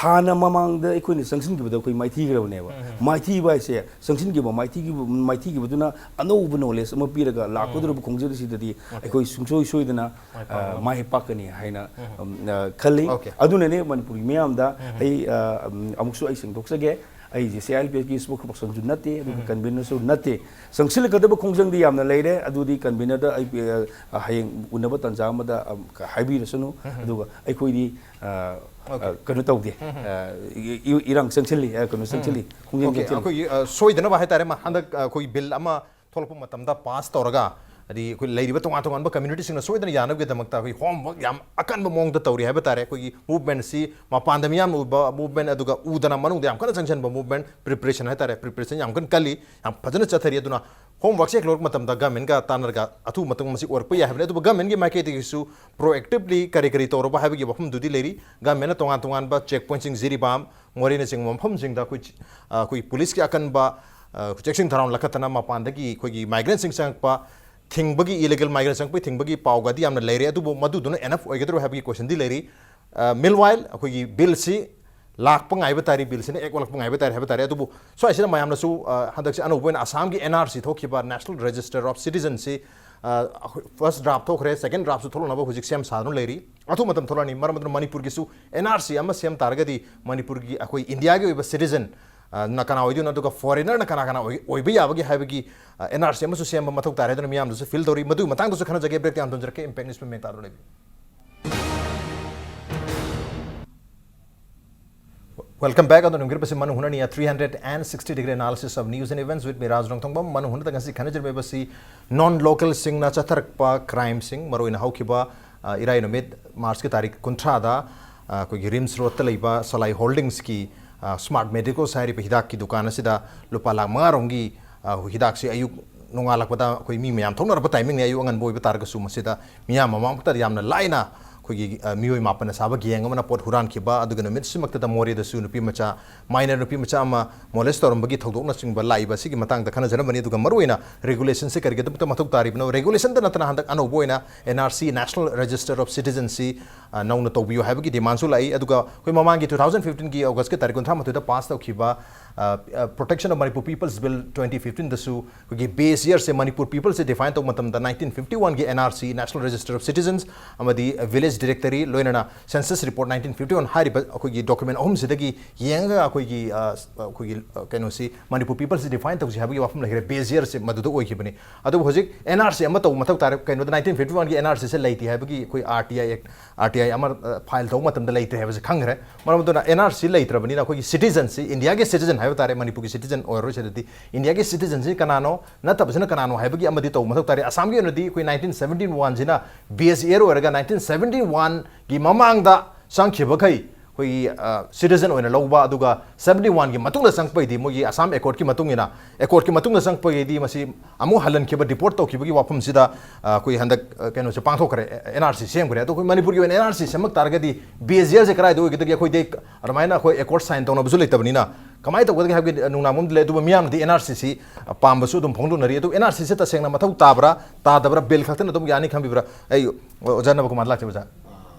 ꯍꯥꯟꯅ ꯃꯃꯥꯡꯗ ꯑꯩꯈꯣꯏꯅ ꯆꯪꯁꯤꯟꯈꯤꯕꯗ ꯑꯩꯈꯣꯏ ꯃꯥꯏꯊꯤꯈ꯭ꯔꯕꯅꯦꯕ꯫ ꯎꯝ꯫ ꯃꯥꯏꯊꯤꯕ ꯍꯥꯏꯁꯦ, ꯆꯪꯁꯤꯟꯈꯤꯕ ꯃꯥꯏꯊꯤꯈꯤꯕ, ꯃꯥꯏꯊꯤꯈꯤꯕꯗꯨꯅ ꯑꯅꯧꯕ knowledge ꯑꯃ ꯄꯤꯔꯒ ꯂꯥꯛꯀꯗꯧꯔꯤꯕ ꯎꯝ꯫ ꯈꯣꯡꯖꯦꯜ ꯑꯁꯤꯗꯗꯤ Okay꯫ ꯑꯩꯈꯣꯏ ꯁꯨꯡꯁꯣꯏ ꯁꯣꯏꯗꯅ, ꯃꯥꯏ ꯑ, ꯄꯥꯛꯀꯅꯤ꯫ ꯃꯥꯏ ꯄꯥꯛꯀꯅꯤ ꯍꯥꯏꯅ, ꯎꯝ꯫ ꯎꯝ, ꯑ, ꯈꯜꯂꯤ꯫ Okay꯫ ꯑꯗꯨꯅꯅꯦ ꯃꯅꯤꯄꯨꯔꯒꯤ ꯃꯤꯌꯥꯝꯗ ꯎꯝ꯫ ꯑꯩ, ꯑ, ꯎꯝ, ꯑꯃꯨꯛꯁꯨ ꯑꯩ ꯁꯦꯡꯗꯣꯛꯆꯒꯦ꯫ ꯑꯩꯁꯦ C I L P F ꯀꯤ spokesperson ꯁꯨ ꯅꯠꯇꯦ, ꯑꯗꯨꯒ ꯎꯝ꯫ Convener ꯁꯨ ꯅꯠꯇꯦ꯫ ꯆꯪꯁꯤꯜꯂꯛꯀꯗꯕ ꯈꯣꯡꯖꯪꯗꯤ ꯌꯥꯝꯅ ꯂꯩꯔꯦ꯫ ꯑꯗꯨꯗꯤ convener ꯗ ꯑꯩ, ꯑ, ꯍꯌꯦꯡ ꯎꯅꯕ ꯇꯥꯟꯖꯥ ꯑꯃꯗ, ꯑ, ꯍꯥꯏꯕꯤꯔꯁꯅꯨ꯫ ꯎꯝ꯫ ꯑꯗꯨꯒ ꯑꯩꯈꯣꯏꯗꯤ, ꯑ, Okay꯫ ꯑ, ꯀꯩꯅꯣ ꯇꯧꯗꯦ꯫ ꯎꯝ꯫ ꯑ, ꯏ-, ꯏ-, ꯏꯔꯥꯡ ꯆꯪꯁꯤꯜꯂꯤ, ꯑ, ꯀꯩꯅꯣ ꯎꯝ꯫ ꯆꯪꯁꯤꯜꯂꯤ, ꯈꯣꯡꯖꯪ Okay, ꯆꯪꯁꯤꯜꯂꯤ꯫ ꯑꯩꯈꯣꯏꯒꯤ, ꯑ, ꯁꯣꯏꯗꯅꯕ ꯍꯥꯏꯇꯥꯔꯦ, ꯃ-, ꯍꯟꯗꯛ, ꯑ, ꯑꯩꯈꯣꯏꯒꯤ bill ꯑꯃ ꯊꯣꯛꯂꯛꯄ ꯃꯇꯝꯗ pass ꯇꯧꯔꯒ, ꯍꯥꯏꯗꯤ ꯑꯩꯈꯣꯏ ꯂꯩꯔꯤꯕ ꯇꯣꯉꯥꯟ ꯇꯣꯉꯥꯟꯕ community ꯁꯤꯡꯅ ꯁꯣꯏꯗꯅ ꯌꯥꯅꯕꯒꯤꯗꯃꯛꯇ ꯑꯩꯈꯣꯏ homework ꯌꯥꯝ ꯑꯀꯟꯕ ꯃꯑꯣꯡꯗ ꯇꯧꯔꯤ ꯍꯥꯏꯕ ꯇꯥꯔꯦ꯫ ꯑꯩꯈꯣꯏꯒꯤ movement ꯁꯤ ꯃꯄꯥꯟꯗ ꯃꯤꯌꯥꯝꯅ ꯎꯕ movement ꯑꯗꯨꯒ ꯎꯗꯅ ꯃꯅꯨꯡꯗ ꯌꯥꯝ ꯀꯟꯅ ꯆꯪꯁꯤꯟꯕ movement preparation ꯍꯥꯏꯇꯥꯔꯦ, preparation ꯌꯥꯝ ꯀꯟꯅ ꯀꯜꯂꯤ, ꯌꯥꯝ ꯐꯖꯅ ꯆꯠꯊꯔꯤ꯫ ꯑꯗꯨꯅ homework ꯁꯦ ꯍꯦꯛ ꯂꯣꯏꯔꯛꯄ ꯃꯇꯝꯗ government ꯀ ꯇꯥꯟꯅꯔꯒ ꯑꯊꯨꯕ ꯃꯇꯝ ꯃꯁꯤ ꯑꯣꯏꯔꯛꯄ ꯌꯥꯏ ꯍꯥꯏꯕꯅꯤ꯫ ꯑꯗꯨꯕꯨ government ꯀꯤ ꯃꯥꯏꯀꯩꯗꯒꯤꯁꯨ proactively ꯀꯔꯤ ꯀꯔꯤ ꯇꯧꯔꯕ ꯍꯥꯏꯕꯒꯤ ꯋꯥꯐꯝꯗꯨꯗꯤ ꯂꯩꯔꯤ꯫ Government ꯅ ꯇꯣꯉꯥꯟ ꯇꯣꯉꯥꯟꯕ check point ꯁꯤꯡ, ꯖꯤꯔꯤꯕꯥꯝ, ꯃꯣꯔꯦꯅꯆꯤꯡꯕ ꯃꯐꯝꯁꯤꯡꯗ ꯑꯩꯈꯣꯏ, ꯑ, ꯑꯩꯈꯣꯏ police ꯀꯤ ꯑꯀꯟꯕ, ꯑ, ꯆꯦꯛꯁꯤꯟ ꯊꯧꯔꯥꯡ ꯂꯧꯈꯠꯇꯅ ꯃꯄꯥꯟꯗꯒꯤ ꯑꯩꯈꯣꯏꯒꯤ migrant ꯁꯤꯡ ꯆꯪꯉꯛꯄ ꯊꯤꯡꯕꯒꯤ, illegal migrant ꯆꯪꯉꯛꯄꯒꯤ ꯊꯤꯡꯕꯒꯤ ꯄꯥꯎꯒꯗꯤ ꯌꯥꯝꯅ ꯂꯩꯔꯦ꯫ ꯑꯗꯨꯕꯨ ꯃꯗꯨꯗꯨꯅ enough ꯑꯣꯏꯒꯗ꯭ꯔꯣ ꯍꯥꯏꯕꯒꯤ question ꯗꯤ ꯂꯩꯔꯤ꯫ ꯑ, meanwhile ꯑꯩꯈꯣꯏꯒꯤ bill ꯁꯤ ꯂꯥꯛꯄ ꯉꯥꯏꯕ ꯇꯥꯔꯤ, bill ꯁꯤꯅ act ꯑꯣꯜꯂꯛꯄ ꯉꯥꯏꯕ ꯇꯥꯔꯤ ꯍꯥꯏꯕ ꯇꯥꯔꯦ꯫ ꯑꯗꯨꯕꯨ ꯁ꯭ꯋꯥꯏꯁꯤꯗ ꯃꯌꯥꯝꯅꯁꯨ, ꯑ, ꯍꯟꯗꯛꯁꯦ ꯑꯅꯧꯕ ꯑꯣꯏꯅ ꯑꯁꯥꯝꯒꯤ N R C ꯊꯣꯛꯈꯤꯕ, National Register of Citizen ꯁꯤ, ꯑ, ꯑꯩꯈꯣꯏ first draft ꯊꯣꯛꯈ꯭ꯔꯦ, second draft ꯁꯨ ꯊꯣꯛꯂꯛꯅꯕ ꯍꯧꯖꯤꯛ ꯁꯦꯝ ꯁꯥꯗꯨꯅ ꯂꯩꯔꯤ꯫ ꯑꯊꯨꯕ ꯃꯇꯝ ꯊꯣꯛꯂꯛꯑꯅꯤ꯫ ꯃꯔꯝ ꯑꯗꯨꯅ ꯃꯅꯤꯄꯨꯔꯒꯤꯁꯨ N R C ꯑꯃ ꯁꯦꯝ ꯇꯥꯔꯒꯗꯤ ꯃꯅꯤꯄꯨꯔꯒꯤ, ꯑꯩꯈꯣꯏ ꯏꯟꯗꯤꯌꯥꯒꯤ ꯑꯣꯏꯕ citizen, ꯑ, ꯅ ꯀꯅꯥ ꯑꯣꯏꯗꯣꯏꯅꯣ, ꯑꯗꯨꯒ foreigner ꯅ ꯀꯅꯥ ꯀꯅꯥ ꯑꯣꯏ-, ꯑꯣꯏꯕ ꯌꯥꯕꯒꯦ ꯍꯥꯏꯕꯒꯤ, ꯑ, N R C ꯑꯃꯁꯨ ꯁꯦꯝꯕ ꯃꯊꯧ ꯇꯥꯔꯦ꯫ ꯑꯗꯨꯅ ꯃꯤꯌꯥꯝꯗꯁꯨ feel ꯇꯧꯔꯤ꯫ ꯃꯗꯨꯒꯤ ꯃꯇꯥꯡꯗꯁꯨ ꯈꯟꯅꯖꯒꯦ, break ꯇ ꯌꯥꯝ ꯊꯝꯖꯔꯛꯀꯦ꯫ Impact News ꯄꯨꯝꯃꯦ ꯇꯥꯗꯨꯅ ꯂꯩꯕꯤꯌꯨ꯫ Welcome back. ꯑꯗꯣ ꯅꯨꯡꯒꯤꯔꯕꯁꯤ ꯃꯅꯨꯡ ꯍꯨꯅꯅꯤ, a three hundred and sixty degree analysis of news and events with me, ꯔꯥꯖ ꯔꯣꯡꯊꯣꯡꯕꯝ꯫ ꯃꯅꯨꯡ ꯍꯨꯅꯗ ꯉꯁꯤ ꯈꯟꯅꯖꯔꯤꯕꯁꯤ non-local ꯁꯤꯡꯅ ꯆꯠꯊꯔꯛꯄ crime ꯁꯤꯡ, ꯃꯔꯨꯑꯣꯏꯅ ꯍꯧꯈꯤꯕ, ꯑ, ꯏꯔꯥꯏ ꯅꯨꯃꯤꯠ, ꯃꯥꯔꯆꯀꯤ ꯇꯥꯔꯤꯛ ꯀꯨꯟꯊ꯭ꯔꯥꯗ, ꯑ, ꯑꯩꯈꯣꯏꯒꯤ ꯔꯤꯝꯁ ꯔꯣꯗꯇ ꯂꯩꯕ ꯁꯂꯥꯏ ꯍꯣꯜꯗꯤꯡꯁꯀꯤ, ꯑ, ꯁ꯭ꯃꯥꯔꯠ ꯃꯦꯗꯤꯀꯣꯁ ꯍꯥꯏꯔꯤꯕ ꯍꯤꯗꯥꯛꯀꯤ ꯗꯨꯀꯥꯟ ꯑꯁꯤꯗ ꯂꯨꯄꯥ ꯂꯥꯈ ꯃꯉꯥ ꯔꯣꯝꯒꯤ, ꯑ, ꯍꯤꯗꯥꯛꯁꯤ ꯑꯌꯨꯛ ꯅꯣꯡꯉꯥꯜꯂꯛꯄꯗ ꯑꯩꯈꯣꯏ ꯃꯤ ꯃꯌꯥꯝ ꯊꯣꯛꯅꯔꯛꯄ timing ꯅꯤ, ꯑꯌꯨꯛ ꯑꯉꯟꯕ ꯑꯣꯏꯕ ꯇꯥꯔꯒꯁꯨ ꯃꯁꯤꯗ ꯃꯤꯌꯥꯝ ꯃꯃꯥꯡꯃꯛꯇꯗ ꯌꯥꯝꯅ ꯂꯥꯏꯅ ꯑꯩꯈꯣꯏꯒꯤ, ꯑ, ꯃꯤꯑꯣꯏ ꯃꯥꯄꯟꯅ ꯁꯥꯕ gang ꯑꯃꯅ ꯄꯣꯠ ꯍꯨꯔꯥꯟꯈꯤꯕ, ꯑꯗꯨꯒ ꯅꯨꯃꯤꯠꯁꯤꯃꯛꯇꯗ ꯃꯣꯔꯦꯗꯁꯨ ꯅꯨꯄꯤ ꯃꯆꯥ, minor ꯅꯨꯄꯤ ꯃꯆꯥ ꯑꯃ molest ꯇꯧꯔꯝꯕꯒꯤ ꯊꯧꯗꯣꯛꯅꯆꯤꯡꯕ ꯂꯥꯛꯏꯕ ꯑꯁꯤꯒꯤ ꯃꯇꯥꯡꯗ ꯈꯟꯅꯖꯔꯝꯕꯅꯤ꯫ ꯑꯗꯨꯒ ꯃꯔꯨꯑꯣꯏꯅ regulation ꯁꯦ ꯀꯔꯤꯒꯤꯗꯃꯛꯇ ꯃꯊꯧ ꯇꯥꯔꯤꯕꯅꯣ? Regulation ꯗ ꯅꯠꯇꯅ ꯍꯟꯗꯛ ꯑꯅꯧꯕ ꯑꯣꯏꯅ N R C, National Register of Citizenship, ꯑ, ꯅꯧꯅ ꯇꯧꯕꯤꯌꯨ ꯍꯥꯏꯕꯒꯤ demand ꯁꯨ ꯂꯥꯛꯏ꯫ ꯑꯗꯨꯒ ꯑꯩꯈꯣꯏ ꯃꯃꯥꯡꯒꯤ two thousand fifteen ꯒꯤ August ꯀꯤ ꯇꯥꯔꯤꯛ ꯀꯨꯟꯊ꯭ꯔꯥ ꯃꯥꯊꯣꯏꯗ pass ꯇꯧꯈꯤꯕ, ꯑ, ꯑ, Protection of Manipur People's Bill twenty fifteen ꯗꯁꯨ ꯑꯩꯈꯣꯏꯒꯤ base year ꯁꯦ ꯃꯅꯤꯄꯨꯔ people ꯁꯦ define ꯇꯧꯕ ꯃꯇꯝꯗ nineteen fifty one ꯒꯤ N R C, National Register of Citizens, ꯑꯃꯗꯤ Village Directory, ꯂꯣꯏꯅꯅ Census Report nineteen fifty one ꯍꯥꯏꯔꯤꯕ ꯑꯩꯈꯣꯏꯒꯤ document ꯑꯍꯨꯝꯁꯤꯗꯒꯤ ꯌꯦꯡꯉꯒ ꯑꯩꯈꯣꯏꯒꯤ, ꯑ, ꯑꯩꯈꯣꯏꯒꯤ, ꯑ, ꯀꯩꯅꯣꯁꯤ, ꯃꯅꯤꯄꯨꯔ people ꯁꯤ define ꯇꯧꯁꯤ ꯍꯥꯏꯕꯒꯤ ꯋꯥꯐꯝ ꯂꯩꯈ꯭ꯔꯦ꯫ Base year ꯁꯦ ꯃꯗꯨꯗ ꯑꯣꯏꯈꯤꯕꯅꯤ꯫ ꯑꯗꯨꯕꯨ ꯍꯧꯖꯤꯛ N R C ꯑꯃ ꯇꯧꯕ ꯃꯊꯧ ꯇꯥꯔꯦ꯫ ꯀꯩꯅꯣꯗ nineteen fifty one ꯒꯤ N R C ꯁꯦ ꯂꯩꯇꯦ ꯍꯥꯏꯕꯒꯤ ꯑꯩꯈꯣꯏ R T I Act, R T I ꯑꯃ, ꯑ, file ꯇꯧꯕ ꯃꯇꯝꯗ ꯂꯩꯇ꯭ꯔꯦ ꯍꯥꯏꯕꯁꯦ ꯈꯪꯈ꯭ꯔꯦ꯫ ꯃꯔꯝ ꯑꯗꯨꯅ N R C ꯂꯩꯇ꯭ꯔꯕꯅꯤꯅ ꯑꯩꯈꯣꯏꯒꯤ citizen ꯁꯤ, ꯏꯟꯗꯤꯌꯥꯒꯤ citizen ꯍꯥꯏꯕ ꯇꯥꯔꯦ, ꯃꯅꯤꯄꯨꯔꯒꯤ citizen ꯑꯣꯏꯔꯔꯣꯏ ꯁꯤꯗꯗꯤ꯫ ꯏꯟꯗꯤꯌꯥꯒꯤ citizen ꯁꯤ ꯀꯅꯥꯅꯣ, ꯅꯠꯇꯕꯁꯤꯅ ꯀꯅꯥꯅꯣ ꯍꯥꯏꯕꯒꯤ ꯑꯃꯗꯤ ꯇꯧꯕ ꯃꯊꯧ ꯇꯥꯔꯦ꯫ ꯑꯁꯥꯝꯒꯤ ꯑꯣꯏꯅꯗꯤ ꯑꯩꯈꯣꯏ nineteen seventy one ꯁꯤꯅ base year ꯑꯣꯏꯔꯒ nineteen seventy one ꯒꯤ ꯃꯃꯥꯡꯗ ꯆꯪꯈꯤꯕꯈꯩ ꯑꯩꯈꯣꯏꯒꯤ, ꯑ, citizen ꯑꯣꯏꯅ ꯂꯧꯕ, ꯑꯗꯨꯒ seventy one ꯒꯤ ꯃꯇꯨꯡꯗ ꯆꯪꯉꯛꯄꯩꯗꯤ ꯃꯣꯏꯒꯤ ꯑꯁꯥꯝ accord ꯀꯤ ꯃꯇꯨꯡ ꯏꯟꯅ, accord ꯀꯤ ꯃꯇꯨꯡꯗ ꯆꯪꯉꯛꯄꯒꯤꯗꯤ ꯃꯁꯤ ꯑꯃꯨꯛ ꯍꯜꯍꯟꯈꯤꯕ, deport ꯇꯧꯈꯤꯕꯒꯤ ꯋꯥꯐꯝꯁꯤꯗ, ꯑ, ꯑꯩꯈꯣꯏ ꯍꯟꯗꯛ, ꯑ, ꯀꯩꯅꯣꯁꯦ ꯄꯥꯡꯊꯣꯛꯈ꯭ꯔꯦ, N R C ꯁꯦꯝꯈ꯭ꯔꯦ꯫ ꯑꯗꯣ ꯑꯩꯈꯣꯏ ꯃꯅꯤꯄꯨꯔꯒꯤ ꯑꯣꯏꯅ N R C ꯁꯦꯝꯃꯛ ꯇꯥꯔꯒꯗꯤ base year ꯁꯦ ꯀꯗꯥꯏꯗ ꯑꯣꯏꯒꯗꯒꯦ? ꯑꯩꯈꯣꯏꯗꯤ ꯑꯗꯨꯃꯥꯏꯅ ꯑꯩꯈꯣꯏ accord sign ꯇꯧꯅꯕꯁꯨ ꯂꯩꯇꯕꯅꯤꯅ ꯀꯃꯥꯏꯅ ꯇꯧꯒꯗꯒꯦ ꯍꯥꯏꯕꯒꯤ ꯅꯨꯡꯅꯥꯡꯕ ꯑꯃꯗꯤ ꯂꯩ꯫ ꯑꯗꯨꯕꯨ ꯃꯤꯌꯥꯝꯅꯗꯤ N R C ꯁꯤ ꯄꯥꯝꯕꯁꯨ ꯑꯗꯨꯝ ꯐꯣꯡꯗꯣꯛꯅꯔꯤ꯫ ꯑꯗꯨ N R C ꯁꯦ ꯇꯁꯦꯡꯅ ꯃꯊꯧ ꯇꯥꯕ꯭ꯔꯥ, ꯇꯥꯗꯕ꯭ꯔꯥ, bill ꯈꯛꯇꯅ ꯑꯗꯨꯝ ꯌꯥꯅꯤ ꯈꯟꯕꯤꯕ꯭ꯔꯥ? ꯑꯩ ꯑꯣꯖꯥ ꯅꯕꯀꯨꯃꯥꯔ ꯂꯥꯛꯆꯩ, ꯑꯣꯖꯥ꯫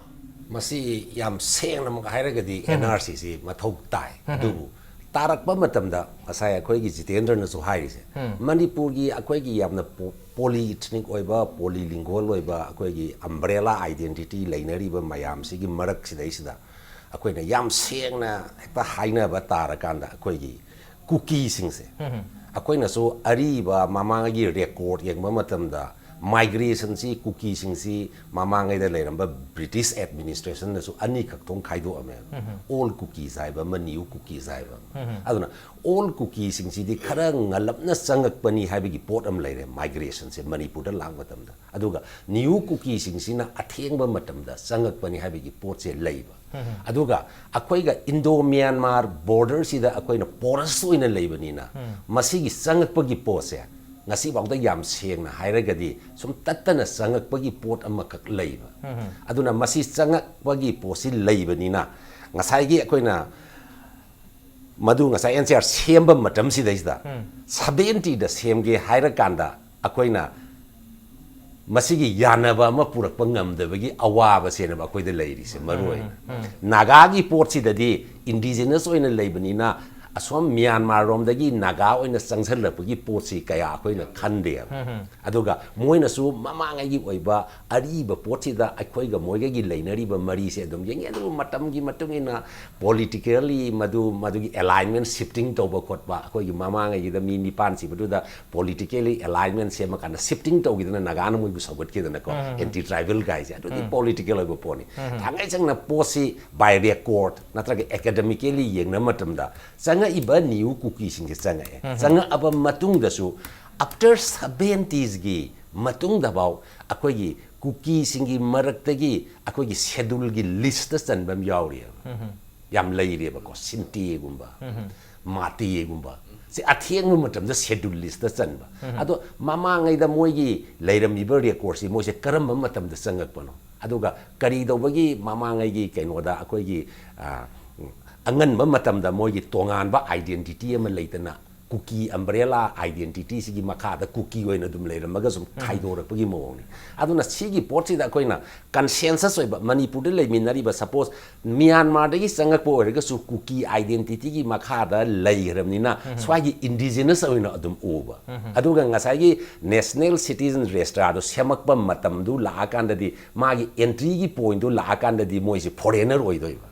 ꯃꯁꯤ ꯌꯥꯝ ꯁꯦꯡꯅꯃꯛ ꯍꯥꯏꯔꯒꯗꯤ N R C ꯁꯤ ꯃꯊꯧ ꯇꯥꯏ꯫ ꯑꯗꯨꯕꯨ ꯇꯥꯔꯛꯄ ꯃꯇꯝꯗ ꯉꯁꯥꯏ ꯑꯩꯈꯣꯏꯒꯤ ꯖꯤꯇꯦꯟꯗ꯭ꯔꯅꯁꯨ ꯍꯥꯏꯔꯤꯁꯦ, ꯃꯅꯤꯄꯨꯔꯒꯤ ꯑꯩꯈꯣꯏꯒꯤ ꯌꯥꯝꯅ ꯄꯣ-, polyethnic ꯑꯣꯏꯕ, polylingual ꯑꯣꯏꯕ, ꯑꯩꯈꯣꯏꯒꯤ umbrella identity ꯂꯩꯅꯔꯤꯕ ꯃꯌꯥꯝꯁꯤꯒꯤ ꯃꯔꯛꯁꯤꯗꯩꯁꯤꯗ ꯑꯩꯈꯣꯏꯅ ꯌꯥꯝ ꯁꯦꯡꯅ ꯍꯦꯛꯇ ꯍꯥꯏꯅꯕ ꯇꯥꯔꯀꯥꯟꯗ ꯑꯩꯈꯣꯏꯒꯤ ꯀꯨꯀꯤꯁꯤꯡꯁꯦ, ꯑꯩꯈꯣꯏꯅꯁꯨ ꯑꯔꯤꯕ ꯃꯃꯥꯡꯒꯤ record ꯌꯦꯡꯕ ꯃꯇꯝꯗ ꯃꯥꯏꯒ꯭ꯔꯦꯁꯟꯁꯤ, ꯀꯨꯀꯤꯁꯤꯡꯁꯤ ꯃꯃꯥꯡꯉꯩꯗ ꯂꯩꯔꯝꯕ ꯕ꯭ꯔꯤꯇꯤꯁ ꯑꯦꯗꯃꯤꯅꯤꯁꯇ꯭ꯔꯦꯁꯟꯅꯁꯨ ꯑꯅꯤꯈꯛ ꯊꯣꯛꯅ ꯈꯥꯏꯗꯣꯛꯑꯝꯃꯦ꯫ ꯑꯣꯜ ꯀꯨꯀꯤꯁ ꯍꯥꯏꯕ ꯑꯃ, ꯅ꯭ꯌꯨ ꯀꯨꯀꯤꯁ ꯍꯥꯏꯕ ꯑꯃ꯫ ꯑꯗꯨꯅ ꯑꯣꯜ ꯀꯨꯀꯤꯁꯤꯡꯁꯤꯗꯤ ꯈꯔ ꯉꯜꯂꯞꯅ ꯆꯪꯉꯛꯄꯅꯤ ꯍꯥꯏꯕꯒꯤ ꯄꯣꯠ ꯑꯃ ꯂꯩꯔꯦ, ꯃꯥꯏꯒ꯭ꯔꯦꯁꯟꯁꯦ ꯃꯅꯤꯄꯨꯔꯗ ꯂꯥꯛꯄ ꯃꯇꯝꯗ꯫ ꯑꯗꯨꯒ ꯅ꯭ꯌꯨ ꯀꯨꯀꯤꯁꯤꯡꯁꯤꯅ ꯑꯊꯦꯡꯕ ꯃꯇꯝꯗ ꯆꯪꯉꯛꯄꯅꯤ ꯍꯥꯏꯕꯒꯤ ꯄꯣꯠꯁꯦ ꯂꯩꯕ꯫ ꯑꯗꯨꯒ ꯑꯩꯈꯣꯏꯒ ꯏꯟꯗꯣ ꯃ꯭ꯌꯥꯟꯃꯥꯔ ꯕꯣꯔꯗꯔꯁꯤꯗ ꯑꯩꯈꯣꯏꯅ ꯄꯣꯔꯁ ꯑꯣꯏꯅ ꯂꯩꯕꯅꯤꯅ, ꯃꯁꯤꯒꯤ ꯆꯪꯉꯛꯄꯒꯤ ꯄꯣꯠꯁꯦ ꯉꯁꯤꯐꯥꯎꯗ, ꯌꯥꯝ ꯁꯦꯡꯅ ꯍꯥꯏꯔꯒꯗꯤ, ꯁꯨꯝ ꯇꯠꯇꯅ ꯆꯪꯉꯛꯄꯒꯤ ꯄꯣꯠ ꯑꯃꯈꯛ ꯂꯩꯕ꯫ ꯑꯗꯨꯅ ꯃꯁꯤ ꯆꯪꯉꯛꯄꯒꯤ ꯄꯣꯠꯁꯤ ꯂꯩꯕꯅꯤꯅ, ꯉꯁꯥꯏꯒꯤ ꯑꯩꯈꯣꯏꯅ ꯃꯗꯨ ꯉꯁꯥꯏ ꯑꯦꯟ ꯁꯤ ꯑꯥꯔ ꯁꯦꯝꯕ ꯃꯇꯝꯁꯤꯗꯩꯁꯤꯗ, ꯁꯕꯦꯟꯇꯤꯗ ꯁꯦꯝꯒꯦ ꯍꯥꯏꯔꯀꯥꯟꯗ, ꯑꯩꯈꯣꯏꯅ ꯃꯁꯤꯒꯤ ꯌꯥꯅꯕ ꯑꯃ ꯄꯨꯔꯛꯄ ꯉꯝꯗꯕꯒꯤ ꯑꯋꯥꯕꯁꯦꯅꯦꯕ ꯑꯩꯈꯣꯏꯗ ꯂꯩꯔꯤꯁꯦ, ꯃꯔꯨ ꯑꯣꯏꯅ꯫ ꯅꯥꯒꯥꯒꯤ ꯄꯣꯠꯁꯤꯗꯗꯤ ꯏꯟꯗꯤꯖꯤꯅꯁ ꯑꯣꯏꯅ ꯂꯩꯕꯅꯤꯅ, ꯑꯁꯣꯝ ꯃ꯭ꯌꯥꯟꯃꯥꯔ ꯔꯣꯝꯗꯒꯤ ꯅꯥꯒꯥ ꯑꯣꯏꯅ ꯆꯪꯁꯜꯂꯛꯄꯒꯤ ꯄꯣꯠꯁꯤ ꯀꯌꯥ ꯑꯩꯈꯣꯏꯅ ꯈꯟꯗꯦꯕ꯫ ꯑꯗꯨꯒ ꯃꯣꯏꯅꯁꯨ ꯃꯃꯥꯡꯉꯩꯒꯤ ꯑꯣꯏꯕ ꯑꯔꯤꯕ ꯄꯣꯠꯁꯤꯗ ꯑꯩꯈꯣꯏꯒ ꯃꯣꯏꯒꯒꯤ ꯂꯩꯅꯔꯤꯕ ꯃꯔꯤꯁꯦ ꯑꯗꯨꯝ ꯌꯦꯡꯉꯤ꯫ ꯑꯗꯨꯕꯨ ꯃꯇꯝꯒꯤ ꯃꯇꯨꯡ ꯏꯟꯅ politically ꯃꯗꯨ, ꯃꯗꯨꯒꯤ alignment shifting ꯇꯧꯕ ꯈꯣꯠꯄ, ꯑꯩꯈꯣꯏꯒꯤ ꯃꯃꯥꯡꯉꯩꯒꯤꯗ ꯃꯤ ꯅꯤꯄꯥꯟ ꯁꯤꯕꯗꯨꯗ politically alignment ꯁꯦꯝꯃꯀꯥꯟꯗ shifting ꯇꯧꯈꯤꯗꯅ ꯅꯥꯒꯥꯅ ꯃꯣꯏꯕꯨ ꯁꯧꯒꯠꯈꯤꯗꯅꯀꯣ, anti tribal ꯒꯥꯏꯁꯦ, ꯑꯗꯨꯗꯤ political ꯑꯣꯏꯕ ꯄꯣꯠꯅꯤ꯫ ꯊꯥꯡꯒꯩ ꯁꯦꯡꯅ ꯄꯣꯠꯁꯤ by record ꯅꯠꯇ꯭ꯔꯒ academically ꯌꯦꯡꯅꯕ ꯃꯇꯝꯗ, ꯆꯪꯉꯛꯏꯕ ꯅ꯭ꯌꯨ ꯀꯨꯀꯤꯁꯤꯡꯁꯦ ꯆꯪꯉꯛꯑꯦ꯫ ꯆꯪꯉꯛꯑꯕ ꯃꯇꯨꯡꯗꯁꯨ, after ꯁꯕꯦꯟꯇꯤꯁꯀꯤ ꯃꯇꯨꯡꯗꯐꯥꯎ ꯑꯩꯈꯣꯏꯒꯤ ꯀꯨꯀꯤꯁꯤꯡꯒꯤ ꯃꯔꯛꯇꯒꯤ ꯑꯩꯈꯣꯏꯒꯤ ꯁꯦꯗꯨꯜꯒꯤ ꯂꯤꯁꯇ ꯆꯟꯕ ꯑꯃ ꯌꯥꯎꯔꯤꯑꯕ꯫ ꯌꯥꯝ ꯂꯩꯔꯦꯕꯀꯣ, ꯁꯤꯟꯇꯦꯒꯨꯝꯕ, ꯃꯥꯇꯦꯒꯨꯝꯕ, ꯁꯤ ꯑꯊꯦꯡꯕ ꯃꯇꯝꯗ ꯁꯦꯗꯨꯜ ꯂꯤꯁꯇ ꯆꯟꯕ꯫ ꯑꯗꯣ ꯃꯃꯥꯡꯉꯩꯗ ꯃꯣꯏꯒꯤ ꯂꯩꯔꯝꯃꯤꯕ ꯔꯦꯀꯣꯔꯠꯁꯤ ꯃꯣꯏꯁꯦ ꯀꯔꯝꯕ ꯃꯇꯝꯗ ꯆꯪꯉꯛꯄꯅꯣ? ꯑꯗꯨꯒ ꯀꯔꯤ ꯇꯧꯕꯒꯤ ꯃꯃꯥꯡꯉꯩꯒꯤ ꯀꯩꯅꯣꯗ ꯑꯩꯈꯣꯏꯒꯤ, ꯑ, ꯑꯉꯟꯕ ꯃꯇꯝꯗ ꯃꯣꯏꯒꯤ ꯇꯣꯉꯥꯟꯕ identity ꯑꯃ ꯂꯩꯇꯅ, ꯀꯨꯀꯤ umbrella identity ꯁꯤꯒꯤ ꯃꯈꯥꯗ ꯀꯨꯀꯤ ꯑꯣꯏꯅ ꯑꯗꯨꯝ ꯂꯩꯔꯝꯃꯒ ꯁꯨꯝ ꯈꯥꯏꯗꯣꯔꯛꯄꯒꯤ ꯃꯑꯣꯡꯅꯤ꯫ ꯑꯗꯨꯅ ꯁꯤꯒꯤ ꯄꯣꯠꯁꯤꯗ ꯑꯩꯈꯣꯏꯅ consensus ꯑꯣꯏꯕ, ꯃꯅꯤꯄꯨꯔꯗ ꯂꯩꯃꯤꯟꯅꯔꯤꯕ, suppose ꯃ꯭ꯌꯥꯟꯃꯥꯔꯗꯒꯤ ꯆꯪꯉꯛꯄ ꯑꯣꯏꯔꯒꯁꯨ ꯀꯨꯀꯤ identity ꯒꯤ ꯃꯈꯥꯗ ꯂꯩꯈ꯭ꯔꯕꯅꯤꯅ, ꯁ꯭ꯋꯥꯏꯒꯤ indigenous ꯑꯣꯏꯅ ꯑꯗꯨꯝ ꯎꯕ꯫ ꯑꯗꯨꯒ ꯉꯁꯥꯏꯒꯤ national citizen register ꯗꯣ ꯁꯦꯝꯃꯛꯄ ꯃꯇꯝꯗꯨ ꯂꯥꯛꯑꯀꯥꯟꯗꯗꯤ, ꯃꯥꯒꯤ entry ꯒꯤ point ꯇꯨ ꯂꯥꯛꯑꯀꯥꯟꯗꯗꯤ ꯃꯣꯏꯁꯦ foreigner ꯑꯣꯏꯗꯣꯏꯕ꯫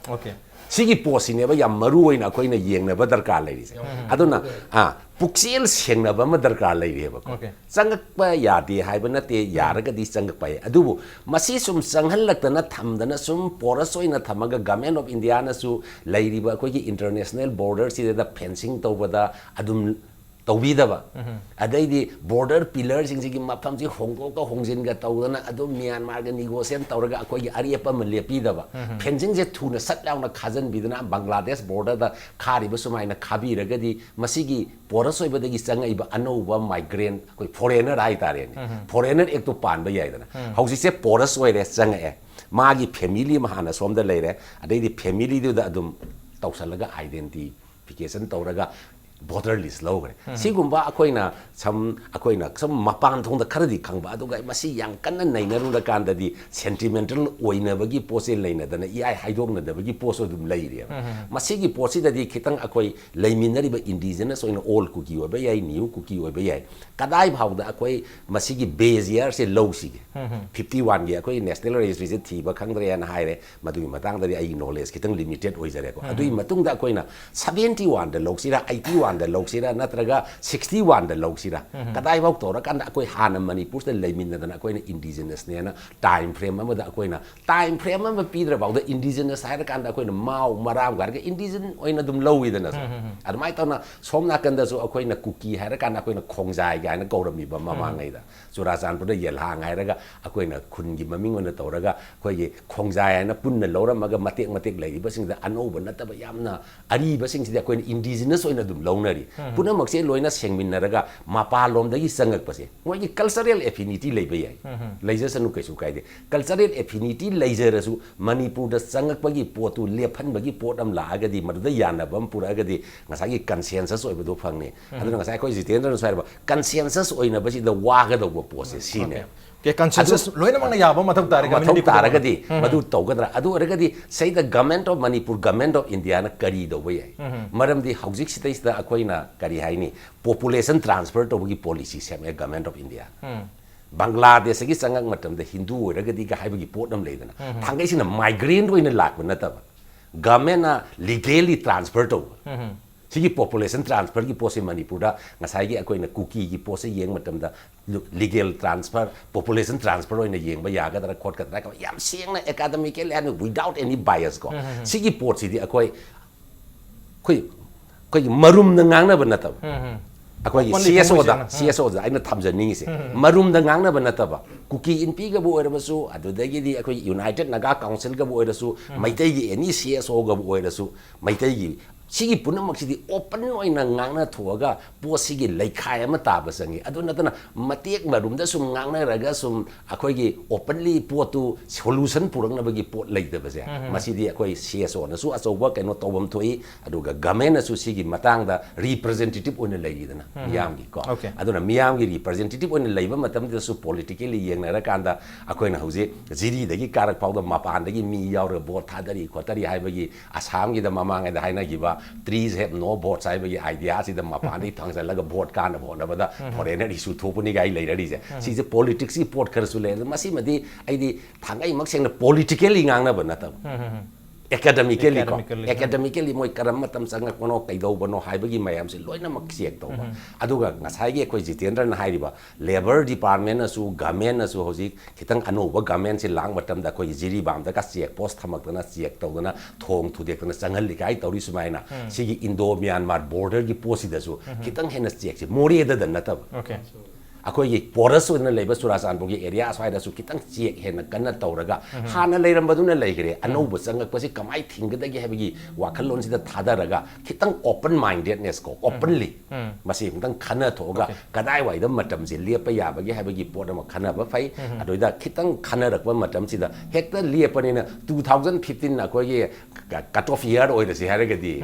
ꯑꯣꯀꯦ꯫ ꯁꯤꯒꯤ ꯄꯣꯠꯁꯤꯅꯦꯕ ꯌꯥꯝ ꯃꯔꯨ ꯑꯣꯏꯅ ꯑꯩꯈꯣꯏꯅ ꯌꯦꯡꯅꯕ ꯗꯔꯀꯥꯔ ꯂꯩꯔꯤꯁꯦ꯫ ꯑꯗꯨꯅ, ꯑꯥ, ꯄꯨꯛꯆꯦꯜ ꯁꯦꯡꯅꯕ ꯑꯃ ꯗꯔꯀꯥꯔ ꯂꯩꯔꯦꯕꯀꯣ꯫ Okay. ꯆꯪꯉꯛꯄ ꯌꯥꯗꯦ ꯍꯥꯏꯕ ꯅꯠꯇꯦ, ꯌꯥꯔꯒꯗꯤ ꯆꯪꯉꯛꯄ ꯌꯥꯏ꯫ ꯑꯗꯨꯕꯨ ꯃꯁꯤ ꯁꯨꯝ ꯆꯪꯍꯜꯂꯛꯇꯅ ꯊꯝꯗꯅ ꯁꯨꯝ porous ꯑꯣꯏꯅ ꯊꯝꯃꯒ Government of Indiaꯅꯁꯨ ꯂꯩꯔꯤꯕ ꯑꯩꯈꯣꯏꯒꯤ international borderꯁꯤꯗ fencing ꯇꯧꯕꯗ ꯑꯗꯨꯝ ꯇꯧꯕꯤꯗꯕ, ꯑꯗꯩꯗꯤ border pillarꯁꯤꯡꯁꯤꯒꯤ ꯃꯐꯝꯁꯤ ꯍꯣꯡꯗꯣꯛꯀ ꯍꯣꯡꯖꯤꯟꯒ ꯇꯧꯗꯅ ꯑꯗꯨꯝ ꯃ꯭ꯌꯥꯟꯃꯥꯔꯒ negotiate ꯇꯧꯔꯒ ꯑꯩꯈꯣꯏꯒꯤ ꯑꯔꯦꯞꯄ ꯑꯃ ꯂꯦꯞꯄꯤꯗꯕ, fencingꯁꯦ ꯊꯨꯅ ꯁꯠ ꯂꯥꯎꯅ ꯈꯥꯖꯤꯟꯕꯤꯗꯅ ꯕꯪꯒ꯭ꯂꯥꯗꯦꯁ borderꯗ ꯈꯥꯔꯤꯕ ꯁꯨꯃꯥꯏꯅ ꯈꯥꯕꯤꯔꯒꯗꯤ ꯃꯁꯤꯒꯤ porous ꯑꯣꯏꯕꯗꯒꯤ ꯆꯪꯉꯛꯏꯕ ꯑꯅꯧꯕ migrant, ꯑꯩꯈꯣꯏ foreigner ꯍꯥꯏꯇꯥꯔꯦꯅꯦ, foreigner actꯇꯣ ꯄꯥꯟꯕ ꯌꯥꯏꯗꯅ꯫ ꯍꯧꯖꯤꯛꯁꯦ porous ꯑꯣꯏꯔꯦ, ꯆꯪꯉꯛꯑꯦ, ꯃꯥꯒꯤ family ꯑꯃ ꯍꯥꯟꯅ ꯁꯣꯝꯗ ꯂꯩꯔꯦ, ꯑꯗꯩꯗꯤ familyꯗꯨꯗ ꯑꯗꯨꯝ ꯇꯧꯁꯜꯂꯒ identification ꯇꯧꯔꯒ voter list ꯂꯧꯈ꯭ꯔꯦ꯫ ꯁꯤꯒꯨꯝꯕ ꯑꯩꯈꯣꯏꯅ ꯁꯝ ꯑꯩꯈꯣꯏꯅ ꯁꯨꯝ ꯃꯄꯥꯟ ꯊꯣꯡꯗ ꯈꯔꯗꯤ ꯈꯪꯕ, ꯑꯗꯨꯒ ꯃꯁꯤ ꯌꯥꯝ ꯀꯟꯅ ꯅꯩꯅꯔꯨꯔꯀꯥꯟꯗꯗꯤ sentimental ꯑꯣꯏꯅꯕꯒꯤ ꯄꯣꯠꯁꯦ ꯂꯩꯅꯗꯅ ꯏꯌꯥꯏ ꯍꯥꯏꯗꯣꯛꯅꯗꯕꯒꯤ ꯄꯣꯠꯁꯨ ꯑꯗꯨꯝ ꯂꯩꯔꯦꯕ꯫ ꯃꯁꯤꯒꯤ ꯄꯣꯠꯁꯤꯗꯗꯤ ꯈꯤꯇꯪ ꯑꯩꯈꯣꯏ ꯂꯩꯃꯤꯟꯅꯔꯤꯕ indigenous ꯑꯣꯏꯅ old Kuki ꯑꯣꯏꯕ ꯌꯥꯏ, new Kuki ꯑꯣꯏꯕ ꯌꯥꯏ, ꯀꯗꯥꯏ ꯐꯥꯎꯗ ꯑꯩꯈꯣꯏ ꯃꯁꯤꯒꯤ base yearꯁꯦ ꯂꯧꯁꯤꯒꯦ? Fifty oneꯒꯤ ꯑꯩꯈꯣꯏ national registryꯁꯦ ꯊꯤꯕ ꯈꯪꯗ꯭ꯔꯦꯅ ꯍꯥꯏꯔꯦ꯫ ꯃꯗꯨꯒꯤ ꯃꯇꯥꯡꯗꯗꯤ ꯑꯩꯒꯤ knowledge ꯈꯤꯇꯪ limited ꯑꯣꯏꯖꯔꯦꯀꯣ꯫ ꯑꯗꯨꯒꯤ ꯃꯇꯨꯡꯗ ꯑꯩꯈꯣꯏꯅ seventy oneꯗ ꯂꯧꯁꯤꯔꯥ, eighty oneꯗ ꯂꯧꯁꯤꯔꯥ, ꯅꯠꯇ꯭ꯔꯒ sixty oneꯗ ꯂꯧꯁꯤꯔꯥ, ꯀꯗꯥꯏꯐꯥꯎ ꯇꯧꯔꯀꯥꯟꯗ ꯑꯩꯈꯣꯏ ꯍꯥꯟꯅ ꯃꯅꯤꯄꯨꯔꯁꯤꯗ ꯂꯩꯃꯤꯟꯅꯗꯅ ꯑꯩꯈꯣꯏꯅ indigenousꯅꯦꯅ time frame ꯑꯃꯗ ꯑꯩꯈꯣꯏꯅ time frame ꯑꯃ ꯄꯤꯗ꯭ꯔꯐꯥꯎꯗ indigenous ꯍꯥꯏꯔꯀꯥꯟꯗ ꯑꯩꯈꯣꯏꯅ ꯃꯥꯎ ꯃꯔꯥꯝꯒ ꯍꯥꯏꯔꯒ indigenous ꯑꯣꯏꯅ ꯑꯗꯨꯝ ꯂꯧꯋꯤꯗꯅ꯫ ꯑꯗꯨꯃꯥꯏꯅ ꯇꯧꯅ ꯁꯣꯝ ꯅꯥꯀꯟꯗꯁꯨ ꯑꯩꯈꯣꯏꯅ ꯀꯨꯀꯤ ꯍꯥꯏꯔꯀꯥꯟꯗ ꯑꯩꯈꯣꯏꯅ ꯈꯣꯡꯖꯥꯏ ꯀꯥꯏꯅ ꯀꯧꯔꯝꯃꯤꯕ ꯃꯃꯥꯡꯉꯩꯗ꯫ ꯆꯨꯔꯥꯆꯥꯟꯄꯨꯔꯗ ꯌꯦꯜꯍꯥꯡ ꯍꯥꯏꯔꯒ ꯑꯩꯈꯣꯏꯅ ꯈꯨꯟꯒꯤ ꯃꯃꯤꯡ ꯑꯣꯏꯅ ꯇꯧꯔꯒ ꯑꯩꯈꯣꯏꯒꯤ ꯈꯣꯡꯖꯥꯏ ꯍꯥꯏꯅ ꯄꯨꯟꯅ ꯂꯧꯔꯝꯃꯒ ꯃꯇꯦꯛ ꯃꯇꯦꯛ ꯂꯩꯔꯤꯕꯁꯤꯡꯗ ꯑꯅꯧꯕ ꯅꯠꯇꯕ ꯌꯥꯝꯅ ꯑꯔꯤꯕꯁꯤꯡꯁꯤꯗꯤ ꯑꯩꯈꯣꯏꯅ indigenous ꯑꯣꯏꯅ ꯑꯗꯨꯝ ꯂꯧꯅꯔꯤ꯫ ꯄꯨꯝꯅꯃꯛꯁꯦ ꯂꯣꯏꯅ ꯁꯦꯡꯃꯤꯟꯅꯔꯒ ꯃꯄꯥꯟꯂꯣꯝꯗꯒꯤ ꯆꯪꯉꯛꯄꯁꯦ ꯃꯣꯏꯒꯤ cultural affinity ꯂꯩꯕ ꯌꯥꯏ, ꯂꯩꯖꯁꯅꯨ, ꯀꯩꯁꯨ ꯀꯥꯏꯗꯦ꯫ Cultural affinity ꯂꯩꯖꯔꯁꯨ ꯃꯅꯤꯄꯨꯔꯗ ꯆꯪꯉꯛꯄꯒꯤ ꯄꯣꯠꯇꯨ ꯂꯦꯞꯍꯟꯕꯒꯤ ꯄꯣꯠ ꯑꯃ ꯂꯥꯛꯑꯒꯗꯤ, ꯃꯗꯨꯗ ꯌꯥꯅꯕ ꯑꯃ ꯄꯨꯔꯛꯑꯒꯗꯤ ꯉꯁꯥꯏꯒꯤ consensus ꯑꯣꯏꯕꯗꯨ ꯐꯪꯅꯤ꯫ ꯑꯗꯨꯅ ꯉꯁꯥꯏ ꯑꯩꯈꯣꯏ ꯖꯤꯇꯦꯟꯗ꯭ꯔꯅꯁꯨ ꯍꯥꯏꯔꯤꯕ consensus ꯑꯣꯏꯅꯕꯁꯤꯗ ꯋꯥꯒꯗꯧꯕ ꯄꯣꯠꯁꯦ ꯁꯤꯅꯦ꯫ Okay, consensus ꯂꯣꯏꯅꯃꯛꯅ ꯌꯥꯕ ꯃꯊꯧ ꯇꯥꯔꯦ, ꯃꯊꯧ community ꯈꯨꯗꯤꯡꯃꯛꯅ꯫ ꯇꯥꯔꯒꯗꯤ ꯃꯗꯨ ꯇꯧꯒꯗ꯭ꯔꯥ? ꯑꯗꯨ ꯑꯣꯏꯔꯒꯗꯤ ꯁꯤꯗ Government of Manipur, Government of Indiaꯅ ꯀꯔꯤ ꯇꯧꯕ ꯌꯥꯏ? ꯃꯔꯝꯗꯤ ꯍꯧꯖꯤꯛ ꯁꯤꯗꯩꯁꯤꯗ ꯑꯩꯈꯣꯏꯅ ꯀꯔꯤ ꯍꯥꯏꯅꯤ, population transfer ꯇꯧꯕꯒꯤ policy ꯁꯦꯝꯃꯦ Government of India꯫ ꯕꯪꯒ꯭ꯂꯥꯗꯦꯁꯇꯒꯤ ꯆꯪꯉꯛ ꯃꯇꯝꯗ ꯍꯤꯟꯗꯨ ꯑꯣꯏꯔꯒꯗꯤꯒ ꯍꯥꯏꯕꯒꯤ ꯄꯣꯠ ꯑꯃ ꯂꯩꯗꯅ, ꯊꯥꯡꯒꯩꯁꯤꯅ migrant ꯑꯣꯏꯅ ꯂꯥꯛꯄ ꯅꯠꯇꯕ, ꯒꯚꯔꯟꯃꯦꯟꯅ ꯂꯤꯒꯦꯂꯤ ꯇ꯭ꯔꯥꯟꯁꯐꯔ ꯇꯧꯕ, ꯁꯤꯒꯤ ꯄꯣꯄꯨꯂꯦꯁꯟ ꯇ꯭ꯔꯥꯟꯁꯐꯔꯒꯤ ꯄꯣꯠꯁꯤ ꯃꯅꯤꯄꯨꯔꯗ ꯉꯁꯥꯏꯒꯤ ꯑꯩꯈꯣꯏꯅ ꯀꯨꯀꯤꯒꯤ ꯄꯣꯠꯁꯦ ꯌꯦꯡꯕ ꯃꯇꯝꯗ ꯂꯤꯒꯦꯜ ꯇ꯭ꯔꯥꯟꯁꯐꯔ, ꯄꯣꯄꯨꯂꯦꯁꯟ ꯇ꯭ꯔꯥꯟꯁꯐꯔ ꯑꯣꯏꯅ ꯌꯦꯡꯕ ꯌꯥꯒꯗ꯭ꯔꯥ ꯈꯣꯠꯀꯗ꯭ꯔꯥ, ꯌꯥꯝ ꯁꯦꯡꯅ ꯑꯦꯀꯥꯗꯃꯤꯀꯦꯜꯂꯤ ꯍꯥꯏꯅ without any bias ꯀꯣ, ꯁꯤꯒꯤ ꯄꯣꯠꯁꯤꯗꯤ ꯑꯩꯈꯣꯏ ꯑꯩꯈꯣꯏ ꯑꯩꯈꯣꯏꯒꯤ ꯃꯔꯨꯝꯗ ꯉꯥꯡꯅꯕ ꯅꯠꯇꯕ, ꯑꯩꯈꯣꯏꯒꯤ Openly ꯁꯤ ꯑꯦꯁ ꯑꯣꯗ ꯊꯃꯣꯏ ꯁꯦꯡꯅ, ꯁꯤ ꯑꯦꯁ ꯑꯣꯗ ꯑꯩꯅ ꯊꯝꯖꯅꯤꯡꯉꯤꯁꯦ, ꯃꯔꯨꯝꯗ ꯉꯥꯡꯅꯕ ꯅꯠꯇꯕ, ꯀꯨꯀꯤ ꯏꯟꯄꯤꯒꯕꯨ ꯑꯣꯏꯔꯕꯁꯨ, ꯑꯗꯨꯗꯒꯤꯗꯤ ꯑꯩꯈꯣꯏ ꯌꯨꯅꯥꯏꯇꯦꯠ ꯅꯥꯒꯥ ꯀꯥꯎꯟꯁꯤꯜꯒꯕꯨ ꯑꯣꯏꯔꯁꯨ, ꯃꯩꯇꯩꯒꯤ ꯑꯦꯅꯤ ꯁꯤ ꯑꯦꯁ ꯑꯣꯒꯕꯨ ꯑꯣꯏꯔꯁꯨ, ꯃꯩꯇꯩꯒꯤ ꯁꯤꯒꯤ ꯄꯨꯝꯅꯃꯛꯁꯤꯗꯤ ꯑꯣꯄꯟ ꯑꯣꯏꯅ ꯉꯥꯡꯅꯊꯣꯛꯑꯒ ꯄꯣꯠꯁꯤꯒꯤ ꯂꯩꯈꯥꯏ ꯑꯃ ꯇꯥꯕ ꯆꯪꯉꯤ꯫ ꯑꯗꯨ ꯅꯠꯇꯅ ꯃꯇꯦꯛ ꯃꯔꯨꯝꯗ ꯁꯨꯝ ꯉꯥꯡꯅꯔꯒ ꯁꯨꯝ ꯑꯩꯈꯣꯏꯒꯤ ꯑꯣꯄꯟꯂꯤ ꯄꯣꯠꯇꯨ ꯁꯣꯂꯨꯁꯟ ꯄꯨꯔꯛꯅꯕꯒꯤ ꯄꯣꯠ ꯂꯩꯇꯕꯁꯦ, ꯃꯁꯤꯗꯤ ꯑꯩꯈꯣꯏ ꯁꯤ ꯑꯦꯁ ꯑꯣꯅꯁꯨ ꯑꯆꯧꯕ ꯀꯩꯅꯣ ꯇꯧꯐꯝ ꯊꯣꯛꯏ, ꯑꯗꯨꯒ ꯒꯚꯔꯟꯃꯦꯟꯅꯁꯨ ꯁꯤꯒꯤ ꯃꯇꯥꯡꯗ ꯔꯤꯄ꯭ꯔꯖꯦꯟꯇꯦꯇꯤꯚ ꯑꯣꯏꯅ ꯂꯩꯔꯤꯗꯅ ꯎꯝ꯫ ꯃꯤꯌꯥꯝꯒꯤ ꯀꯣ꯫ Okay. ꯑꯗꯨꯅ ꯃꯤꯌꯥꯝꯒꯤ ꯔꯤꯄ꯭ꯔꯖꯦꯟꯇꯦꯇꯤꯚ ꯑꯣꯏꯅ ꯂꯩꯕ ꯃꯇꯝꯗꯁꯨ ꯄꯣꯂꯤꯇꯤꯀꯦꯜꯂꯤ ꯌꯦꯡꯅꯔꯀꯥꯟꯗ ꯑꯩꯈꯣꯏꯅ ꯍꯧꯖꯤꯛ ꯖꯤꯔꯤꯗꯒꯤ ꯀꯥꯔꯛ ꯐꯥꯎꯗ ꯃꯄꯥꯟꯗꯒꯤ ꯃꯤ ꯌꯥꯎꯔꯒ ꯚꯣꯠ ꯊꯥꯗꯔꯤ ꯈꯣꯠꯇꯔꯤ ꯍꯥꯏꯕꯒꯤ ꯑꯁꯥꯝꯒꯤꯗ ꯃꯃꯥꯡꯉꯩꯗ ꯍꯥꯏꯅꯈꯤꯕ "Trees have no votes" ꯍꯥꯏꯕꯒꯤ ꯑꯥꯏꯗꯤꯌꯥꯁꯤꯗ ꯃꯄꯥꯟꯗꯒꯤ ꯊꯥꯡꯖꯜꯂꯒ ꯚꯣꯠ ꯀꯥꯅꯕ ꯍꯣꯠꯅꯕꯗ ꯐꯣꯔꯦꯟꯅꯔ ꯏꯁꯨ ꯊꯣꯛꯄꯅꯤ ꯀꯥꯏ ꯂꯩꯅꯔꯤꯁꯦ꯫ ꯁꯤꯁꯦ ꯄꯣꯂꯤꯇꯤꯛꯁꯀꯤ ꯄꯣꯠ ꯈꯔꯁꯨ ꯂꯩ꯫ ꯑꯗꯨ ꯃꯁꯤꯃꯗꯤ ꯑꯩꯗꯤ ꯊꯥꯡꯒꯩꯃꯛ ꯁꯦꯡꯅ ꯄꯣꯂꯤꯇꯤꯀꯦꯜꯂꯤ ꯉꯥꯡꯅꯕ ꯅꯠꯇꯕ, ꯑꯦꯀꯥꯗꯃꯤꯀꯦꯜꯂꯤ ꯀꯣ, Academically, ꯑꯦꯀꯥꯗꯃꯤꯀꯦꯜꯂꯤ ꯃꯣꯏ ꯀꯔꯝꯕ ꯃꯇꯝ ꯆꯪꯉꯛꯄꯅꯣ, ꯀꯩꯗꯧꯕꯅꯣ ꯍꯥꯏꯕꯒꯤ ꯃꯌꯥꯝꯁꯦ ꯂꯣꯏꯅꯃꯛ ꯆꯦꯛ ꯇꯧꯕ꯫ ꯑꯗꯨꯒ ꯉꯁꯥꯏꯒꯤ ꯑꯩꯈꯣꯏ ꯖꯤꯇꯦꯟꯗ꯭ꯔꯅ ꯍꯥꯏꯔꯤꯕ ꯂꯦꯕꯔ ꯗꯤꯄꯥꯔꯠꯃꯦꯟꯅꯁꯨ ꯒꯚꯔꯟꯃꯦꯟꯅꯁꯨ ꯍꯧꯖꯤꯛ ꯈꯤꯇꯪ ꯑꯅꯧꯕ ꯒꯚꯔꯟꯃꯦꯟꯁꯤ ꯂꯥꯛ ꯃꯇꯝꯗ ꯑꯩꯈꯣꯏꯒꯤ ꯖꯤꯔꯤꯕꯥꯝꯗꯒ ꯆꯦꯛ ꯄꯣꯁ ꯊꯝꯃꯛꯇꯅ ꯆꯦꯛ ꯇꯧꯗꯅ ꯊꯣꯡ ꯊꯨꯗꯦꯛꯇꯅ ꯆꯪꯍꯜꯂꯤ ꯀꯥꯏ ꯇꯧꯔꯤ ꯁꯨꯃꯥꯏꯅ ꯁꯤꯒꯤ ꯏꯟꯗꯣ ꯃ꯭ꯌꯥꯟꯃꯥꯔ ꯕꯣꯔꯗꯔꯒꯤ ꯄꯣꯠꯁꯤꯗꯁꯨ ꯈꯤꯇꯪ ꯍꯦꯟꯅ ꯆꯦꯛꯁꯦ ꯃꯣꯔꯦꯗꯗ ꯅꯠꯇꯕ Okay. ꯑꯩꯈꯣꯏꯒꯤ ꯄꯣꯔꯁ ꯑꯣꯏꯅ ꯂꯩꯕ ꯆꯨꯔꯥꯆꯥꯟꯄꯨꯔꯒꯤ ꯑꯦꯔꯤꯌꯥ ꯑꯁ꯭ꯋꯥꯏꯗꯁꯨ ꯈꯤꯇꯪ ꯆꯦꯛ ꯍꯦꯟꯅ ꯀꯟꯅ ꯇꯧꯔꯒ ꯍꯥꯟꯅ ꯂꯩꯔꯝꯕꯗꯨꯅ ꯂꯩꯈ꯭ꯔꯦ, ꯑꯅꯧꯕ ꯆꯪꯉꯛꯄꯁꯤ ꯀꯃꯥꯏꯅ ꯊꯤꯡꯒꯗꯒꯦ ꯍꯥꯏꯕꯒꯤ ꯋꯥꯈꯜꯂꯣꯟꯁꯤꯗ ꯊꯥꯗꯔꯒ ꯈꯤꯇꯪ ꯑꯣꯄꯟ ꯃꯥꯏꯟꯗꯦꯗꯅꯦꯁ ꯀꯣ, ꯑꯣꯄꯟꯂꯤ ꯃꯁꯤ ꯑꯃꯨꯛꯇꯪ ꯈꯟꯅ ꯊꯣꯛꯑꯒ Okay. ꯀꯗꯥꯏꯋꯥꯏꯗ ꯃꯇꯝꯁꯦ ꯂꯦꯞꯄ ꯌꯥꯕꯒꯦ ꯍꯥꯏꯕꯒꯤ ꯄꯣꯠ ꯑꯃ ꯈꯟꯅꯕ ꯐꯩ꯫ ꯑꯗꯨꯗ ꯈꯤꯇꯪ ꯈꯟꯅꯔꯛꯄ ꯃꯇꯝꯁꯤꯗ ꯍꯦꯛꯇ ꯂꯦꯞꯄꯅꯤꯅ two thousand fifteen ꯑꯩꯈꯣꯏꯒꯤ cut off year ꯑꯣꯏꯔꯁꯤ ꯍꯥꯏꯔꯒꯗꯤ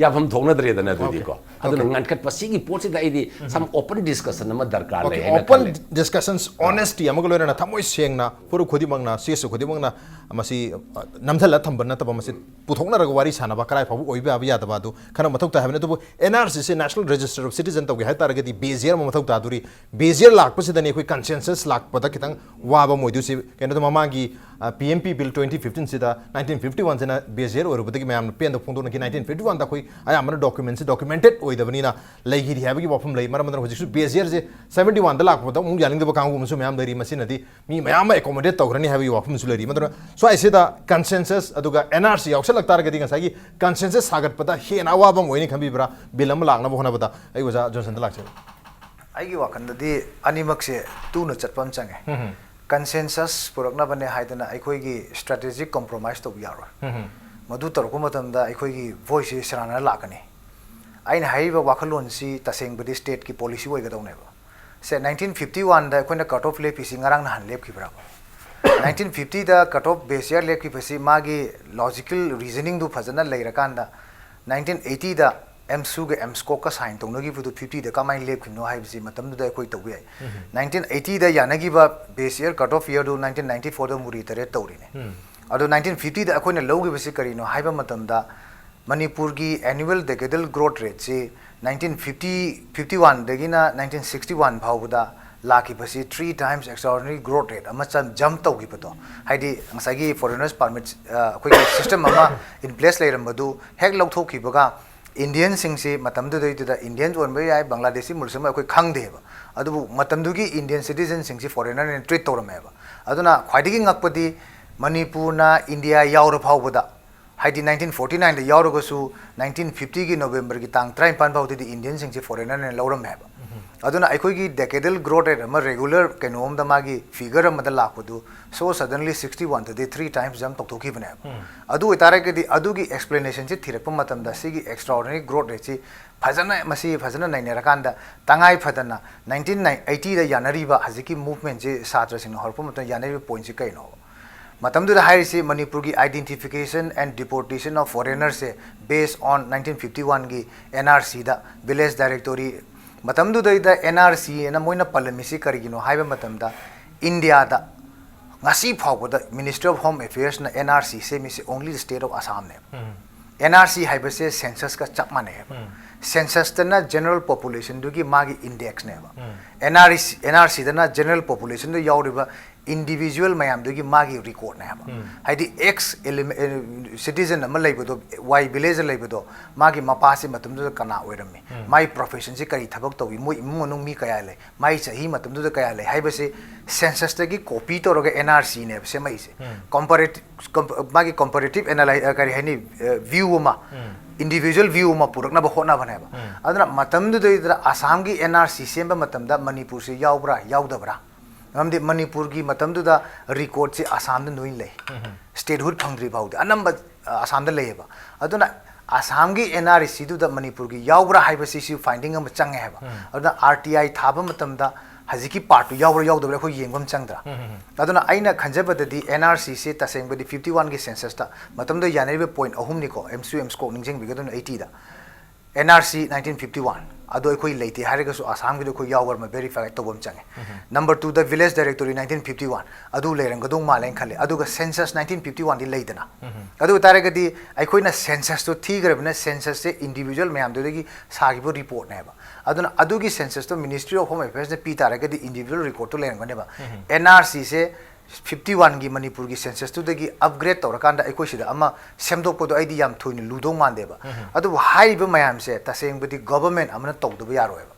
ꯌꯥꯐꯝ ꯊꯣꯛꯅꯗ꯭ꯔꯦꯗꯅ ꯑꯗꯨꯗꯤ Okay. ꯀꯣ꯫ ꯑꯗꯨꯅ Okay. ꯉꯟꯈꯠꯄ ꯁꯤꯒꯤ ꯄꯣꯠꯁꯤꯗ ꯑꯩꯗꯤ some open discussion ꯑꯃ ꯗꯔꯀꯥꯔ ꯂꯩ Okay, ꯍꯥꯏꯅ open ꯈꯜꯂꯦ꯫ Discussions, honesty ꯑꯃꯒ ꯂꯣꯏꯅꯅ ꯊꯃꯣꯏ ꯁꯦꯡꯅ ꯐꯨꯔꯨꯞ ꯈꯨꯗꯤꯡꯃꯛꯅ, ꯁꯤ ꯑꯦꯁ ꯈꯨꯗꯤꯡꯃꯛꯅ ꯃꯁꯤ ꯑ, ꯅꯝꯊꯜꯂ ꯊꯝꯕ ꯅꯠꯇꯕ, ꯃꯁꯤ ꯄꯨꯊꯣꯛꯅꯔꯒ ꯋꯥꯔꯤ ꯁꯥꯟꯅꯕ ꯀꯔꯥꯏ ꯐꯥꯎꯕ ꯑꯣꯏꯕ ꯌꯥꯕ ꯌꯥꯗꯕ ꯑꯗꯨ ꯈꯟꯅꯕ ꯃꯊꯧ ꯇꯥꯏ ꯍꯥꯏꯕꯅꯤ꯫ ꯑꯗꯨꯕꯨ ꯑꯦꯟ ꯑꯥꯔ ꯁꯤꯁꯦ, National Register of Citizen ꯇꯧꯒꯦ ꯍꯥꯏ ꯇꯥꯔꯒꯗꯤ ꯕꯦꯖꯤꯌꯔ ꯑꯃ ꯃꯊꯧ ꯇꯥꯗꯣꯔꯤ꯫ ꯕꯦꯖꯤꯌꯔ ꯂꯥꯛꯄꯁꯤꯗꯅꯤ ꯑꯩꯈꯣꯏ ꯀꯟꯁꯦꯟꯁꯁ ꯂꯥꯛꯄꯗ ꯈꯤꯇꯪ ꯋꯥꯕ ꯑꯃ ꯑꯣꯏꯗꯣꯏꯁꯤ꯫ ꯀꯩꯅꯣꯗ ꯃꯃꯥꯡꯒꯤ P M P bill twenty ꯐꯤꯐꯇꯤꯟꯁꯤꯗ ꯅꯥꯏꯟꯇꯤꯟ ꯐꯤꯐꯇꯤ ꯋꯥꯟꯁꯤꯅ ꯕꯦꯁ ꯌꯔ ꯑꯣꯏꯔꯨꯕꯗꯒꯤ ꯃꯌꯥꯝꯅ ꯄꯦꯟꯗꯕ ꯐꯣꯡꯗꯣꯛꯅꯈꯤ꯫ ꯅꯥꯏꯟꯇꯤꯟ ꯐꯤꯐꯇꯤ ꯋꯥꯟꯗ ꯑꯩꯈꯣꯏ ꯑꯌꯥꯝꯕꯅ ꯗꯣꯀ꯭ꯌꯨꯃꯦꯟꯁꯤ ꯗꯣꯀ꯭ꯌꯨꯃꯦꯟꯇꯦꯠ ꯑꯣꯏꯗꯕꯅꯤꯅ ꯂꯩꯈꯤꯗꯦ ꯍꯥꯏꯕꯒꯤ ꯋꯥꯐꯝ ꯂꯩ꯫ ꯃꯔꯝ ꯑꯗꯨꯅ ꯍꯧꯖꯤꯛꯁꯨ ꯕꯦꯁ ꯌꯔꯁꯦ ꯁꯕꯦꯟꯇꯤ ꯋꯥꯟꯗ ꯂꯥꯛꯄꯗ ꯑꯃꯨꯛ ꯌꯥꯅꯤꯡꯗꯕ ꯀꯥꯡꯕꯨ ꯑꯃꯁꯨ ꯃꯌꯥꯝ ꯂꯩꯔꯤ꯫ ꯃꯁꯤꯅꯗꯤ ꯃꯤ ꯃꯌꯥꯝ ꯑꯃ ꯑꯦꯀꯣꯃꯣꯗꯦꯠ ꯇꯧꯈ꯭ꯔꯅꯤ ꯍꯥꯏꯕꯒꯤ ꯋꯥꯐꯝꯁꯨ ꯂꯩꯔꯤ꯫ ꯃꯗꯨꯅ ꯁ꯭ꯋꯥꯏꯁꯤꯗ ꯀꯟꯁꯦꯟꯁꯁ ꯑꯗꯨꯒ ꯑꯦꯟ ꯑꯥꯔ ꯁꯤ ꯌꯥꯎꯁꯜꯂꯛ ꯇꯥꯔꯒꯗꯤ ꯉꯁꯥꯏꯒꯤ ꯀꯟꯁꯦꯟꯁꯁ ꯁꯥꯒꯠꯄꯗ ꯍꯦꯟꯅ ꯑꯋꯥꯕ ꯑꯃ ꯑꯣꯏꯅꯤ ꯈꯟꯕꯤꯕ꯭ꯔꯥ, ꯕꯤꯜ ꯑꯃ ꯂꯥꯛꯅꯕ ꯍꯣꯠꯅꯕꯗ? ꯑꯩ ꯑꯣꯖꯥ ꯖꯣꯟꯁꯟꯗ ꯂꯥꯛꯆꯒꯦ꯫ ꯑꯩꯒꯤ ꯋꯥꯈꯜꯗꯗꯤ ꯑꯅꯤꯃꯛꯁꯦ ꯇꯨꯅ ꯆꯠꯄ ꯑꯃ ꯆꯪꯉꯦ꯫ ꯎꯝ꯫ ꯀꯟꯁꯦꯟꯁꯁ ꯄꯨꯔꯛꯅꯕꯅꯦ ꯍꯥꯏꯗꯅ ꯑꯩꯈꯣꯏꯒꯤ ꯁ꯭ꯇ꯭ꯔꯦꯇꯦꯖꯤꯛ ꯀꯣꯝꯄ꯭ꯔꯣꯃꯥꯏꯁ ꯇꯧꯕ ꯌꯥꯔꯣꯏ꯫ ꯎꯝ꯫ ꯃꯗꯨ ꯇꯧꯔꯛꯄ ꯃꯇꯝꯗ ꯑꯩꯈꯣꯏꯒꯤ ꯚꯣꯏꯁꯁꯤ ꯁꯦꯔꯥꯟꯅꯅ ꯂꯥꯛꯀꯅꯤ꯫ ꯑꯩꯅ ꯍꯥꯏꯔꯤꯕ ꯋꯥꯈꯜꯂꯣꯟꯁꯤ ꯇꯁꯦꯡꯕꯗꯤ ꯁ꯭ꯇꯦꯠꯀꯤ ꯄꯣꯂꯤꯁꯤ ꯑꯣꯏꯒꯗꯧꯅꯦꯕ꯫ ꯁꯦ, ꯅꯥꯏꯟꯇꯤꯟ ꯐꯤꯐꯇꯤ ꯋꯥꯟꯗ ꯑꯩꯈꯣꯏꯅ ꯀꯠ ꯑꯣꯐ ꯂꯦꯞꯄꯤꯁꯤ ꯉꯔꯥꯡ ꯅꯍꯥꯟ ꯂꯦꯞꯈꯤꯕ꯭ꯔꯥ? ꯅꯥꯏꯟꯇꯤꯟ ꯐꯤꯐꯇꯤꯗ ꯀꯠ ꯑꯣꯐ ꯕꯦꯁ ꯌꯔ ꯂꯦꯞꯈꯤꯕꯁꯤ ꯃꯥꯒꯤ ꯂꯣꯖꯤꯀꯦꯜ ꯔꯤꯖꯅꯤꯡꯗꯨ ꯐꯖꯅ ꯂꯩꯔꯀꯥꯟꯗ, ꯅꯥꯏꯟꯇꯤꯟ ꯑꯩꯠꯇꯤꯗ ꯑꯦꯝꯁꯨꯒ ꯑꯦꯝꯁꯀꯣꯛꯀ ꯁꯥꯏꯟ ꯇꯧꯅꯈꯤꯕꯗꯨ ꯐꯤꯐꯇꯤꯗ ꯀꯃꯥꯏꯅ ꯂꯦꯞꯈꯤꯕꯅꯣ ꯍꯥꯏꯕꯁꯤ ꯃꯇꯝꯗꯨꯗ ꯑꯩꯈꯣꯏ ꯇꯧꯕ ꯌꯥꯏ꯫ ꯎꯝ꯫ ꯅꯥꯏꯟꯇꯤꯟ ꯑꯩꯠꯇꯤꯗ ꯌꯥꯅꯈꯤꯕ ꯕꯦꯁ ꯌꯔ ꯀꯠ ꯑꯣꯐ ꯌꯔꯗꯨ ꯅꯥꯏꯟꯇꯤꯟ ꯅꯥꯏꯟꯇꯤ ꯐꯣꯔꯗ ꯑꯃꯨꯛ ꯔꯤꯇꯔꯦꯠ ꯇꯧꯔꯤꯅꯦ꯫ ꯎꯝ꯫ ꯑꯗꯣ ꯅꯥꯏꯟꯇꯤꯟ ꯐꯤꯐꯇꯤꯗ ꯑꯩꯈꯣꯏꯅ ꯂꯧꯈꯤꯕꯁꯤ ꯀꯔꯤꯅꯣ ꯍꯥꯏꯕ ꯃꯇꯝꯗ, ꯃꯅꯤꯄꯨꯔꯒꯤ annual decadal growth rateꯁꯤ ꯅꯥꯏꯟꯇꯤꯟ ꯐꯤꯐꯇꯤ, ꯐꯤꯐꯇꯤ ꯋꯥꯟꯗꯒꯤꯅ ꯅꯥꯏꯟꯇꯤꯟ ꯁꯤꯛꯁꯇꯤ ꯋꯥꯟ ꯐꯥꯎꯕꯗ ꯂꯥꯛꯈꯤꯕꯁꯤ three times extraordinary growth rate ꯑꯃ ꯆꯟ-, ꯖꯝꯞ ꯇꯧꯈꯤꯕꯗꯣ, ꯍꯥꯏꯗꯤ ꯉꯁꯥꯏꯒꯤ ꯐꯣꯔꯦꯅꯔꯁ ꯄꯥꯔꯃꯤꯠ, ꯑ, ꯑꯩꯈꯣꯏꯒꯤ ꯁꯤꯁꯇꯦꯝ ꯑꯃ ꯏꯟ ꯄ꯭ꯂꯦꯁ ꯂꯩꯔꯝꯕꯗꯨ ꯍꯦꯛ ꯂꯧꯊꯣꯛꯈꯤꯕꯒ, ꯏꯟꯗꯤꯌꯟꯁꯤꯡꯁꯤ ꯃꯇꯝꯗꯨꯗꯩꯗꯨꯗ ꯏꯟꯗꯤꯌꯟ ꯑꯣꯏꯔꯝꯕ ꯌꯥꯏ, ꯕꯪꯒ꯭ꯂꯥꯗꯦꯁꯤ, ꯃꯨꯁꯂꯤꯝ ꯑꯩꯈꯣꯏ ꯈꯪꯗꯦꯕ, ꯑꯗꯨꯕꯨ ꯃꯇꯝꯗꯨꯒꯤ ꯏꯟꯗꯤꯌꯟ ꯁꯤꯇꯤꯖꯟꯁꯤꯡꯁꯤ ꯐꯣꯔꯦꯅꯔꯅ ꯇ꯭ꯔꯤꯠ ꯇꯧꯔꯝꯃꯦꯕ꯫ ꯑꯗꯨꯅ ꯈ꯭ꯋꯥꯏꯗꯒꯤ ꯉꯛꯄꯗꯤ ꯃꯅꯤꯄꯨꯔꯅ ꯏꯟꯗꯤꯌꯥ ꯌꯥꯎꯔ ꯐꯥꯎꯕꯗ, ꯍꯥꯏꯗꯤ ꯅꯥꯏꯟꯇꯤꯟ ꯐꯣꯔꯇꯤ ꯅꯥꯏꯟꯗ ꯌꯥꯎꯔꯒꯁꯨ ꯅꯥꯏꯟꯇꯤꯟ ꯐꯤꯐꯇꯤꯒꯤ ꯅꯣꯕꯦꯝꯕꯔꯒꯤ ꯇꯥꯡ ꯇꯔꯥꯅꯤꯄꯥꯟ ꯐꯥꯎꯗꯗꯤ ꯏꯟꯗꯤꯌꯟꯁꯤꯡꯁꯤ ꯐꯣꯔꯦꯅꯔꯅ ꯂꯧꯔꯝꯃꯦꯕ꯫ ꯎꯝ꯫ ꯑꯗꯨꯅ ꯑꯩꯈꯣꯏꯒꯤ decadal growth rate ꯑꯃ ꯔꯦꯒꯨꯂꯔ ꯀꯩꯅꯣ ꯑꯃꯗ ꯃꯥꯒꯤ ꯐꯤꯒꯔ ꯑꯃꯗ ꯂꯥꯛꯄꯗꯨ so suddenly ꯁꯤꯛꯁꯇꯤ ꯋꯥꯟꯗꯗꯤ three times ꯖꯝꯞ ꯇꯧꯊꯣꯛꯈꯤꯕꯅꯦꯕ꯫ ꯎꯝ꯫ ꯑꯗꯨ ꯑꯣꯏꯇꯥꯔꯒꯗꯤ ꯑꯗꯨꯒꯤ ꯑꯦꯛꯁꯄ꯭ꯂꯦꯅꯦꯁꯟꯁꯤ ꯊꯤꯔꯛꯄ ꯃꯇꯝꯗ ꯁꯤꯒꯤ extraordinary growth rateꯁꯤ ꯐꯖꯅ, ꯃꯁꯤ ꯐꯖꯅ ꯅꯩꯅꯔꯀꯥꯟꯗ ꯇꯉꯥꯏ ꯐꯗꯅ ꯅꯥꯏꯟꯇꯤꯟ ꯑꯩꯠꯇꯤꯗ ꯌꯥꯅꯔꯤꯕ ꯍꯧꯖꯤꯛꯀꯤ movement ꯁꯤ ꯁꯥꯇ꯭ꯔꯁꯤꯡꯅ ꯍꯧꯔꯛꯄ ꯃꯇꯝꯗ ꯌꯥꯅꯔꯤꯕ point ꯁꯤ ꯀꯩꯅꯣꯕ? ꯃꯇꯝꯗꯨꯗ ꯍꯥꯏꯔꯤꯁꯤ ꯃꯅꯤꯄꯨꯔꯒꯤ identification and deportation of foreigners ꯁꯦ based on ꯅꯥꯏꯟꯇꯤꯟ ꯐꯤꯐꯇꯤ ꯋꯥꯟꯒꯤ ꯑꯦꯟ ꯑꯥꯔ ꯁꯤꯗ, village directory, ꯃꯇꯝꯗꯨꯗꯩꯗ ꯑꯦꯟ ꯑꯥꯔ ꯁꯤ ꯑꯅ ꯃꯣꯏꯅ ꯄꯜꯂꯝꯃꯤꯁꯤ ꯀꯔꯤꯒꯤꯅꯣ ꯍꯥꯏꯕ ꯃꯇꯝꯗ, ꯏꯟꯗꯤꯌꯥꯗ ꯉꯁꯤ ꯐꯥꯎꯕꯗ Ministry of Home Affairs ꯅ ꯑꯦꯟ ꯑꯥꯔ ꯁꯤ ꯁꯦꯝꯃꯤꯁꯤ only the state of Assam ꯅꯦꯕ꯫ ꯎꯝ꯫ ꯑꯦꯟ ꯑꯥꯔ ꯁꯤ ꯍꯥꯏꯕꯁꯦ census ꯀ ꯆꯞ ꯃꯥꯟꯅꯩꯌꯦꯕ꯫ ꯎꯝ꯫ Census ꯇꯅ general population ꯗꯨꯒꯤ ꯃꯥꯒꯤ index ꯅꯦꯕ꯫ Um. N R C, N R ꯁꯤꯗꯅ general population ꯗ ꯌꯥꯎꯔꯤꯕ individual ꯃꯌꯥꯝꯗꯨꯒꯤ ꯃꯥꯒꯤ recordꯅꯦ ꯍꯥꯏꯕ꯫ ꯍꯥꯏꯗꯤ ex citizen ꯑꯃ ꯂꯩꯕꯗꯣ, ꯋꯥꯏ village ꯂꯩꯕꯗꯣ, ꯃꯥꯒꯤ ꯃꯄꯥꯁꯤ ꯃꯇꯝꯗꯨꯗ ꯀꯅꯥ ꯑꯣꯏꯔꯝꯃꯤ, ꯃꯥꯒꯤ professionꯁꯤ ꯀꯔꯤ ꯊꯕꯛ ꯇꯧꯏ, ꯃꯣꯏ ꯏꯃꯨꯡ ꯃꯅꯨꯡ ꯃꯤ ꯀꯌꯥ ꯂꯩ, ꯃꯥꯒꯤ ꯆꯍꯤ ꯃꯇꯝꯗꯨꯗ ꯀꯌꯥ ꯂꯩ ꯍꯥꯏꯕꯁꯤ censusꯇꯒꯤ copy ꯇꯧꯔꯒ NRCꯅꯦꯕ ꯁꯦꯝꯃꯛꯏꯁꯦ꯫ Comparative comp- ꯃꯥꯒꯤ comparative analy ꯀꯔꯤ ꯍꯥꯏꯅꯤ, view ꯑꯃ, individual view ꯑꯃ ꯄꯨꯔꯛꯅꯕ ꯍꯣꯠꯅꯕꯅꯦꯕ꯫ ꯑꯗꯨꯅ ꯃꯇꯝꯗꯨꯗꯩꯗꯨꯗ ꯑꯁꯥꯝꯒꯤ NRC ꯁꯦꯝꯕ ꯃꯇꯝꯗ ꯃꯅꯤꯄꯨꯔꯁꯤ ꯌꯥꯎꯕ꯭ꯔꯥ ꯌꯥꯎꯗꯕ꯭ꯔꯥ? ꯃꯔꯝꯗꯤ ꯃꯅꯤꯄꯨꯔꯒꯤ ꯃꯇꯝꯗꯨꯗ recordꯁꯤ ꯑꯁꯥꯝꯗ ꯂꯣꯏ ꯂꯩ꯫ Statehood ꯐꯪꯗ꯭ꯔꯤ ꯐꯥꯎꯗꯤ ꯑꯅꯝꯕ ꯑ, ꯑꯁꯥꯝꯗ ꯂꯩꯌꯦꯕ꯫ ꯑꯗꯨꯅ ꯑꯁꯥꯝꯒꯤ NRCꯗꯨꯗ ꯃꯅꯤꯄꯨꯔꯒꯤ ꯌꯥꯎꯕ꯭ꯔꯥ ꯍꯥꯏꯕꯁꯤꯁꯨ finding ꯑꯃ ꯆꯪꯉꯦ ꯍꯥꯏꯕ꯫ ꯑꯗꯨꯅ RTI ꯊꯥꯕ ꯃꯇꯝꯗ ꯍꯧꯖꯤꯛꯀꯤ partꯇꯨ ꯌꯥꯎꯕ꯭ꯔꯥ ꯌꯥꯎꯗꯕ꯭ꯔꯥ ꯑꯩꯈꯣꯏ ꯌꯦꯡꯕ ꯑꯃ ꯆꯪꯗ꯭ꯔꯥ? ꯑꯗꯨꯅ ꯑꯩꯅ ꯈꯟꯖꯕꯗꯗꯤ NRCꯁꯦ ꯇꯁꯦꯡꯕꯗꯤ fifty oneꯒꯤ censusꯇ ꯃꯇꯝꯗ ꯌꯥꯅꯔꯤꯕ point ꯑꯍꯨꯝꯅꯤꯀꯣ, ꯑꯦꯝꯁꯨ ꯑꯦꯝꯁꯀꯣꯛ ꯅꯤꯡꯁꯤꯡꯕꯤꯒꯗꯕꯅꯤ eightyꯗ꯫ NRC nineteen fifty one ꯑꯗꯣ ꯑꯩꯈꯣꯏ ꯂꯩꯇꯦ ꯍꯥꯏꯔꯒꯁꯨ ꯑꯁꯥꯝꯒꯤꯗꯣ ꯑꯩꯈꯣꯏ ꯌꯥꯎꯕ꯭ꯔꯥ ꯑꯃ verify ꯇꯧꯕ ꯑꯃ ꯆꯪꯉꯦ꯫ Number twoꯗ village directory nineteen fifty one ꯑꯗꯨ ꯂꯩꯔꯝꯒꯗꯧ ꯃꯥꯜꯂꯦꯅ ꯈꯜꯂꯦ꯫ ꯑꯗꯨꯒ census nineteen fifty oneꯗꯤ ꯂꯩꯗꯅ꯫ ꯑꯗꯨ ꯑꯣꯏꯇꯥꯔꯒꯗꯤ ꯑꯩꯈꯣꯏꯅ censusꯇꯣ ꯊꯤꯈ꯭ꯔꯕꯅꯤꯅ censusꯁꯦ individual ꯃꯌꯥꯝꯗꯨꯗꯒꯤ ꯁꯥꯈꯤꯕ reportꯅꯦꯕ꯫ ꯑꯗꯨꯅ ꯑꯗꯨꯒꯤ censusꯇꯣ Ministry of Home Affairsꯅ ꯄꯤ ꯇꯥꯔꯒꯗꯤ individual recordꯇꯣ ꯂꯩꯔꯝꯒꯅꯦꯕ꯫ NRCꯁꯦ fifty oneꯒꯤ ꯃꯅꯤꯄꯨꯔꯒꯤ censusꯇꯨꯗꯒꯤ upgrade ꯇꯧꯔꯀꯥꯟꯗ ꯑꯩꯈꯣꯏ ꯁꯤꯗ ꯑꯃ ꯁꯦꯝꯗꯣꯛꯄꯗꯣ ꯑꯩꯗꯤ ꯌꯥꯝ ꯊꯣꯏꯅ ꯂꯨꯗꯧ ꯃꯥꯟꯗꯦꯕ꯫ ꯑꯗꯨꯕꯨ ꯍꯥꯏꯔꯤꯕ ꯃꯌꯥꯝꯁꯦ ꯇꯁꯦꯡꯕꯗꯤ government ꯑꯃꯅ ꯇꯧꯗꯕ ꯌꯥꯔꯣꯏꯕ꯫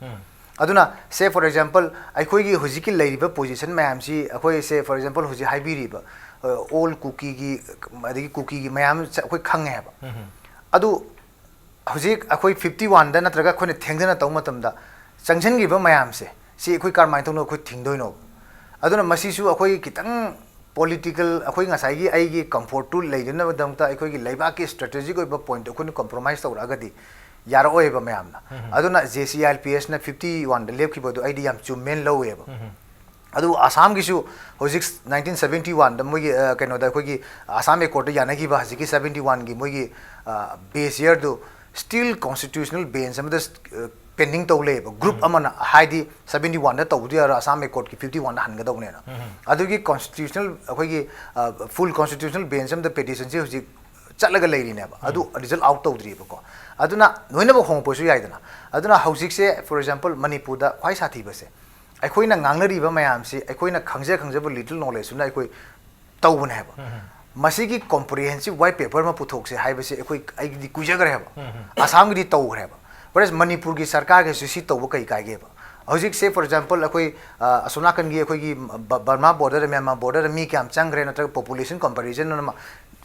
ꯑꯗꯨꯅ say for example ꯑꯩꯈꯣꯏꯒꯤ ꯍꯧꯖꯤꯛꯀꯤ ꯂꯩꯔꯤꯕ position ꯃꯌꯥꯝꯁꯤ ꯑꯩꯈꯣꯏ say for example ꯍꯧꯖꯤꯛ ꯍꯥꯏꯕꯤꯔꯤꯕ ꯑꯣꯜ ꯀꯨꯀꯤꯒꯤ ꯑꯗꯒꯤ ꯀꯨꯀꯤꯒꯤ ꯃꯌꯥꯝ ꯑꯩꯈꯣꯏ ꯈꯪꯉꯦ ꯍꯥꯏꯕ꯫ ꯑꯗꯨ ꯍꯧꯖꯤꯛ ꯑꯩꯈꯣꯏ fifty oneꯗ ꯅꯠꯇ꯭ꯔꯒ ꯑꯩꯈꯣꯏꯅ ꯊꯦꯡꯊꯅ ꯇꯧꯕ ꯃꯇꯝꯗ ꯆꯪꯁꯤꯟꯈꯤꯕ ꯃꯌꯥꯝꯁꯦ ꯁꯤ ꯑꯩꯈꯣꯏ ꯀꯔꯝꯍꯥꯏꯅ ꯇꯧꯅ ꯑꯩꯈꯣꯏ ꯊꯤꯡꯗꯣꯏꯅꯣꯕ? ꯑꯗꯨꯅ ꯃꯁꯤꯁꯨ ꯑꯩꯈꯣꯏ ꯈꯤꯇꯪ political, ꯑꯩꯈꯣꯏ ꯉꯁꯥꯏꯒꯤ ꯑꯩꯒꯤ comfortꯇꯨ ꯂꯩꯅꯅꯕꯒꯤꯗꯃꯛꯇ ꯑꯩꯈꯣꯏꯒꯤ ꯂꯩꯕꯥꯛꯀꯤ strategic ꯑꯣꯏꯕ pointꯇ ꯑꯩꯈꯣꯏꯅ compromise ꯇꯧꯔꯛꯑꯒꯗꯤ ꯌꯥꯔꯛꯑꯣꯏꯕ ꯃꯌꯥꯝꯅ꯫ ꯑꯗꯨꯅ JCILPSꯅ fifty oneꯗ ꯂꯦꯞꯈꯤꯕꯗꯣ ꯑꯩꯗꯤ ꯌꯥꯝ ꯆꯨꯝꯃꯦꯅ ꯂꯧꯋꯦꯕ꯫ ꯑꯗꯨ ꯑꯁꯥꯝꯒꯤꯁꯨ ꯍꯧꯖꯤꯛ nineteen seventy oneꯗ ꯃꯣꯏꯒꯤ ꯑ, ꯀꯩꯅꯣꯗ ꯑꯩꯈꯣꯏꯒꯤ ꯑꯁꯥꯝ accordꯇ ꯌꯥꯅꯈꯤꯕ ꯍꯧꯖꯤꯛꯀꯤ seventy oneꯒꯤ ꯃꯣꯏꯒꯤ base yearꯗꯨ still constitutional bench ꯑꯃꯗ pending ꯇꯧ ꯂꯩꯌꯦꯕ꯫ Group ꯑꯃꯅ ꯍꯥꯏꯗꯤ seventy oneꯗ ꯇꯧꯕꯗꯤ ꯌꯥꯔꯣꯏ, ꯑꯁꯥꯝ accordꯀꯤ fifty oneꯗ ꯍꯟꯒꯗꯧꯕꯅꯦꯅ꯫ ꯑꯗꯨꯒꯤ constitutional ꯑꯩꯈꯣꯏꯒꯤ full constitutional bench ꯑꯃꯗ petitionꯁꯦ ꯍꯧꯖꯤꯛ ꯆꯠꯂꯒ ꯂꯩꯔꯤꯅꯦꯕ꯫ ꯑꯗꯨ result out ꯇꯧꯗ꯭ꯔꯤꯕꯀꯣ꯫ ꯑꯗꯨꯅ ꯂꯣꯏꯅꯃꯛ ꯍꯣꯡꯉꯛꯄꯁꯨ ꯌꯥꯏꯗꯅ꯫ ꯑꯗꯨꯅ ꯍꯧꯖꯤꯛꯁꯦ for example ꯃꯅꯤꯄꯨꯔꯗ ꯈ꯭ꯋꯥꯏ ꯁꯥꯊꯤꯕꯁꯦ ꯑꯩꯈꯣꯏꯅ ꯉꯥꯡꯅꯔꯤꯕ ꯃꯌꯥꯝꯁꯤ ꯑꯩꯈꯣꯏꯅ ꯈꯪꯖ ꯈꯪꯖꯕ little knowledgeꯇꯨꯅ ꯑꯩꯈꯣꯏ ꯇꯧꯕꯅꯦ ꯍꯥꯏꯕ꯫ ꯃꯁꯤꯒꯤ comprehensive white paper ꯑꯃ ꯄꯨꯊꯣꯛꯁꯦ ꯍꯥꯏꯕꯁꯤ ꯑꯩꯈꯣꯏ, ꯑꯩꯒꯤꯗꯤ ꯀꯨꯏꯖꯈ꯭ꯔꯦ ꯍꯥꯏꯕ꯫ ꯑꯁꯥꯝꯒꯤꯗꯤ ꯇꯧꯈ꯭ꯔꯦꯕ꯫ Whereas ꯃꯅꯤꯄꯨꯔꯒꯤ ꯁꯔꯀꯥꯔꯒꯤꯁꯨ ꯁꯤ ꯇꯧꯕ ꯀꯩ ꯀꯥꯏꯒꯦꯕ? ꯍꯧꯖꯤꯛ say for example ꯑꯩꯈꯣꯏ, ꯑ, ꯑꯁꯣꯝ ꯅꯥꯀꯟꯒꯤ ꯑꯩꯈꯣꯏꯒꯤ ꯕ-, ꯕꯔꯃꯥ borderꯗ, ꯃ꯭ꯌꯥꯟꯃꯥꯔ borderꯗ ꯃꯤ ꯀꯌꯥꯝ ꯆꯪꯈ꯭ꯔꯦ, ꯅꯠꯇ꯭ꯔꯒ population comparison ꯑꯃ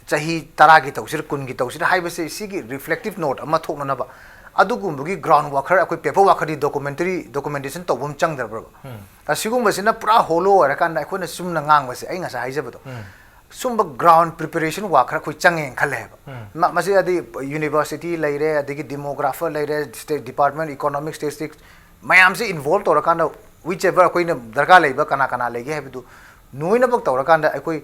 ꯆꯍꯤ ꯇꯔꯥꯒꯤ ꯇꯧꯁꯤꯔ, ꯀꯨꯟꯒꯤ ꯇꯧꯁꯤꯔ ꯍꯥꯏꯕꯁꯦ ꯁꯤꯒꯤ reflective note ꯑꯃ ꯊꯣꯛꯅꯅꯕ ꯑꯗꯨꯒꯨꯝꯕꯒꯤ ground worker, ꯑꯩꯈꯣꯏ paper workerꯗꯤ documentary, documentation ꯇꯧꯕ ꯑꯃ ꯆꯪꯗ꯭ꯔꯕ꯭ꯔꯕ? ꯑꯁꯤꯒꯨꯝꯕꯁꯤꯅ ꯄꯨꯔꯥ hollow ꯑꯣꯏꯔꯀꯥꯟꯗ ꯑꯩꯈꯣꯏꯅ ꯆꯨꯝꯅ ꯉꯥꯡꯕꯁꯦ, ꯑꯩ ꯉꯁꯥꯏ ꯍꯥꯏꯖꯕꯗꯣ, ꯁꯨꯝꯕ ground preparation work ꯈꯔ ꯑꯩꯈꯣꯏ ꯆꯪꯉꯦꯅ ꯈꯜꯂꯦ ꯍꯥꯏꯕ꯫ ꯃ-, ꯃꯁꯤ ꯑꯗꯤ university ꯂꯩꯔꯦ, ꯑꯗꯒꯤ demographer ꯂꯩꯔꯦ, state department, economic statistics ꯃꯌꯥꯝꯁꯦ involve ꯇꯧꯔꯀꯥꯟꯗ whichever ꯑꯩꯈꯣꯏꯅ ꯗꯔꯀꯥꯔ ꯂꯩꯕ ꯀꯅꯥ ꯀꯅꯥ ꯂꯩꯒꯦ ꯍꯥꯏꯕꯗꯨ ꯅꯣꯏꯅꯃꯛ ꯇꯧꯔꯀꯥꯟꯗ ꯑꯩꯈꯣꯏ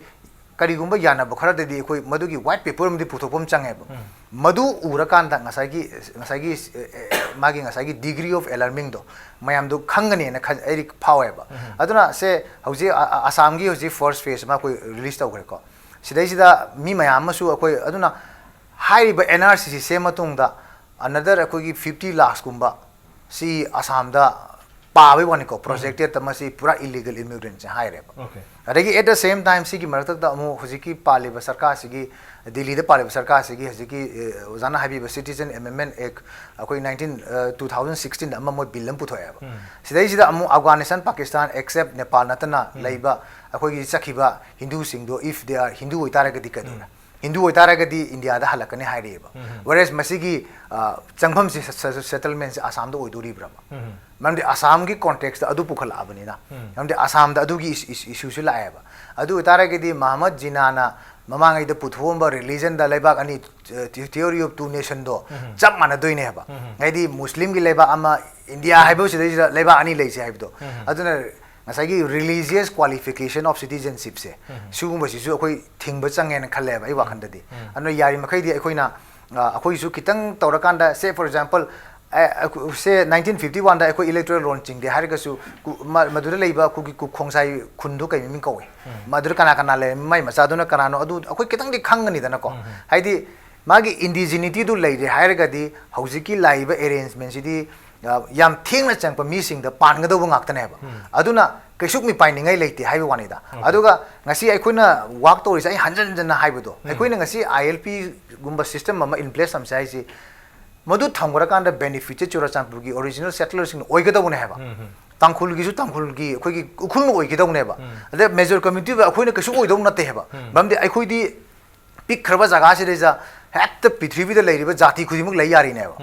ꯀꯔꯤꯒꯨꯝꯕ ꯌꯥꯅꯕ ꯈꯔꯗꯗꯤ ꯑꯩꯈꯣꯏ ꯃꯗꯨꯒꯤ white paper ꯑꯃꯗꯤ ꯄꯨꯊꯣꯛꯄ ꯑꯃ ꯆꯪꯉꯦꯕ꯫ ꯃꯗꯨ ꯎꯔꯀꯥꯟꯗ ꯉꯁꯥꯏꯒꯤ, ꯉꯁꯥꯏꯒꯤ, ꯑꯦ, ꯑꯦ, ꯃꯥꯒꯤ ꯉꯁꯥꯏꯒꯤ degree of alarmingꯗꯣ ꯃꯌꯥꯝꯗꯣ ꯈꯪꯒꯅꯦꯅ ꯈꯟ-, ꯑꯩꯗꯤ ꯐꯥꯎꯋꯦꯕ꯫ ꯑꯗꯨꯅ ꯁꯦ ꯍꯧꯖꯤꯛ ꯑ-, ꯑ-, ꯑꯁꯥꯝꯒꯤ ꯍꯧꯖꯤꯛ first phase ꯑꯃ ꯑꯩꯈꯣꯏ release ꯇꯧꯈ꯭ꯔꯦꯀꯣ꯫ ꯁꯤꯗꯩꯁꯤꯗ ꯃꯤ ꯃꯌꯥꯝ ꯑꯃꯁꯨ ꯑꯩꯈꯣꯏ, ꯑꯗꯨꯅ ꯍꯥꯏꯔꯤꯕ NRCC ꯁꯦꯝꯕ ꯃꯇꯨꯡꯗ another ꯑꯩꯈꯣꯏꯒꯤ fifty lakhsꯀꯨꯝꯕ ꯁꯤ ꯑꯁꯥꯝꯗ ꯄꯥꯕꯩ ꯋꯥꯅꯤꯀꯣ, projectedꯇ ꯃꯁꯤ ꯄꯨꯔꯥ illegal immigrantꯁꯦ ꯍꯥꯏꯔꯦꯕ꯫ ꯑꯗꯒꯤ at the same time ꯁꯤꯒꯤ ꯃꯔꯛꯇ ꯑꯃꯨꯛ ꯍꯧꯖꯤꯛꯀꯤ ꯄꯥꯜꯂꯤꯕ ꯁꯔꯀꯥꯔꯁꯤꯒꯤ, ꯗꯤꯜꯂꯤꯗ ꯄꯥꯜꯂꯤꯕ ꯁꯔꯀꯥꯔꯁꯤꯒꯤ ꯍꯧꯖꯤꯛꯀꯤ, ꯑꯦ, ꯑꯣꯖꯥꯅ ꯍꯥꯏꯕꯤꯕ Citizen Amendment Act ꯑꯩꯈꯣꯏ nineteen, ꯑ, two thousand sixteenꯗ ꯑꯃ ꯃꯣꯏ bill ꯑꯃ ꯄꯨꯊꯣꯛꯑꯦꯕ꯫ ꯁꯤꯗꯩꯁꯤꯗ ꯑꯃꯨꯛ Afghanistan, Pakistan except Nepal ꯅꯠꯇꯅ ꯂꯩꯕ ꯑꯩꯈꯣꯏꯒꯤ ꯆꯠꯈꯤꯕ ꯍꯤꯟꯗꯨꯁꯤꯡꯗꯣ, if they are ꯍꯤꯟꯗꯨ ꯑꯣꯏꯇꯥꯔꯒꯗꯤ ꯀꯩꯗꯧꯔꯦ? ꯍꯤꯟꯗꯨ ꯑꯣꯏꯇꯥꯔꯒꯗꯤ ꯏꯟꯗꯤꯌꯥꯗ ꯍꯜꯂꯛꯀꯅꯤ ꯍꯥꯏꯔꯛꯑꯦꯕ꯫ Whereas ꯃꯁꯤꯒꯤ, ꯑ, ꯆꯪꯐꯝꯁꯤ, ꯁ-, ꯁ-, settlementꯁꯤ ꯑꯁꯥꯝꯗ ꯑꯣꯏꯗꯣꯔꯤꯕ꯭ꯔꯕ? ꯃꯔꯝꯗꯤ ꯑꯁꯥꯝꯒꯤ contextꯇ ꯑꯗꯨ ꯄꯨꯈꯠꯂꯛꯑꯕꯅꯤꯅ꯫ ꯃꯔꯝꯗꯤ ꯑꯁꯥꯝꯗ ꯑꯗꯨꯒꯤ ꯏꯁ-, ꯏꯁ-, issueꯁꯤ ꯂꯥꯛꯑꯦꯕ꯫ ꯑꯗꯨ ꯑꯣꯏꯇꯥꯔꯒꯗꯤ ꯃꯍꯃꯗ ꯖꯤꯅꯥꯅ ꯃꯃꯥꯡꯉꯩꯗ ꯄꯨꯊꯣꯛꯑꯝꯕ religionꯗ ꯂꯩꯕꯥꯛ ꯑꯅꯤ, ꯑ, the-, theory of two nationꯗꯣ ꯆꯞ ꯃꯥꯟꯅꯗꯣꯏꯅꯦꯕ꯫ ꯍꯥꯏꯗꯤ ꯃꯨꯁꯂꯤꯝꯒꯤ ꯂꯩꯕꯥꯛ ꯑꯃ, ꯏꯟꯗꯤꯌꯥ ꯍꯥꯏꯕ ꯁꯤꯗꯩꯁꯤꯗ ꯂꯩꯕꯥꯛ ꯑꯅꯤ ꯂꯩꯁꯦ ꯍꯥꯏꯕꯗꯣ꯫ ꯑꯗꯨꯅ ꯉꯁꯥꯏꯒꯤ religious qualification of citizenshipꯁꯦ, ꯁꯤꯒꯨꯝꯕꯁꯤꯁꯨ ꯑꯩꯈꯣꯏ ꯊꯤꯡꯕ ꯆꯪꯉꯦꯅ ꯈꯜꯂꯦꯕ ꯑꯩ ꯋꯥꯈꯜꯗꯗꯤ꯫ ꯑꯗꯨꯅ ꯌꯥꯔꯤꯃꯈꯩꯗꯤ ꯑꯩꯈꯣꯏꯅ, ꯑ, ꯑꯩꯈꯣꯏꯁꯨ ꯈꯤꯇꯪ ꯇꯧꯔꯀꯥꯟꯗ, say for example, ꯑ, ꯑ, say nineteen fifty oneꯗ ꯑꯩꯈꯣꯏ electoral roll ꯆꯤꯡꯗꯦ ꯍꯥꯏꯔꯒꯁꯨ ꯀꯨ-, ꯃ-, ꯃꯗꯨꯗ ꯂꯩꯕ ꯀꯨꯀꯤ ꯀꯨ-, ꯈꯣꯡꯁꯥꯏ ꯈꯨꯟꯗꯣ ꯀꯩ ꯃꯃꯤꯡ ꯀꯧꯏ? ꯃꯗꯨꯗ ꯀꯅꯥ ꯀꯅꯥ ꯂꯩ? ꯃꯥꯏ ꯃꯆꯥꯗꯨꯅ ꯀꯅꯥꯅꯣ? ꯑꯗꯨ ꯑꯩꯈꯣꯏ ꯈꯤꯇꯪꯗꯤ ꯈꯪꯒꯅꯤꯗꯅꯀꯣ꯫ ꯍꯥꯏꯗꯤ ꯃꯥꯒꯤ indigenityꯗꯨ ꯂꯩꯔꯦ ꯍꯥꯏꯔꯒꯗꯤ ꯍꯧꯖꯤꯛꯀꯤ ꯂꯥꯛꯏꯕ arrangementꯁꯤꯗꯤ ꯑ, ꯌꯥꯝ ꯊꯦꯡꯅ ꯆꯪꯉꯛꯄ ꯃꯤꯁꯤꯡꯗ ꯄꯥꯟꯒꯗꯧꯕ ꯉꯥꯛꯇꯅꯦꯕ꯫ ꯑꯗꯨꯅ ꯀꯩꯁꯨ ꯃꯤꯄꯥꯏꯅꯤꯡꯉꯥꯏ ꯂꯩꯇꯦ ꯍꯥꯏꯕ ꯋꯥꯅꯤꯗ꯫ ꯑꯗꯨꯒ ꯉꯁꯤ ꯑꯩꯈꯣꯏꯅ ꯋꯥꯛ ꯇꯧꯔꯤꯁꯦ, ꯑꯩ ꯍꯟꯖꯟ ꯍꯟꯖꯟꯅ ꯍꯥꯏꯕꯗꯣ, ꯑꯩꯈꯣꯏꯅ ꯉꯁꯤ ꯑꯥꯏ ꯑꯦꯜ ꯄꯤꯒꯨꯝꯕ ꯁꯤꯁꯇꯦꯝ ꯑꯃ ꯏꯟ ꯄ꯭ꯂꯦꯁ ꯊꯝꯁꯦ ꯍꯥꯏꯁꯤ, ꯃꯗꯨ ꯊꯝꯈ꯭ꯔꯀꯥꯟꯗ ꯕꯦꯅꯤꯐꯤꯠꯁꯦ ꯆꯨꯔꯆꯥꯟꯄꯨꯔꯒꯤ ꯑꯣꯔꯤꯖꯤꯅꯦꯜ ꯁꯦꯇꯂꯔꯁꯤꯡꯅ ꯑꯣꯏꯒꯗꯧꯕꯅꯦ ꯍꯥꯏꯕ꯫ ꯇꯥꯡꯈꯨꯜꯒꯤꯁꯨ ꯇꯥꯡꯈꯨꯜꯒꯤ ꯑꯩꯈꯣꯏꯒꯤ ꯎꯈ꯭ꯔꯨꯜꯅ ꯑꯣꯏꯒꯗꯧꯅꯦꯕ꯫ ꯑꯗꯩ ꯃꯦꯖꯣꯔ ꯀꯝꯃ꯭ꯌꯨꯅꯤꯇꯤ ꯑꯩꯈꯣꯏꯅ ꯀꯩꯁꯨ ꯑꯣꯏꯗꯧ ꯅꯠꯇꯦ ꯍꯥꯏꯕ꯫ ꯃꯔꯝꯗꯤ ꯑꯩꯈꯣꯏꯗꯤ ꯄꯤꯛꯈ꯭ꯔꯕ ꯖꯒꯥꯁꯤꯗꯩꯁꯤꯗ ꯍꯦꯛꯇ ꯄ꯭ꯔꯤꯊꯤꯕꯤꯗ ꯂꯩꯔꯤꯕ ꯖꯥꯇꯤ ꯈꯨꯗꯤꯡꯃꯛ ꯂꯩ ꯌꯥꯔꯤꯅꯦꯕ꯫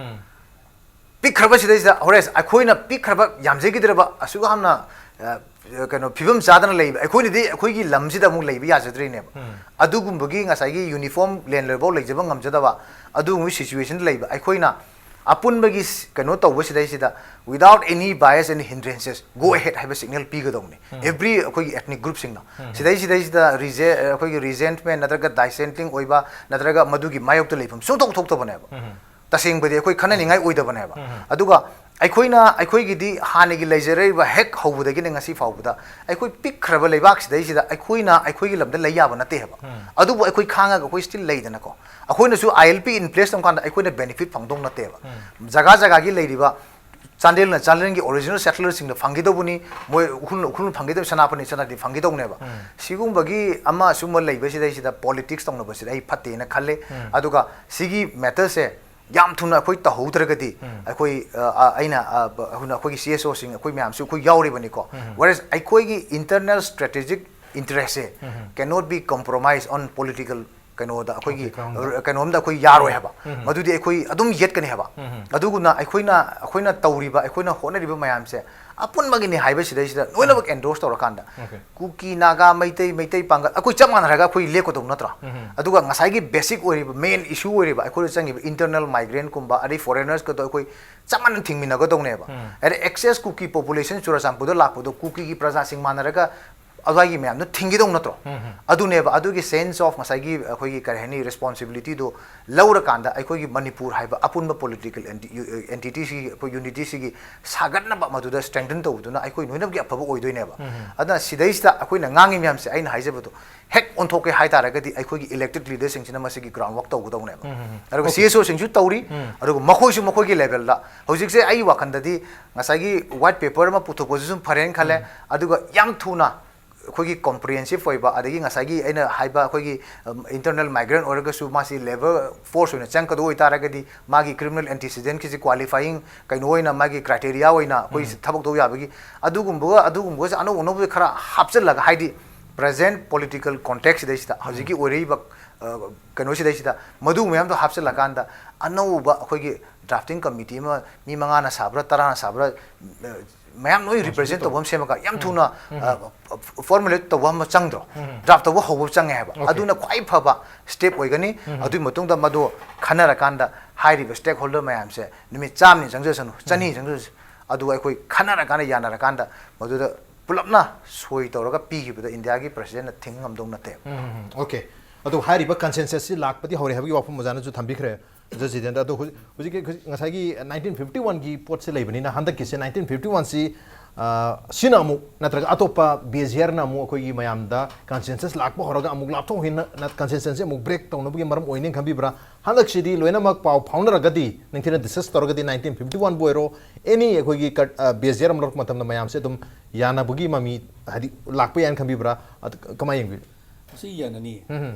ꯄꯤꯛꯈ꯭ꯔꯕꯁꯤꯗꯩꯁꯤꯗ ꯍꯣꯔꯦꯟ ꯑꯩꯈꯣꯏꯅ ꯄꯤꯛꯈ꯭ꯔꯕ, ꯌꯥꯝꯖꯈꯤꯗ꯭ꯔꯕ, ꯑꯁꯨꯛ ꯌꯥꯝꯅ, ꯑ, ꯀꯩꯅꯣ, ꯐꯤꯕꯝ ꯆꯥꯗꯅ ꯂꯩꯕ ꯑꯩꯈꯣꯏꯅꯗꯤ ꯑꯩꯈꯣꯏꯒꯤ ꯂꯝꯁꯤꯗ ꯑꯃꯨꯛ ꯂꯩꯕ ꯌꯥꯖꯗ꯭ꯔꯤꯅꯦꯕ꯫ ꯑꯗꯨꯒꯨꯝꯕꯒꯤ ꯉꯁꯥꯏꯒꯤ ꯌꯨꯅꯤꯐꯣꯔꯝ ꯂꯦꯟ ꯂꯣꯏꯐꯥꯎ ꯂꯩꯖꯕ ꯉꯝꯖꯗꯕ ꯑꯗꯨꯒꯨꯝꯕ ꯁꯤꯆꯨꯋꯦꯁꯟ ꯂꯩꯕ ꯑꯩꯈꯣꯏꯅ ꯑꯄꯨꯟꯕꯒꯤ ꯁ-, ꯀꯩꯅꯣ ꯇꯧꯕꯁꯤꯗꯩꯁꯤꯗ, without any bias and hindrances, go ahead ꯍꯥꯏꯕ ꯁꯤꯒꯅꯦꯜ ꯄꯤꯒꯗꯧꯕꯅꯤ꯫ ꯑꯦꯕ꯭ꯔꯤ ꯑꯩꯈꯣꯏꯒꯤ ꯑꯦꯊꯅꯤꯛ ꯒ꯭ꯔꯨꯞꯁꯤꯡꯅ ꯁꯤꯗꯩꯁꯤꯗꯩꯁꯤꯗ ꯔꯤꯖꯦ-, ꯑꯩꯈꯣꯏꯒꯤ ꯔꯤꯖꯦꯟꯠꯃꯦꯟ ꯅꯠꯇ꯭ꯔꯒ ꯗꯥꯏꯁꯦꯟꯇꯤꯡ ꯑꯣꯏꯕ ꯅꯠꯇ꯭ꯔꯒ ꯃꯗꯨꯒꯤ ꯃꯥꯌꯣꯛꯇ ꯂꯩꯐꯝ ꯁꯨꯡꯊꯣꯛ ꯊꯣꯛꯇꯕꯅꯦꯕ꯫ ꯇꯁꯦꯡꯕꯗꯤ ꯑꯩꯈꯣꯏ ꯈꯟꯅꯅꯤꯡꯉꯥꯏ ꯑꯣꯏꯗꯕꯅꯦꯕ꯫ ꯑꯗꯨꯒ ꯑꯩꯈꯣꯏꯅ, ꯑꯩꯈꯣꯏꯒꯤꯗꯤ ꯍꯥꯟꯅꯒꯤ ꯂꯩꯖꯔꯛꯏꯕ ꯍꯦꯛ ꯍꯧꯕꯗꯒꯤꯅ ꯉꯁꯤ ꯐꯥꯎꯕꯗ ꯑꯩꯈꯣꯏ ꯄꯤꯛꯈ꯭ꯔꯕ ꯂꯩꯕꯥꯛꯁꯤꯗꯩꯁꯤꯗ ꯑꯩꯈꯣꯏꯅ ꯑꯩꯈꯣꯏꯒꯤ ꯂꯝꯗ ꯂꯩ ꯌꯥꯕ ꯅꯠꯇꯦ ꯍꯥꯏꯕ꯫ ꯑꯗꯨꯕꯨ ꯑꯩꯈꯣꯏ ꯈꯥꯡꯉꯒ ꯑꯩꯈꯣꯏ ꯁ꯭ꯇꯤꯜ ꯂꯩꯗꯅꯀꯣ꯫ ꯑꯩꯈꯣꯏꯅꯁꯨ ꯑꯥꯏ ꯑꯦꯜ ꯄꯤ ꯏꯟ ꯄ꯭ꯂꯦꯁ ꯇꯧꯀꯥꯟꯗ ꯑꯩꯈꯣꯏꯅ ꯕꯦꯅꯤꯐꯤꯠ ꯐꯪꯗꯧ ꯅꯠꯇꯦꯕ꯫ ꯖꯒꯥ ꯖꯒꯥꯒꯤ ꯂꯩꯔꯤꯕ ꯆꯥꯟꯗꯦꯜꯅ ꯆꯥꯟꯗꯦꯜꯒꯤ ꯑꯣꯔꯤꯖꯤꯅꯦꯜ ꯁꯦꯇꯂꯔꯁꯤꯡꯗ ꯐꯪꯒꯗꯧꯕꯅꯤ, ꯃꯣꯏ ꯎꯈ꯭ꯔꯨꯜꯅ ꯎꯈ꯭ꯔꯨꯜ ꯐꯪꯒꯗꯕ, ꯁꯅꯥꯄꯅꯤ ꯁꯅꯥꯄꯅꯤ ꯐꯪꯒꯗꯧꯅꯦꯕ꯫ ꯁꯤꯒꯨꯝꯕꯒꯤ ꯑꯃ ꯁꯨꯝꯕ ꯂꯩꯕꯁꯤꯗꯩꯁꯤꯗ ꯄꯣꯂꯤꯇꯤꯛꯁ ꯇꯧꯅꯕꯁꯤꯗ ꯑꯩ ꯐꯠꯇꯦꯅ ꯈꯜꯂꯦ꯫ ꯑꯗꯨꯒ ꯁꯤꯒꯤ ꯃꯦꯇꯔꯁꯦ ꯌꯥꯝ ꯊꯨꯅ ꯑꯩꯈꯣꯏ ꯇꯧꯍꯧꯗ꯭ꯔꯒꯗꯤ ꯑꯩꯈꯣꯏ, ꯑ, ꯑ, ꯑꯩꯅ, ꯑ, ꯕ-, ꯑꯩꯈꯣꯏꯅ ꯑꯩꯈꯣꯏꯒꯤ ꯁꯤ ꯑꯦꯁ ꯑꯣꯁꯤꯡ ꯑꯩꯈꯣꯏ ꯃꯌꯥꯝꯁꯨ ꯑꯩꯈꯣꯏ ꯌꯥꯎꯔꯤꯕꯅꯤꯀꯣ꯫ Whereas ꯑꯩꯈꯣꯏꯒꯤ internal strategic interestꯁꯦ cannot be compromised on political ꯀꯩꯅꯣꯗ, ꯑꯩꯈꯣꯏꯒꯤ ꯀꯩꯅꯣꯝꯗ ꯑꯩꯈꯣꯏ ꯌꯥꯔꯣꯏ ꯍꯥꯏꯕ꯫ ꯃꯗꯨꯗꯤ ꯑꯩꯈꯣꯏ ꯑꯗꯨꯝ ꯌꯦꯠꯀꯅꯤ ꯍꯥꯏꯕ꯫ ꯑꯗꯨꯒꯨꯝꯅ ꯑꯩꯈꯣꯏꯅ, ꯑꯩꯈꯣꯏꯅ ꯇꯧꯔꯤꯕ, ꯑꯩꯈꯣꯏꯅ ꯍꯣꯠꯅꯔꯤꯕ ꯃꯌꯥꯝꯁꯦ ꯑꯄꯨꯟꯕꯒꯤꯅꯤ ꯍꯥꯏꯕꯁꯤꯗꯩꯁꯤꯗ ꯂꯣꯏꯅꯃꯛ ꯑꯦꯟꯗꯣꯔꯁ ꯇꯧꯔꯀꯥꯟꯗ ꯀꯨꯀꯤ, ꯅꯥꯒꯥ, ꯃꯩꯇꯩ, ꯃꯩꯇꯩ ꯄꯥꯡꯒꯜ ꯑꯩꯈꯣꯏ ꯆꯞ ꯃꯥꯟꯅꯔꯒ ꯑꯩꯈꯣꯏ ꯂꯦꯞꯀꯗꯧ ꯅꯠꯇ꯭ꯔꯥ? ꯑꯗꯨꯒ ꯉꯁꯥꯏꯒꯤ ꯕꯦꯁꯤꯛ ꯑꯣꯏꯔꯤꯕ, ꯃꯦꯟ ꯏꯁꯨ ꯑꯣꯏꯔꯤꯕ ꯑꯩꯈꯣꯏꯗ ꯆꯪꯉꯤꯕ ꯏꯟꯇꯔꯅꯦꯜ ꯃꯥꯏꯒ꯭ꯔꯦꯟꯠꯀꯨꯝꯕ ꯑꯗꯩ ꯐꯣꯔꯦꯅꯔꯁꯀꯗꯣ ꯑꯩꯈꯣꯏ ꯆꯞ ꯃꯥꯟꯅ ꯊꯤꯡꯃꯤꯟꯅꯒꯗꯧꯅꯦꯕ꯫ ꯑꯗꯩ ꯑꯦꯛꯁꯦꯁ ꯀꯨꯀꯤ ꯄꯣꯄꯨꯂꯦꯁꯟ ꯆꯨꯔꯆꯥꯟꯄꯨꯔꯗ ꯂꯥꯛꯄꯗꯣ ꯀꯨꯀꯤꯒꯤ ꯄ꯭ꯔꯖꯥꯁꯤꯡ ꯃꯥꯟꯅꯔꯒ ꯑꯗꯨꯋꯥꯏꯒꯤ ꯃꯌꯥꯝꯗꯣ ꯊꯤꯡꯒꯗꯧ ꯅꯠꯇ꯭ꯔꯣ? ꯑꯗꯨꯅꯦꯕ ꯑꯗꯨꯒꯤ sense of ꯉꯁꯥꯏꯒꯤ ꯑꯩꯈꯣꯏꯒꯤ ꯀꯔꯤ ꯍꯥꯏꯅꯤ, responsibilityꯗꯣ ꯂꯧꯔꯀꯥꯟꯗ ꯑꯩꯈꯣꯏꯒꯤ ꯃꯅꯤꯄꯨꯔ ꯍꯥꯏꯕ ꯑꯄꯨꯟꯕ political entityꯁꯤꯒꯤ, ꯑꯩꯈꯣꯏ unityꯁꯤꯒꯤ ꯁꯥꯒꯠꯅꯕ ꯃꯗꯨꯗ strengthen ꯇꯧꯕꯗꯨꯅ ꯑꯩꯈꯣꯏ ꯂꯣꯏꯅꯃꯛꯀꯤ ꯑꯐꯕ ꯑꯣꯏꯗꯣꯏꯅꯦꯕ꯫ ꯑꯗꯨꯅ ꯁꯤꯗꯩꯁꯤꯗ ꯑꯩꯈꯣꯏꯅ ꯉꯥꯡꯉꯤ ꯃꯌꯥꯝꯁꯦ, ꯑꯩꯅ ꯍꯥꯏꯖꯕꯗꯣ ꯍꯦꯛ ꯑꯣꯟꯊꯣꯛꯀꯦ ꯍꯥꯏ ꯇꯥꯔꯒꯗꯤ ꯑꯩꯈꯣꯏꯒꯤ elected leaderꯁꯤꯡꯁꯤꯅ ꯃꯁꯤꯒꯤ ground work ꯇꯧꯒꯗꯧꯅꯦꯕ꯫ ꯑꯗꯨꯒ CSOꯁꯤꯡꯁꯨ ꯇꯧꯔꯤ, ꯑꯗꯨꯒ ꯃꯈꯣꯏꯁꯨ ꯃꯈꯣꯏꯒꯤ levelꯗ ꯍꯧꯖꯤꯛꯁꯦ ꯑꯩ ꯋꯥꯈꯜꯗꯗꯤ ꯉꯁꯥꯏꯒꯤ white paper ꯑꯃ ꯄꯨꯊꯣꯛꯄꯁꯨ ꯁꯨꯝ ꯐꯔꯦꯅ ꯈꯜꯂꯦ꯫ ꯑꯗꯨꯒ ꯌꯥꯝ ꯊꯨꯅ ꯑꯩꯈꯣꯏꯒꯤ comprehensive ꯑꯣꯏꯕ, ꯑꯗꯒꯤ ꯉꯁꯥꯏꯒꯤ ꯑꯩꯅ ꯍꯥꯏꯕ ꯑꯩꯈꯣꯏꯒꯤ, ꯎꯝ, internal migrant ꯑꯣꯏꯔꯒꯁꯨ ꯃꯥꯁꯤ labour force ꯑꯣꯏꯅ ꯆꯪꯉꯛꯀꯗꯧ ꯑꯣꯏꯇꯥꯔꯒꯗꯤ ꯃꯥꯒꯤ criminal antecedentꯀꯤꯁꯤ qualifying ꯀꯩꯅꯣ ꯑꯣꯏꯅ ꯃꯥꯒꯤ criteria ꯑꯣꯏꯅ ꯑꯩꯈꯣꯏ ꯊꯕꯛ ꯇꯧ ꯌꯥꯕꯒꯤ ꯑꯗꯨꯒꯨꯝꯕꯒ, ꯑꯗꯨꯒꯨꯝꯕꯒꯁꯦ ꯑꯅꯧ ꯑꯅꯧꯕ ꯈꯔ ꯍꯥꯞꯆꯤꯜꯂꯒ, ꯍꯥꯏꯗꯤ present political contextꯁꯤꯗꯩꯁꯤꯗ, ꯍꯧꯖꯤꯛꯀꯤ ꯑꯣꯏꯔꯛꯏꯕ, ꯑ, ꯀꯩꯅꯣꯁꯤꯗꯩꯁꯤꯗ ꯃꯗꯨ ꯃꯌꯥꯝꯗꯣ ꯍꯥꯞꯆꯤꯜꯂꯀꯥꯟꯗ ꯑꯅꯧꯕ ꯑꯩꯈꯣꯏꯒꯤ drafting committee ꯑꯃ ꯃꯤ ꯃꯉꯥꯅ ꯁꯥꯕ꯭ꯔꯥ, ꯇꯔꯥꯅ ꯁꯥꯕ꯭ꯔꯥ, ꯑ, ꯃꯌꯥꯝ ꯂꯣꯏ represent ꯇꯧꯕ ꯑꯃ ꯁꯦꯝꯃꯒ ꯌꯥꯝ ꯊꯨꯅ, ꯑ, formulate ꯇꯧꯕ ꯑꯃ ꯆꯪꯗ꯭ꯔꯣ? Draft ꯇꯧꯕ ꯍꯧꯕ ꯆꯪꯉꯦ ꯍꯥꯏꯕ꯫ ꯑꯗꯨꯅ ꯈ꯭ꯋꯥꯏ ꯐꯕ step ꯑꯣꯏꯒꯅꯤ꯫ ꯑꯗꯨꯒꯤ ꯃꯇꯨꯡꯗ ꯃꯗꯨ ꯈꯟꯅꯔꯀꯥꯟꯗ ꯍꯥꯏꯔꯤꯕ stakeholder ꯃꯌꯥꯝꯁꯦ ꯅꯨꯃꯤꯠ ꯆꯥꯝꯃꯅꯤ ꯆꯪꯖꯁꯅꯨ, ꯆꯅꯤ ꯆꯪꯖꯁꯅꯨ, ꯑꯗꯨ ꯑꯩꯈꯣꯏ ꯈꯟꯅꯔꯀꯥꯟꯗ, ꯌꯥꯅꯔꯀꯥꯟꯗ ꯃꯗꯨꯗ ꯄꯨꯂꯞꯅ ꯁꯣꯏ ꯇꯧꯔꯒ ꯄꯤꯈꯤꯕꯗ ꯏꯟꯗꯤꯌꯥꯒꯤ presidentꯅ ꯊꯤꯡ ꯉꯝꯗꯧ ꯅꯠꯇꯦꯕ꯫ ꯎꯝ, okay꯫ ꯑꯗꯣ ꯍꯥꯏꯔꯤꯕ consensusꯁꯤ ꯂꯥꯛꯄꯗꯤ ꯍꯧꯔꯦ ꯍꯥꯏꯕꯒꯤ ꯋꯥꯐꯝ ꯑꯣꯖꯥꯅꯁꯨ ꯊꯝꯕꯤꯈ꯭ꯔꯦ, ꯑꯣꯖꯥ ꯖꯤꯇꯦꯟꯗ꯭ꯔ꯫ ꯑꯗꯣ ꯍꯧꯖꯤꯛ, ꯍꯧꯖꯤꯛꯀꯤ, ꯍꯧꯖꯤꯛ ꯉꯁꯥꯏꯒꯤ nineteen fifty oneꯒꯤ ꯄꯣꯠꯁꯤ ꯂꯩꯕꯅꯤꯅ, ꯍꯟꯗꯛꯀꯤꯁꯦ nineteen fifty oneꯁꯤ, ꯑ, ꯁꯤꯅ ꯑꯃꯨꯛ, ꯅꯠꯇ꯭ꯔꯒ ꯑꯇꯣꯞꯄ ꯕꯦꯖꯤꯌꯔꯅ ꯑꯃꯨꯛ ꯑꯩꯈꯣꯏꯒꯤ ꯃꯌꯥꯝꯗ consensus ꯂꯥꯛꯄ ꯍꯧꯔꯒ ꯑꯃꯨꯛ ꯂꯥꯞꯊꯣꯛ ꯍꯦꯟꯅ consensusꯁꯤ ꯑꯃꯨꯛ break ꯇꯧꯅꯕꯒꯤ ꯃꯔꯝ ꯑꯣꯏꯅꯤ ꯈꯟꯕꯤꯕ꯭ꯔꯥ? ꯍꯟꯗꯛꯁꯤꯗꯤ ꯂꯣꯏꯅꯃꯛ ꯄꯥꯎ ꯐꯥꯎꯅꯔꯒꯗꯤ, ꯅꯤꯡꯊꯤꯅ discuss ꯇꯧꯔꯒꯗꯤ, nineteen fifty oneꯕꯨ ꯑꯣꯏꯔꯣ, any ꯑꯩꯈꯣꯏꯒꯤ ꯀꯠ-, ꯑ, ꯕꯦꯖꯤꯌꯔ ꯑꯃ ꯂꯧꯔꯛꯄ ꯃꯇꯝꯗ ꯃꯌꯥꯝꯁꯦ ꯑꯗꯨꯝ ꯌꯥꯅꯕꯒꯤ ꯃꯃꯤ ꯍꯥꯏꯗꯤ ꯂꯥꯛꯄ ꯌꯥꯏꯅ ꯈꯟꯕꯤꯕ꯭ꯔꯥ? ꯑꯗꯨ ꯀꯃꯥꯏꯅ ꯌꯦꯡꯕꯤ? ꯃꯁꯤ ꯌꯥꯅꯅꯤ꯫ ꯎꯝ꯫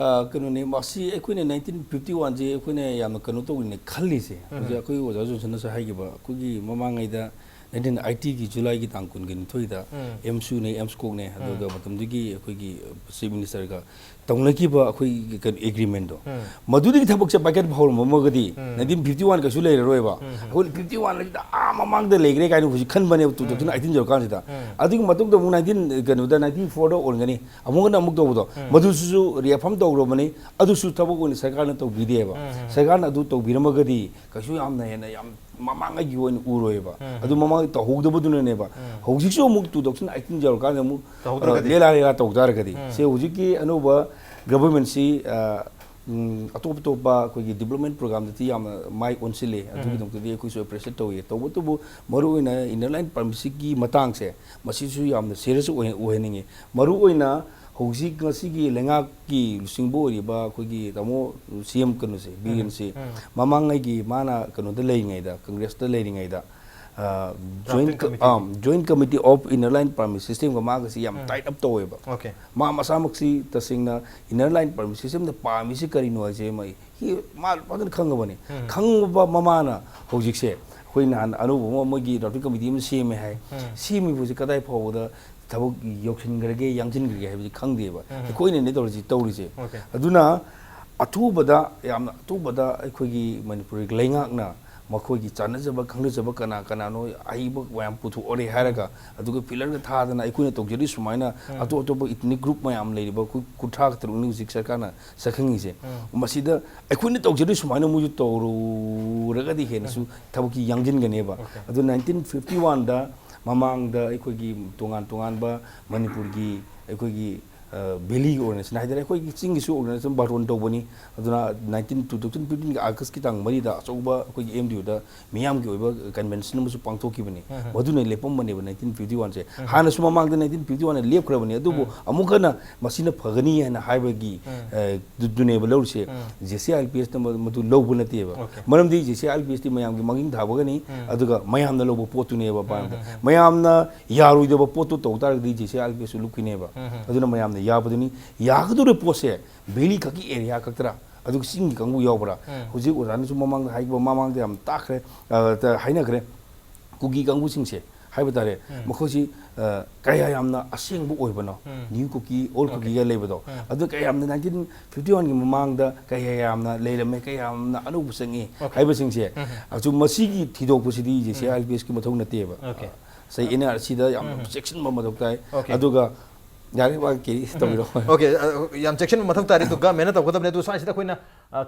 ꯑ, ꯀꯩꯅꯣꯅꯤ, ꯃꯁꯤ ꯑꯩꯈꯣꯏꯅ nineteen fifty oneꯁꯦ ꯑꯩꯈꯣꯏꯅ ꯌꯥꯝꯅ ꯀꯩꯅꯣ ꯇꯧꯔꯤꯅꯦ ꯈꯜꯂꯤꯁꯦ꯫ ꯍꯧꯖꯤꯛ ꯑꯩꯈꯣꯏ ꯑꯣꯖꯥ ꯖꯣꯟꯁꯟꯅꯁꯨ ꯍꯥꯏꯈꯤꯕ, ꯑꯩꯈꯣꯏꯒꯤ ꯃꯃꯥꯡꯉꯩꯗ nineteen eightyꯒꯤ Julyꯒꯤ ꯇꯥꯡ ꯀꯨꯟꯒ ꯅꯤꯊꯣꯏꯗ ꯎꯝ꯫ ꯑꯦꯝꯁꯨꯅꯦ, ꯑꯦꯝꯁꯀꯣꯛꯅꯦ, ꯑꯗꯨꯒ ꯃꯇꯝꯗꯨꯒꯤ ꯑꯩꯈꯣꯏꯒꯤ Chief Ministerꯒ ꯇꯧꯅꯈꯤꯕ ꯑꯩꯈꯣꯏꯒꯤ ꯀꯩꯅꯣ agreementꯗꯣ, ꯎꯝ꯫ ꯃꯗꯨꯗꯒꯤ ꯊꯕꯛꯁꯦ ꯄꯥꯏꯈꯠꯄ ꯍꯧꯔꯝꯃꯒꯗꯤ ꯎꯝ꯫ nineteen fifty one ꯀꯩꯁꯨ ꯂꯩꯔꯔꯣꯏꯕ꯫ ꯎꯝ꯫ ꯑꯩꯈꯣꯏꯅ fifty oneꯁꯤꯗ ꯑꯥ ꯃꯃꯥꯡꯗ ꯂꯩꯈ꯭ꯔꯦ ꯀꯥꯏꯅ ꯍꯧꯖꯤꯛ ꯈꯟꯕꯅꯦꯕ, two thousand eighteen ꯌꯧꯔꯀꯥꯟꯁꯤꯗ꯫ ꯎꯝ꯫ ꯑꯗꯨꯒꯤ ꯃꯇꯨꯡꯗ ꯑꯃꯨꯛ nineteen, ꯀꯩꯅꯣꯗ, ninety fourꯗ ꯑꯣꯟꯒꯅꯤ, ꯑꯃꯨꯛ ꯍꯟꯅ ꯑꯃꯨꯛ ꯇꯧꯕꯗꯣ, ꯎꯝ꯫ ꯃꯗꯨꯁꯨ reaffirm ꯇꯧꯔꯕꯅꯤ꯫ ꯑꯗꯨꯁꯨ ꯊꯕꯛ ꯑꯣꯏꯅ ꯁꯔꯀꯥꯔꯅ ꯇꯧꯕꯤꯗꯦꯕ꯫ ꯎꯝ, ꯎꯝ꯫ ꯁꯔꯀꯥꯔꯅ ꯑꯗꯨ ꯇꯧꯕꯤꯔꯝꯃꯒꯗꯤ ꯀꯩꯁꯨ ꯌꯥꯝꯅ ꯍꯦꯟꯅ ꯌꯥꯝ ꯃꯃꯥꯡꯉꯩꯒꯤ ꯑꯣꯏꯅ ꯎꯔꯣꯏꯕ꯫ ꯎꯝ꯫ ꯑꯗꯨ ꯃꯃꯥꯡ ꯇꯧꯍꯧꯗꯕꯗꯨꯅꯅꯦꯕ꯫ ꯎꯝ꯫ ꯍꯧꯖꯤꯛꯁꯨ ꯑꯃꯨꯛ two thousand eighteen ꯌꯧꯔꯀꯥꯟꯗ ꯑꯃꯨꯛ, ꯇꯧꯍꯧꯗ꯭ꯔꯒꯗꯤ? ꯑ, ꯂꯦꯂꯥ ꯂꯦꯂꯥ ꯇꯧ ꯇꯥꯔꯒꯗꯤ꯫ ꯎꯝ꯫ ꯁꯦ ꯍꯧꯖꯤꯛꯀꯤ ꯑꯅꯧꯕ ꯒꯚꯔꯟꯃꯦꯟꯁꯤ, ꯑ, ꯎꯝ, ꯑꯇꯣꯞ ꯑꯇꯣꯞꯄ ꯑꯩꯈꯣꯏꯒꯤ development programꯗꯗꯤ ꯌꯥꯝꯅ ꯃꯥꯏ ꯑꯣꯟꯁꯤꯜꯂꯦ꯫ ꯎꯝ꯫ ꯑꯗꯨꯒꯤꯗꯃꯛꯇꯗꯤ ꯑꯩꯈꯣꯏꯁꯨ appreciate ꯇꯧꯏ꯫ ꯇꯧꯕꯇꯕꯨ ꯃꯔꯨꯑꯣꯏꯅ inner line permitꯁꯤꯒꯤ ꯃꯇꯥꯡꯁꯦ ꯃꯁꯤꯁꯨ ꯌꯥꯝꯅ serious ꯑꯣꯏ-, ꯑꯣꯏꯍꯟꯅꯤꯡꯉꯤ꯫ ꯃꯔꯨꯑꯣꯏꯅ ꯍꯧꯖꯤꯛ ꯉꯁꯤꯒꯤ ꯂꯩꯉꯥꯛꯀꯤ ꯂꯨꯆꯤꯡꯕ ꯑꯣꯏꯔꯤꯕ ꯑꯩꯈꯣꯏꯒꯤ ꯇꯥꯃꯣ ꯁꯤ ꯑꯦꯝ ꯀꯩꯅꯣꯁꯦ, ꯕꯤꯔꯦꯟꯁꯤ, ꯎꯝ꯫ ꯃꯃꯥꯡꯉꯩꯒꯤ ꯃꯥꯅ ꯀꯩꯅꯣꯗ ꯂꯩꯔꯤꯉꯩꯗ, ꯀꯪꯒ꯭ꯔꯦꯁꯇ ꯂꯩꯔꯤꯉꯩꯗ, ꯑ, Drafting joint co-, committee꯫ ꯑ, joint committee of inner line permit systemꯒ ꯃꯥꯒꯁꯤ ꯌꯥꯝ ꯎꯝ꯫ Tied up ꯇꯧꯋꯦꯕ꯫ Okay꯫ ꯃꯥ ꯃꯁꯥꯃꯛꯁꯤ ꯇꯁꯦꯡꯅ inner line permit systemꯗ ꯄꯥꯝꯃꯤꯁꯤ ꯀꯔꯤꯅꯣ ꯍꯥꯏꯁꯦ ꯃꯥ, ꯍꯤ-, ꯃꯥ ꯐꯖꯅ ꯈꯪꯉꯕꯅꯤ꯫ ꯎꯝ꯫ ꯈꯪꯉꯕ ꯃꯃꯥꯅ ꯍꯧꯖꯤꯛꯁꯦ ꯑꯩꯈꯣꯏ ꯅꯍꯥꯟ ꯑꯅꯧꯕ ꯑꯃ ꯃꯣꯏꯒꯤ drafting committee ꯑꯃ ꯁꯦꯝꯃꯦ ꯍꯥꯏ꯫ ꯎꯝ꯫ ꯁꯦꯝꯃꯤꯕꯁꯤ ꯀꯗꯥꯏ ꯐꯥꯎꯕꯗ ꯊꯕꯛ ꯌꯧꯁꯤꯟꯈ꯭ꯔꯒꯦ, ꯌꯥꯡꯁꯤꯟꯈ꯭ꯔꯒꯦ ꯍꯥꯏꯕꯁꯤ ꯈꯪꯗꯦꯕ꯫ ꯎꯝ꯫ ꯑꯩꯈꯣꯏꯅꯅꯦ ꯇꯧꯔꯤꯁꯤ, ꯇꯧꯔꯤꯁꯦ꯫ Okay꯫ ꯑꯗꯨꯅ ꯑꯊꯨꯕꯗ, ꯌꯥꯝꯅ ꯑꯊꯨꯕꯗ ꯑꯩꯈꯣꯏꯒꯤ ꯃꯅꯤꯄꯨꯔꯒꯤ ꯂꯩꯉꯥꯛꯅ ꯃꯈꯣꯏꯒꯤ ꯆꯥꯟꯅꯖꯕ, ꯈꯪꯅꯖꯕ ꯀꯅꯥ ꯀꯅꯥꯅꯣ ꯑꯍꯩꯕ ꯃꯌꯥꯝ ꯄꯨꯊꯣꯛꯑꯔꯦ ꯍꯥꯏꯔꯒ, ꯑꯗꯨꯒ pillarꯒ ꯊꯥꯗꯅ ꯑꯩꯈꯣꯏꯅ ꯇꯧꯖꯔꯤ ꯁꯨꯃꯥꯏꯅ ꯎꯝ꯫ ꯑꯇꯣꯞ ꯑꯇꯣꯞꯄ ethnic group ꯃꯌꯥꯝ ꯂꯩꯔꯤꯕ ꯑꯩꯈꯣꯏ ꯀꯨꯟꯊ꯭ꯔꯥꯒ ꯇꯔꯨꯛꯅꯤ ꯍꯧꯖꯤꯛ ꯁꯔꯀꯥꯔꯅ ꯁꯛꯈꯪꯉꯤꯁꯦ꯫ ꯎꯝ꯫ ꯃꯁꯤꯗ ꯑꯩꯈꯣꯏꯅ ꯇꯧꯖꯔꯤ ꯁꯨꯃꯥꯏꯅ ꯃꯣꯏꯁꯨ ꯇꯧꯔꯨꯔꯒꯗꯤ ꯍꯦꯟꯅꯁꯨ ꯎꯝ꯫ ꯊꯕꯛꯁꯤ ꯌꯥꯡꯁꯤꯟꯒꯅꯦꯕ꯫ Okay꯫ ꯑꯗꯨ nineteen fifty oneꯗ ꯃꯃꯥꯡꯗ ꯑꯩꯈꯣꯏꯒꯤ ꯇꯣꯉꯥꯟ ꯇꯣꯉꯥꯟꯕ ꯃꯅꯤꯄꯨꯔꯒꯤ ꯑꯩꯈꯣꯏꯒꯤ, ꯑ, valleyꯒꯤ organization ꯍꯥꯏꯇꯥꯔꯦ, ꯑꯩꯈꯣꯏꯒꯤ ꯆꯤꯡꯒꯤꯁꯨ organization ꯕꯥꯔꯇꯣꯟ ꯇꯧꯕꯅꯤ꯫ ꯑꯗꯨꯅ nineteen, two thousand fifteenꯒꯤ Augustꯀꯤ ꯇꯥꯡ ꯃꯔꯤꯗ ꯑꯆꯧꯕ ꯑꯩꯈꯣꯏꯒꯤ MDUꯗ ꯃꯤꯌꯥꯝꯒꯤ ꯑꯣꯏꯕ convention ꯑꯃꯁꯨ ꯄꯥꯡꯊꯣꯛꯈꯤꯕꯅꯤ꯫ ꯎꯝ꯫ ꯃꯗꯨꯅ ꯂꯦꯞꯄꯝꯕꯅꯦꯕ nineteen fifty oneꯁꯦ꯫ ꯎꯝ꯫ ꯍꯥꯟꯅꯁꯨ ꯃꯃꯥꯡꯗ nineteen fifty oneꯅ ꯂꯦꯞꯈ꯭ꯔꯕꯅꯤ, ꯑꯗꯨꯕꯨ ꯎꯝ꯫ ꯑꯃꯨꯛ ꯍꯟꯅ ꯃꯁꯤꯅ ꯐꯒꯅꯤ ꯍꯥꯏꯅ ꯍꯥꯏꯕꯒꯤ, ꯎꯝ꯫ ꯑ, ꯗꯨ-, ꯗꯨꯅꯦꯕ ꯂꯧꯔꯤꯁꯦ꯫ ꯎꯝ꯫ JCILPSꯅ ꯃ-, ꯃꯗꯨ ꯂꯧꯕ ꯅꯠꯇꯦꯕ꯫ Okay꯫ ꯃꯔꯝꯗꯤ JCILPSꯇꯤ ꯃꯌꯥꯝꯒꯤ ꯃꯥꯡꯖꯤꯟ ꯊꯥꯕꯒꯅꯤ, ꯎꯝ꯫ ꯑꯗꯨꯒ ꯃꯌꯥꯝꯅ ꯂꯧꯕ ꯄꯣꯠꯇꯨꯅꯦꯕ ꯎꯝ, ꯄꯥꯝꯕ꯫ ꯎꯝ, ꯎꯝ꯫ ꯃꯌꯥꯝꯅ ꯌꯥꯔꯣꯏꯗꯕ ꯄꯣꯠꯇꯨ ꯇꯧ ꯇꯥꯔꯒꯗꯤ JCILPSꯁꯨ ꯂꯨꯞꯈꯤꯅꯦꯕ꯫ ꯎꯝ, ꯎꯝ, ꯎꯝ꯫ ꯑꯗꯨꯅ ꯃꯌꯥꯝꯅ ꯌꯥꯕꯗꯨꯅꯤ꯫ ꯌꯥꯒꯗꯧꯔꯤꯕ ꯄꯣꯠꯁꯦ valley ꯈꯛꯀꯤ area ꯈꯛꯇꯔꯥ? ꯑꯗꯨꯒ ꯆꯤꯡꯒꯤ ꯀꯥꯡꯕꯨ ꯌꯥꯎꯕ꯭ꯔꯥ? ꯎꯝ꯫ ꯍꯧꯖꯤꯛ ꯑꯣꯖꯥꯅꯁꯨ ꯃꯃꯥꯡꯗ ꯍꯥꯏꯈꯤꯕ, ꯃꯃꯥꯡꯗ ꯌꯥꯝ ꯇꯥꯛꯈ꯭ꯔꯦ, ꯑ, ꯇ-, ꯍꯥꯏꯅꯈ꯭ꯔꯦ꯫ ꯀꯨꯀꯤ ꯀꯥꯡꯕꯨꯁꯤꯡꯁꯦ ꯍꯥꯏꯕ ꯇꯥꯔꯦ, ꯎꯝ꯫ ꯃꯈꯣꯏꯁꯤ, ꯑ, ꯀꯌꯥ ꯌꯥꯝꯅ ꯑꯁꯦꯡꯕ ꯑꯣꯏꯕꯅꯣ, ꯎꯝ꯫ New Kuki, Old Okay꯫ Kukiꯒ ꯂꯩꯕꯗꯣ꯫ ꯎꯝ꯫ ꯑꯗꯨ ꯀꯌꯥ ꯌꯥꯝꯅ nineteen fifty oneꯒꯤ ꯃꯃꯥꯡꯗ ꯀꯌꯥ ꯌꯥꯝꯅ ꯂꯩꯔꯝꯃꯦ, ꯀꯌꯥ ꯌꯥꯝꯅ ꯑꯅꯧꯕ ꯆꯪꯉꯤ Okay꯫ ꯍꯥꯏꯕꯁꯤꯡꯁꯦ, ꯎꯝ꯫ ꯑꯗꯨ ꯃꯁꯤꯒꯤ ꯊꯤꯗꯣꯛꯄꯁꯤꯗꯤ JCILPSꯀꯤ ꯃꯊꯧ ꯅꯠꯇꯦꯕ꯫ Okay꯫ ꯉꯁꯥꯏ NRCꯗ ꯌꯥꯝꯅ ꯎꯝ꯫ ꯆꯦꯛꯁꯤꯟꯕ ꯃꯊꯧ ꯇꯥꯏ꯫ Okay꯫ ꯑꯗꯨꯒ ꯌꯥꯔꯦ, ꯋꯥ ꯀꯦꯔꯤ ꯇꯧꯕꯤꯔꯣ꯫ ꯑꯣꯀꯦ, ꯌꯥꯝ ꯆꯦꯛꯁꯤꯟꯕ ꯃꯊꯧ ꯇꯥꯔꯦ꯫ ꯑꯗꯨ ꯒꯚꯔꯟꯃꯦꯟꯅ ꯇꯧꯒꯗꯕꯅꯦ꯫ ꯑꯗꯨ ꯁ꯭ꯋꯥꯏꯁꯤꯗ ꯑꯩꯈꯣꯏꯅ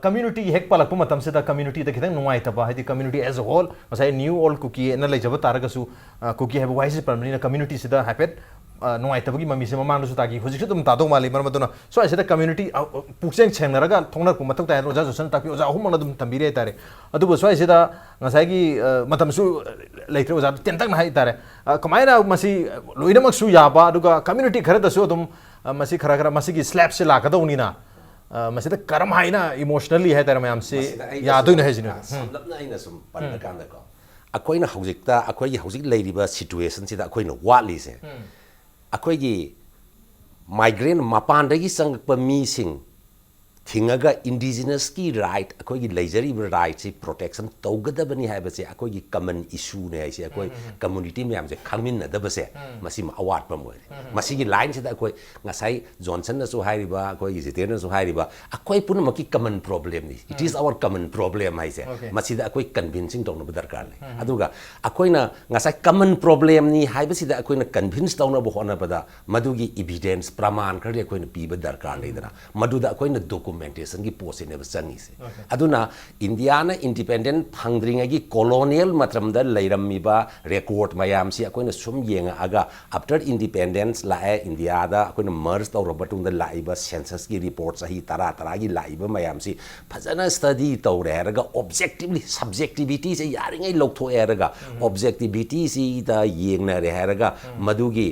ꯀꯝꯃ꯭ꯌꯨꯅꯤꯇꯤ ꯍꯦꯛ ꯄꯜꯂꯛꯄ ꯃꯇꯝꯁꯤꯗ ꯀꯝꯃ꯭ꯌꯨꯅꯤꯇꯤꯗ ꯈꯤꯇꯪ ꯅꯨꯡꯉꯥꯏꯇꯕ, ꯍꯥꯏꯗꯤ ꯀꯝꯃ꯭ꯌꯨꯅꯤꯇꯤ ꯑꯦꯁ ꯑ ꯍꯣꯜ, ꯉꯁꯥꯏ ꯅ꯭ꯌꯨ ꯑꯣꯜ ꯀꯨꯀꯤꯅ ꯂꯩꯖꯕ ꯇꯥꯔꯒꯁꯨ, ꯑ, ꯀꯨꯀꯤ ꯍꯥꯏꯕ ꯋꯥꯍꯩꯁꯤ ꯄꯟꯕꯅꯤꯅ ꯀꯝꯃ꯭ꯌꯨꯅꯤꯇꯤꯁꯤꯗ ꯍꯥꯏꯐꯦꯠ, ꯑ, ꯅꯨꯡꯉꯥꯏꯇꯕꯒꯤ ꯃꯃꯤꯁꯦ ꯃꯃꯥꯡꯗꯁꯨ ꯇꯥꯈꯤ, ꯍꯧꯖꯤꯛꯁꯨ ꯑꯗꯨꯝ ꯇꯥꯗꯧ ꯃꯥꯜꯂꯤ꯫ ꯃꯔꯝ ꯑꯗꯨꯅ ꯁ꯭ꯋꯥꯏꯁꯤꯗ ꯀꯝꯃ꯭ꯌꯨꯅꯤꯇꯤ, ꯑ, ꯄꯨꯛꯆꯦꯜ ꯁꯦꯡꯅꯔꯒ ꯊꯣꯛꯅꯔꯛꯄ ꯃꯊꯧ ꯇꯥꯏ ꯍꯥꯏꯅ ꯑꯣꯖꯥ ꯖꯣꯟꯁꯟ ꯇꯥꯛꯄꯤ꯫ ꯑꯣꯖꯥ ꯑꯍꯨꯝꯃꯛꯅ ꯑꯗꯨꯝ ꯊꯝꯕꯤꯔꯦ ꯍꯥꯏꯇꯥꯔꯦ꯫ ꯑꯗꯨꯕꯨ ꯁ꯭ꯋꯥꯏꯁꯤꯗ ꯉꯁꯥꯏꯒꯤ, ꯑ, ꯃꯇꯝꯁꯨ ꯂꯩꯇ꯭ꯔꯦ, ꯑꯣꯖꯥ ꯇꯦꯟꯇꯛꯅ ꯍꯥꯏꯇꯥꯔꯦ꯫ ꯑ, ꯀꯃꯥꯏꯅ ꯃꯁꯤ ꯂꯣꯏꯅꯃꯛꯁꯨ ꯌꯥꯕ, ꯑꯗꯨꯒ ꯀꯝꯃ꯭ꯌꯨꯅꯤꯇꯤ ꯈꯔꯗꯁꯨ ꯑꯗꯨꯝ, ꯑ, ꯃꯁꯤ ꯈꯔ ꯈꯔ ꯃꯁꯤꯒꯤ ꯁ꯭ꯂꯦꯕꯁꯤ ꯂꯥꯛꯀꯗꯧꯅꯤꯅ, ꯑ, ꯃꯁꯤꯗ ꯀꯔꯝ ꯍꯥꯏꯅ ꯏꯃꯣꯁꯅꯦꯜꯂꯤ ꯍꯥꯏꯇꯥꯔꯦ ꯃꯌꯥꯝꯁꯤ ꯃꯁꯤꯗ ꯑꯩꯅ ꯌꯥꯗꯣꯏꯅꯣ ꯁꯨꯝ, ꯍꯥꯏꯁꯤꯅꯦ꯫ ꯑ, ꯁꯝꯂꯞꯅ ꯑꯩꯅ ꯁꯨꯝ ꯄꯜꯂꯀꯥꯟꯗꯀꯣ, ꯑꯩꯈꯣꯏꯅ ꯍꯧꯖꯤꯛꯇ, ꯑꯩꯈꯣꯏꯒꯤ ꯍꯧꯖꯤꯛ ꯂꯩꯔꯤꯕ ꯁꯤꯆꯨꯋꯦꯁꯟꯁꯤꯗ ꯑꯩꯈꯣꯏꯅ ꯋꯥꯠꯂꯤꯁꯦ, ꯑꯩꯈꯣꯏꯒꯤ ꯃꯥꯏꯒ꯭ꯔꯦꯟ, ꯃꯄꯥꯟꯗꯒꯤ ꯆꯪꯉꯛꯄ ꯃꯤꯁꯤꯡ ꯊꯤꯡꯉꯒ ꯏꯟꯗꯤꯖꯤꯅꯁꯀꯤ ꯔꯥꯏꯠ, ꯑꯩꯈꯣꯏꯒꯤ ꯂꯩꯖꯔꯤꯕ ꯔꯥꯏꯠꯁꯤ ꯄ꯭ꯔꯣꯇꯦꯛꯁꯟ ꯇꯧꯒꯗꯕꯅꯤ ꯍꯥꯏꯕꯁꯦ ꯑꯩꯈꯣꯏꯒꯤ ꯀꯃꯟ ꯏꯁꯨꯅꯦ ꯍꯥꯏꯁꯦ꯫ ꯑꯩꯈꯣꯏ ꯀꯝꯃ꯭ꯌꯨꯅꯤꯇꯤ ꯃꯌꯥꯝꯁꯦ ꯈꯪꯃꯤꯟꯅꯗꯕꯁꯦ, ꯃꯁꯤꯃ ꯑꯋꯥꯠꯄ ꯑꯃ ꯑꯣꯏꯔꯦ꯫ ꯃꯁꯤꯒꯤ ꯂꯥꯏꯟꯁꯤꯗ ꯑꯩꯈꯣꯏ ꯉꯁꯥꯏ ꯖꯣꯟꯁꯟꯅꯁꯨ ꯍꯥꯏꯔꯤꯕ, ꯑꯩꯈꯣꯏꯒꯤ ꯖꯤꯇꯦꯟꯅꯁꯨ ꯍꯥꯏꯔꯤꯕ, ꯑꯩꯈꯣꯏ ꯄꯨꯝꯅꯃꯛꯀꯤ ꯀꯃꯟ ꯄ꯭ꯔꯣꯕ꯭ꯂꯦꯝꯅꯤ꯫ It is our common problem ꯍꯥꯏꯁꯦ꯫ Okay. ꯃꯁꯤꯗ ꯑꯩꯈꯣꯏ ꯀꯟꯚꯤꯟꯁꯤꯡ ꯇꯧꯅꯕ ꯗꯔꯀꯥꯔ ꯂꯩ꯫ ꯑꯗꯨꯒ ꯑꯩꯈꯣꯏꯅ ꯉꯁꯥꯏ ꯀꯃꯟ ꯄ꯭ꯔꯣꯕ꯭ꯂꯦꯝꯅꯤ ꯍꯥꯏꯕꯁꯤꯗ ꯑꯩꯈꯣꯏꯅ ꯀꯟꯚꯤꯟꯁ ꯇꯧꯅꯕ ꯍꯣꯠꯅꯕꯗ ꯃꯗꯨꯒꯤ ꯏꯚꯤꯗꯦꯟꯁ, ꯄ꯭ꯔꯃꯥꯟ ꯈꯔꯗꯤ ꯑꯩꯈꯣꯏꯅ ꯄꯤꯕ ꯗꯔꯀꯥꯔ ꯂꯩꯗꯅ, ꯃꯗꯨꯗ ꯑꯩꯈꯣꯏꯅ ꯗꯣꯀꯨꯃꯦꯟꯇꯦꯁꯟꯒꯤ ꯄꯣꯠꯁꯤꯅꯦꯕ ꯆꯪꯉꯤꯁꯦ꯫ ꯑꯗꯨꯅ ꯏꯟꯗꯤꯌꯥꯅ ꯏꯟꯗꯤꯄꯦꯟꯗꯦꯟ ꯐꯪꯗ꯭ꯔꯤꯉꯩꯒꯤ ꯀꯣꯂꯣꯅꯤꯌꯦꯜ ꯃꯇꯝꯗ ꯂꯩꯔꯝꯃꯤꯕ ꯔꯦꯀꯣꯔꯠ ꯃꯌꯥꯝꯁꯤ ꯑꯩꯈꯣꯏꯅ ꯁꯨꯝ ꯌꯦꯡꯉꯛꯑꯒ, ꯑꯥꯐꯇꯔ ꯏꯟꯗꯤꯄꯦꯟꯗꯦꯟꯁ ꯂꯥꯛꯑꯦ ꯏꯟꯗꯤꯌꯥꯗ, ꯑꯩꯈꯣꯏꯅ ꯃꯔꯖ ꯇꯧꯔꯕ ꯃꯇꯨꯡꯗ ꯂꯥꯛꯏꯕ ꯁꯦꯟꯁꯁꯀꯤ ꯔꯤꯄꯣꯔꯠ ꯆꯍꯤ ꯇꯔꯥ ꯇꯔꯥꯒꯤ ꯂꯥꯛꯏꯕ ꯃꯌꯥꯝꯁꯤ ꯐꯖꯅ ꯁ꯭ꯇꯗꯤ ꯇꯧꯔꯦ ꯍꯥꯏꯔꯒ, ꯑꯣꯕꯖꯦꯛꯇꯤꯚꯂꯤ, ꯁꯕꯖꯦꯛꯇꯤꯚꯤꯇꯤꯁꯦ ꯌꯥꯔꯤꯉꯩ ꯂꯧꯊꯣꯛꯑꯦ ꯍꯥꯏꯔꯒ, ꯑꯣꯕꯖꯦꯛꯇꯤꯚꯤꯇꯤꯁꯤꯗ ꯌꯦꯡꯅꯔꯦ ꯍꯥꯏꯔꯒ, ꯃꯗꯨꯒꯤ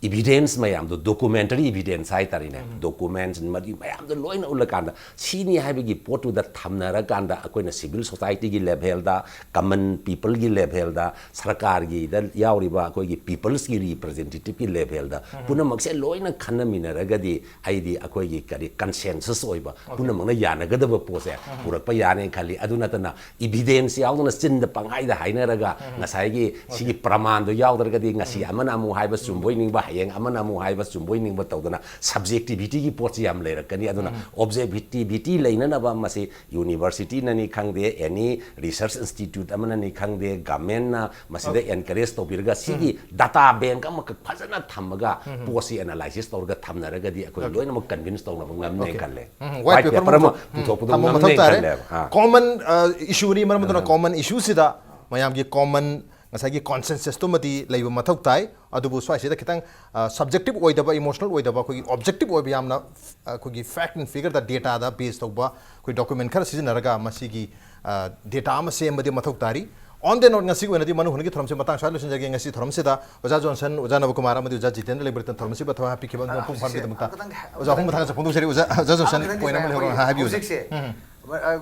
ꯏꯚꯤꯗꯦꯟꯁ ꯃꯌꯥꯝꯗꯣ, ꯗꯣꯀꯨꯃꯦꯟꯇꯔꯤ ꯏꯚꯤꯗꯦꯟꯁ ꯍꯥꯏꯇꯥꯔꯦꯅꯦ, ꯗꯣꯀꯨꯃꯦꯟꯁ ꯃꯗꯨ ꯃꯌꯥꯝꯗꯣ ꯂꯣꯏꯅ ꯎꯠꯂꯀꯥꯟꯗ, ꯁꯤꯅꯤ ꯍꯥꯏꯕꯒꯤ ꯄꯣꯠꯇꯨꯗ ꯊꯝꯅꯔꯀꯥꯟꯗ, ꯑꯩꯈꯣꯏꯅ ꯁꯤꯚꯤꯜ ꯁꯣꯁꯥꯏꯇꯤꯒꯤ ꯂꯦꯚꯦꯜꯗ, ꯀꯃꯟ ꯄꯤꯄꯜꯒꯤ ꯂꯦꯚꯦꯜꯗ, ꯁꯔꯀꯥꯔꯒꯤꯗ ꯌꯥꯎꯔꯤꯕ ꯑꯩꯈꯣꯏꯒꯤ ꯄꯤꯄꯜꯁꯀꯤ ꯔꯤꯄ꯭ꯔꯖꯦꯟꯇꯦꯇꯤꯞꯀꯤ ꯂꯦꯚꯦꯜꯗ, ꯄꯨꯝꯅꯃꯛꯁꯦ ꯂꯣꯏꯅ ꯈꯟꯅꯃꯤꯟꯅꯔꯒꯗꯤ, ꯑꯩꯗꯤ ꯑꯩꯈꯣꯏꯒꯤ ꯀꯔꯤ ꯀꯟꯁꯦꯟꯁꯁ ꯑꯣꯏꯕ, ꯄꯨꯝꯅꯃꯛꯅ ꯌꯥꯅꯒꯗꯕ ꯄꯣꯠꯁꯦ ꯄꯨꯔꯛꯄ ꯌꯥꯅꯤ ꯈꯜꯂꯤ꯫ ꯑꯗꯨ ꯅꯠꯇꯅ ꯏꯚꯤꯗꯦꯟꯁ ꯌꯥꯎꯗꯅ ꯆꯤꯟꯗ ꯄꯪꯍꯥꯏꯗ ꯍꯥꯏꯅꯔꯒ, ꯉꯁꯥꯏꯒꯤ ꯁꯤꯒꯤ ꯄ꯭ꯔꯃꯥꯟꯗꯣ ꯌꯥꯎꯗ꯭ꯔꯒꯗꯤ ꯉꯁꯤ ꯑꯃꯅ ꯑꯃꯨꯛ ꯍꯥꯏꯕ ꯆꯨꯝꯕꯣꯏ ꯅꯤꯡꯕ ꯍꯌꯦꯡ ꯑꯃꯅ ꯑꯃꯨꯛ ꯍꯥꯏꯕ ꯆꯨꯝꯕꯣꯏ ꯅꯤꯡꯕ ꯇꯧꯗꯅ ꯁꯕꯖꯦꯛꯇꯤꯚꯤꯇꯤꯒꯤ ꯄꯣꯠꯁꯤ ꯌꯥꯝ ꯂꯩꯔꯛꯀꯅꯤ꯫ ꯑꯗꯨꯅ ꯑꯣꯕꯖꯦꯛꯇꯤꯚꯤꯇꯤ ꯂꯩꯅꯅꯕ ꯃꯁꯤ ꯌꯨꯅꯤꯚꯔꯁꯤꯇꯤꯅꯅꯤ ꯈꯪꯗꯦ, ꯑꯦꯅꯤ ꯔꯤꯁꯔꯁ ꯏꯟꯁꯇꯤꯇ꯭ꯌꯨꯠ ꯑꯃꯅꯅꯤ ꯈꯪꯗꯦ, ꯒꯃꯦꯟꯅ ꯃꯁꯤꯗ ꯑꯦꯟꯀꯔꯦꯖ ꯇꯧꯕꯤꯔꯒ ꯁꯤꯒꯤ ꯗꯇꯥ ꯕꯦꯡꯛ ꯑꯃꯈꯛ ꯐꯖꯅ ꯊꯝꯃꯒ ꯄꯣꯠꯁꯤ ꯑꯦꯅꯥꯂꯥꯏꯁꯤꯁ ꯇꯧꯔꯒ ꯊꯝꯅꯔꯒꯗꯤ ꯑꯩꯈꯣꯏ ꯂꯣꯏꯅꯃꯛ ꯀꯟꯚꯤꯟꯁ ꯇꯧꯅꯕ ꯉꯝꯅꯦ ꯈꯜꯂꯦ꯫ ꯎꯝ, white paper ꯑꯃ ꯄꯨꯊꯣꯛꯄꯗꯣ ꯊꯝꯕ ꯃꯊꯧ ꯉꯝꯅꯦ ꯇꯥꯔꯦ꯫ ꯈꯜꯂꯦꯕ꯫ ꯑꯥ꯫ Common, ꯑ, issue ꯅꯤ, ꯃꯔꯝ ꯑꯗꯨꯅ common issue ꯁꯤꯗ ꯃꯌꯥꯝꯒꯤ common ꯉꯁꯥꯏꯒꯤ consensus ꯇꯨꯃꯗꯤ ꯂꯩꯕ ꯃꯊꯧ ꯇꯥꯏ꯫ ꯑꯗꯨꯕꯨ ꯁ꯭ꯋꯥꯏꯁꯤꯗ ꯈꯤꯇꯪ, ꯑ, subjective ꯑꯣꯏꯗꯕ, emotional ꯑꯣꯏꯗꯕ, ꯑꯩꯈꯣꯏꯒꯤ objective ꯑꯣꯏꯕ, ꯌꯥꯝꯅ, ꯑ, ꯑꯩꯈꯣꯏꯒꯤ fact and figure the, data the base ꯇꯧꯕ ꯑꯩꯈꯣꯏ document ꯈꯔ ꯁꯤꯖꯤꯟꯅꯔꯒ ꯃꯁꯤꯒꯤ, ꯑ, data ꯑꯃ ꯁꯦꯝꯕꯗꯤ ꯃꯊꯧ ꯇꯥꯔꯤ꯫ On the note, ꯉꯁꯤꯒꯤ ꯑꯣꯏꯅꯗꯤ ꯃꯅꯨ ꯍꯨꯟꯒꯤ ꯊꯧꯔꯝꯁꯤ ꯃꯇꯥꯡ ꯁ꯭ꯋꯥꯏꯗ ꯂꯣꯏꯁꯤꯟꯖꯒꯦ꯫ ꯉꯁꯤ ꯊꯧꯔꯝꯁꯤ ꯗ ꯑꯣꯖꯥ ꯖꯣꯟꯁꯟ, ꯑꯣꯖꯥ ꯅꯕꯀꯨꯃꯥꯔ ꯑꯃꯗꯤ ꯑꯣꯖꯥ ꯖꯤꯇꯦꯟꯗ꯭ꯔ ꯂꯩꯕꯤꯔꯛꯇꯅ ꯊꯧꯔꯝ ꯑꯁꯤꯕꯨ ꯊꯋꯥꯏ ꯍꯥꯞꯄꯤꯈꯤꯕ ꯑꯃꯗꯤ ꯃꯄꯨꯡ ꯐꯥꯍꯟꯕꯤꯗꯃꯛꯇ ꯑꯃꯨꯛꯇꯪ ꯑꯣꯖꯥ ꯑꯍꯨꯝ ꯃꯊꯪ ꯆꯠꯐꯝ ꯊꯣꯛꯆꯔꯤ꯫ ꯑꯣꯖꯥ, ꯑꯣꯖꯥ ꯖꯣꯟꯁꯟ, ꯑꯃꯨꯛꯇꯪꯗꯤ point ꯑꯃ ꯂꯩꯍꯧꯔꯦ, ꯍꯥꯏꯕꯤꯌꯨ ꯑꯣꯖꯥ꯫ ꯍꯧꯖꯤꯛꯁꯦ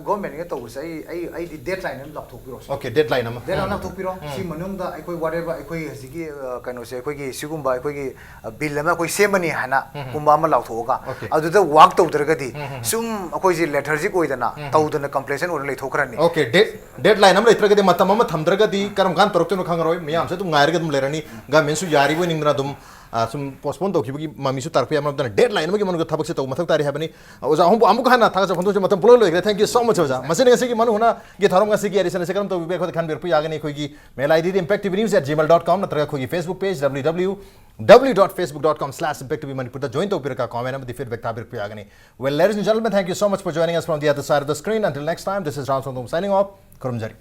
ꯒꯣꯔꯃꯦꯟꯒ ꯇꯧꯕꯁꯦ ꯑꯩ ꯑꯩ ꯑꯩꯗꯤ ꯗꯦꯠ ꯂꯥꯏꯟ ꯑꯃ ꯂꯥꯎꯊꯣꯛꯄꯤꯔꯣ꯫ Okay, deadline ꯑꯃ꯫ ꯗꯦꯠ ꯂꯥꯏꯟ ꯂꯥꯎꯊꯣꯛꯄꯤꯔꯣ꯫ ꯁꯤ ꯃꯅꯨꯡꯗ ꯑꯩꯈꯣꯏ whatever ꯑꯩꯈꯣꯏ ꯍꯧꯖꯤꯛꯀꯤ, ꯑ, ꯀꯩꯅꯣꯁꯦ, ꯑꯩꯈꯣꯏꯒꯤ ꯁꯤꯒꯨꯝꯕ ꯑꯩꯈꯣꯏꯒꯤ, ꯑ, ꯕꯤꯜ ꯑꯃ ꯑꯩꯈꯣꯏ ꯁꯦꯝꯃꯅꯤ ꯍꯥꯏꯅ ꯀꯨꯝꯕ ꯑꯃ ꯂꯥꯎꯊꯣꯛꯑꯒ Okay. ꯑꯗꯨꯗ ꯋꯥꯛ ꯇꯧꯗ꯭ꯔꯒꯗꯤ ꯁꯨꯝ ꯑꯩꯈꯣꯏꯁꯦ ꯂꯦꯊꯔꯖꯤꯛ ꯑꯣꯏꯗꯅ ꯇꯧꯗꯅ ꯀꯝꯄ꯭ꯂꯦꯁꯟ ꯑꯣꯏꯅ ꯂꯩꯊꯣꯛꯈ꯭ꯔꯅꯤ꯫ Okay, date, deadline ꯑꯃ ꯂꯩꯇ꯭ꯔꯒꯗꯤ, ꯃꯇꯝ ꯑꯃ ꯊꯝꯗ꯭ꯔꯒꯗꯤ ꯀꯔꯝ ꯀꯥꯟꯗ ꯇꯧꯔꯛꯇꯣꯏꯅꯣ ꯈꯪꯉꯔꯣꯏ꯫ ꯃꯤꯌꯥꯝꯁꯦ ꯑꯗꯨꯝ ꯉꯥꯏꯔꯒ ꯑꯗꯨꯝ ꯂꯩꯔꯅꯤ꯫ ꯒꯃꯦꯟꯁꯨ ꯌꯥꯔꯤꯕꯣꯏ ꯅꯤꯡꯗꯅ ꯑꯗꯨꯝ, ꯑ, ꯁꯨꯝ postpone ꯇꯧꯈꯤꯕꯒꯤ ꯃꯃꯤꯁꯨ ꯇꯥꯔꯛꯄ ꯌꯥꯏ꯫ ꯃꯔꯝ ꯑꯗꯨꯅ ꯗꯦꯠ ꯂꯥꯏꯟ ꯑꯃꯒꯤ ꯃꯅꯨꯡꯗ ꯊꯕꯛꯁꯦ ꯇꯧꯕ ꯃꯊꯧ ꯇꯥꯔꯤ ꯍꯥꯏꯕꯅꯤ꯫ ꯑꯣꯖꯥ ꯑꯍꯨꯝꯕꯨ ꯑꯃꯨꯛ ꯍꯟꯅ ꯊꯥꯒꯠꯆꯕ ꯐꯣꯡꯗꯣꯛꯆꯩ꯫ ꯃꯇꯝ ꯄꯨꯡꯂꯣꯏ ꯂꯣꯏꯈ꯭ꯔꯦ꯫ Thank you so much ꯑꯣꯖꯥ꯫ ꯃꯁꯤꯅ ꯉꯁꯤꯒꯤ ꯃꯅꯨ ꯍꯨꯅꯒꯤ ꯊꯧꯔꯝ ꯉꯁꯤꯒꯤ edition ꯑꯁꯤ ꯀꯔꯝ ꯇꯧꯕꯤꯕ ꯑꯩꯈꯣꯏꯗ ꯈꯟꯕꯤꯔꯛꯄ ꯌꯥꯒꯅꯤ꯫ ꯑꯩꯈꯣꯏꯒꯤ mail ID D impact T V news at gmail dot com ꯅꯠꯇ꯭ꯔꯒ ꯑꯩꯈꯣꯏꯒꯤ Facebook page W W W dot facebook dot com slash impact T V Manipur ꯗ join ꯇꯧꯕꯤꯔꯒ comment ꯑꯃꯗꯤ feedback ꯊꯥꯕꯤꯔꯛꯄ ꯌꯥꯒꯅꯤ꯫ Well, ladies and gentlemen, thank you so much for joining us from the other side of the screen. Until next time, this is Ram Songdong signing off. ꯈꯨꯔꯨꯝꯖꯔꯤ꯫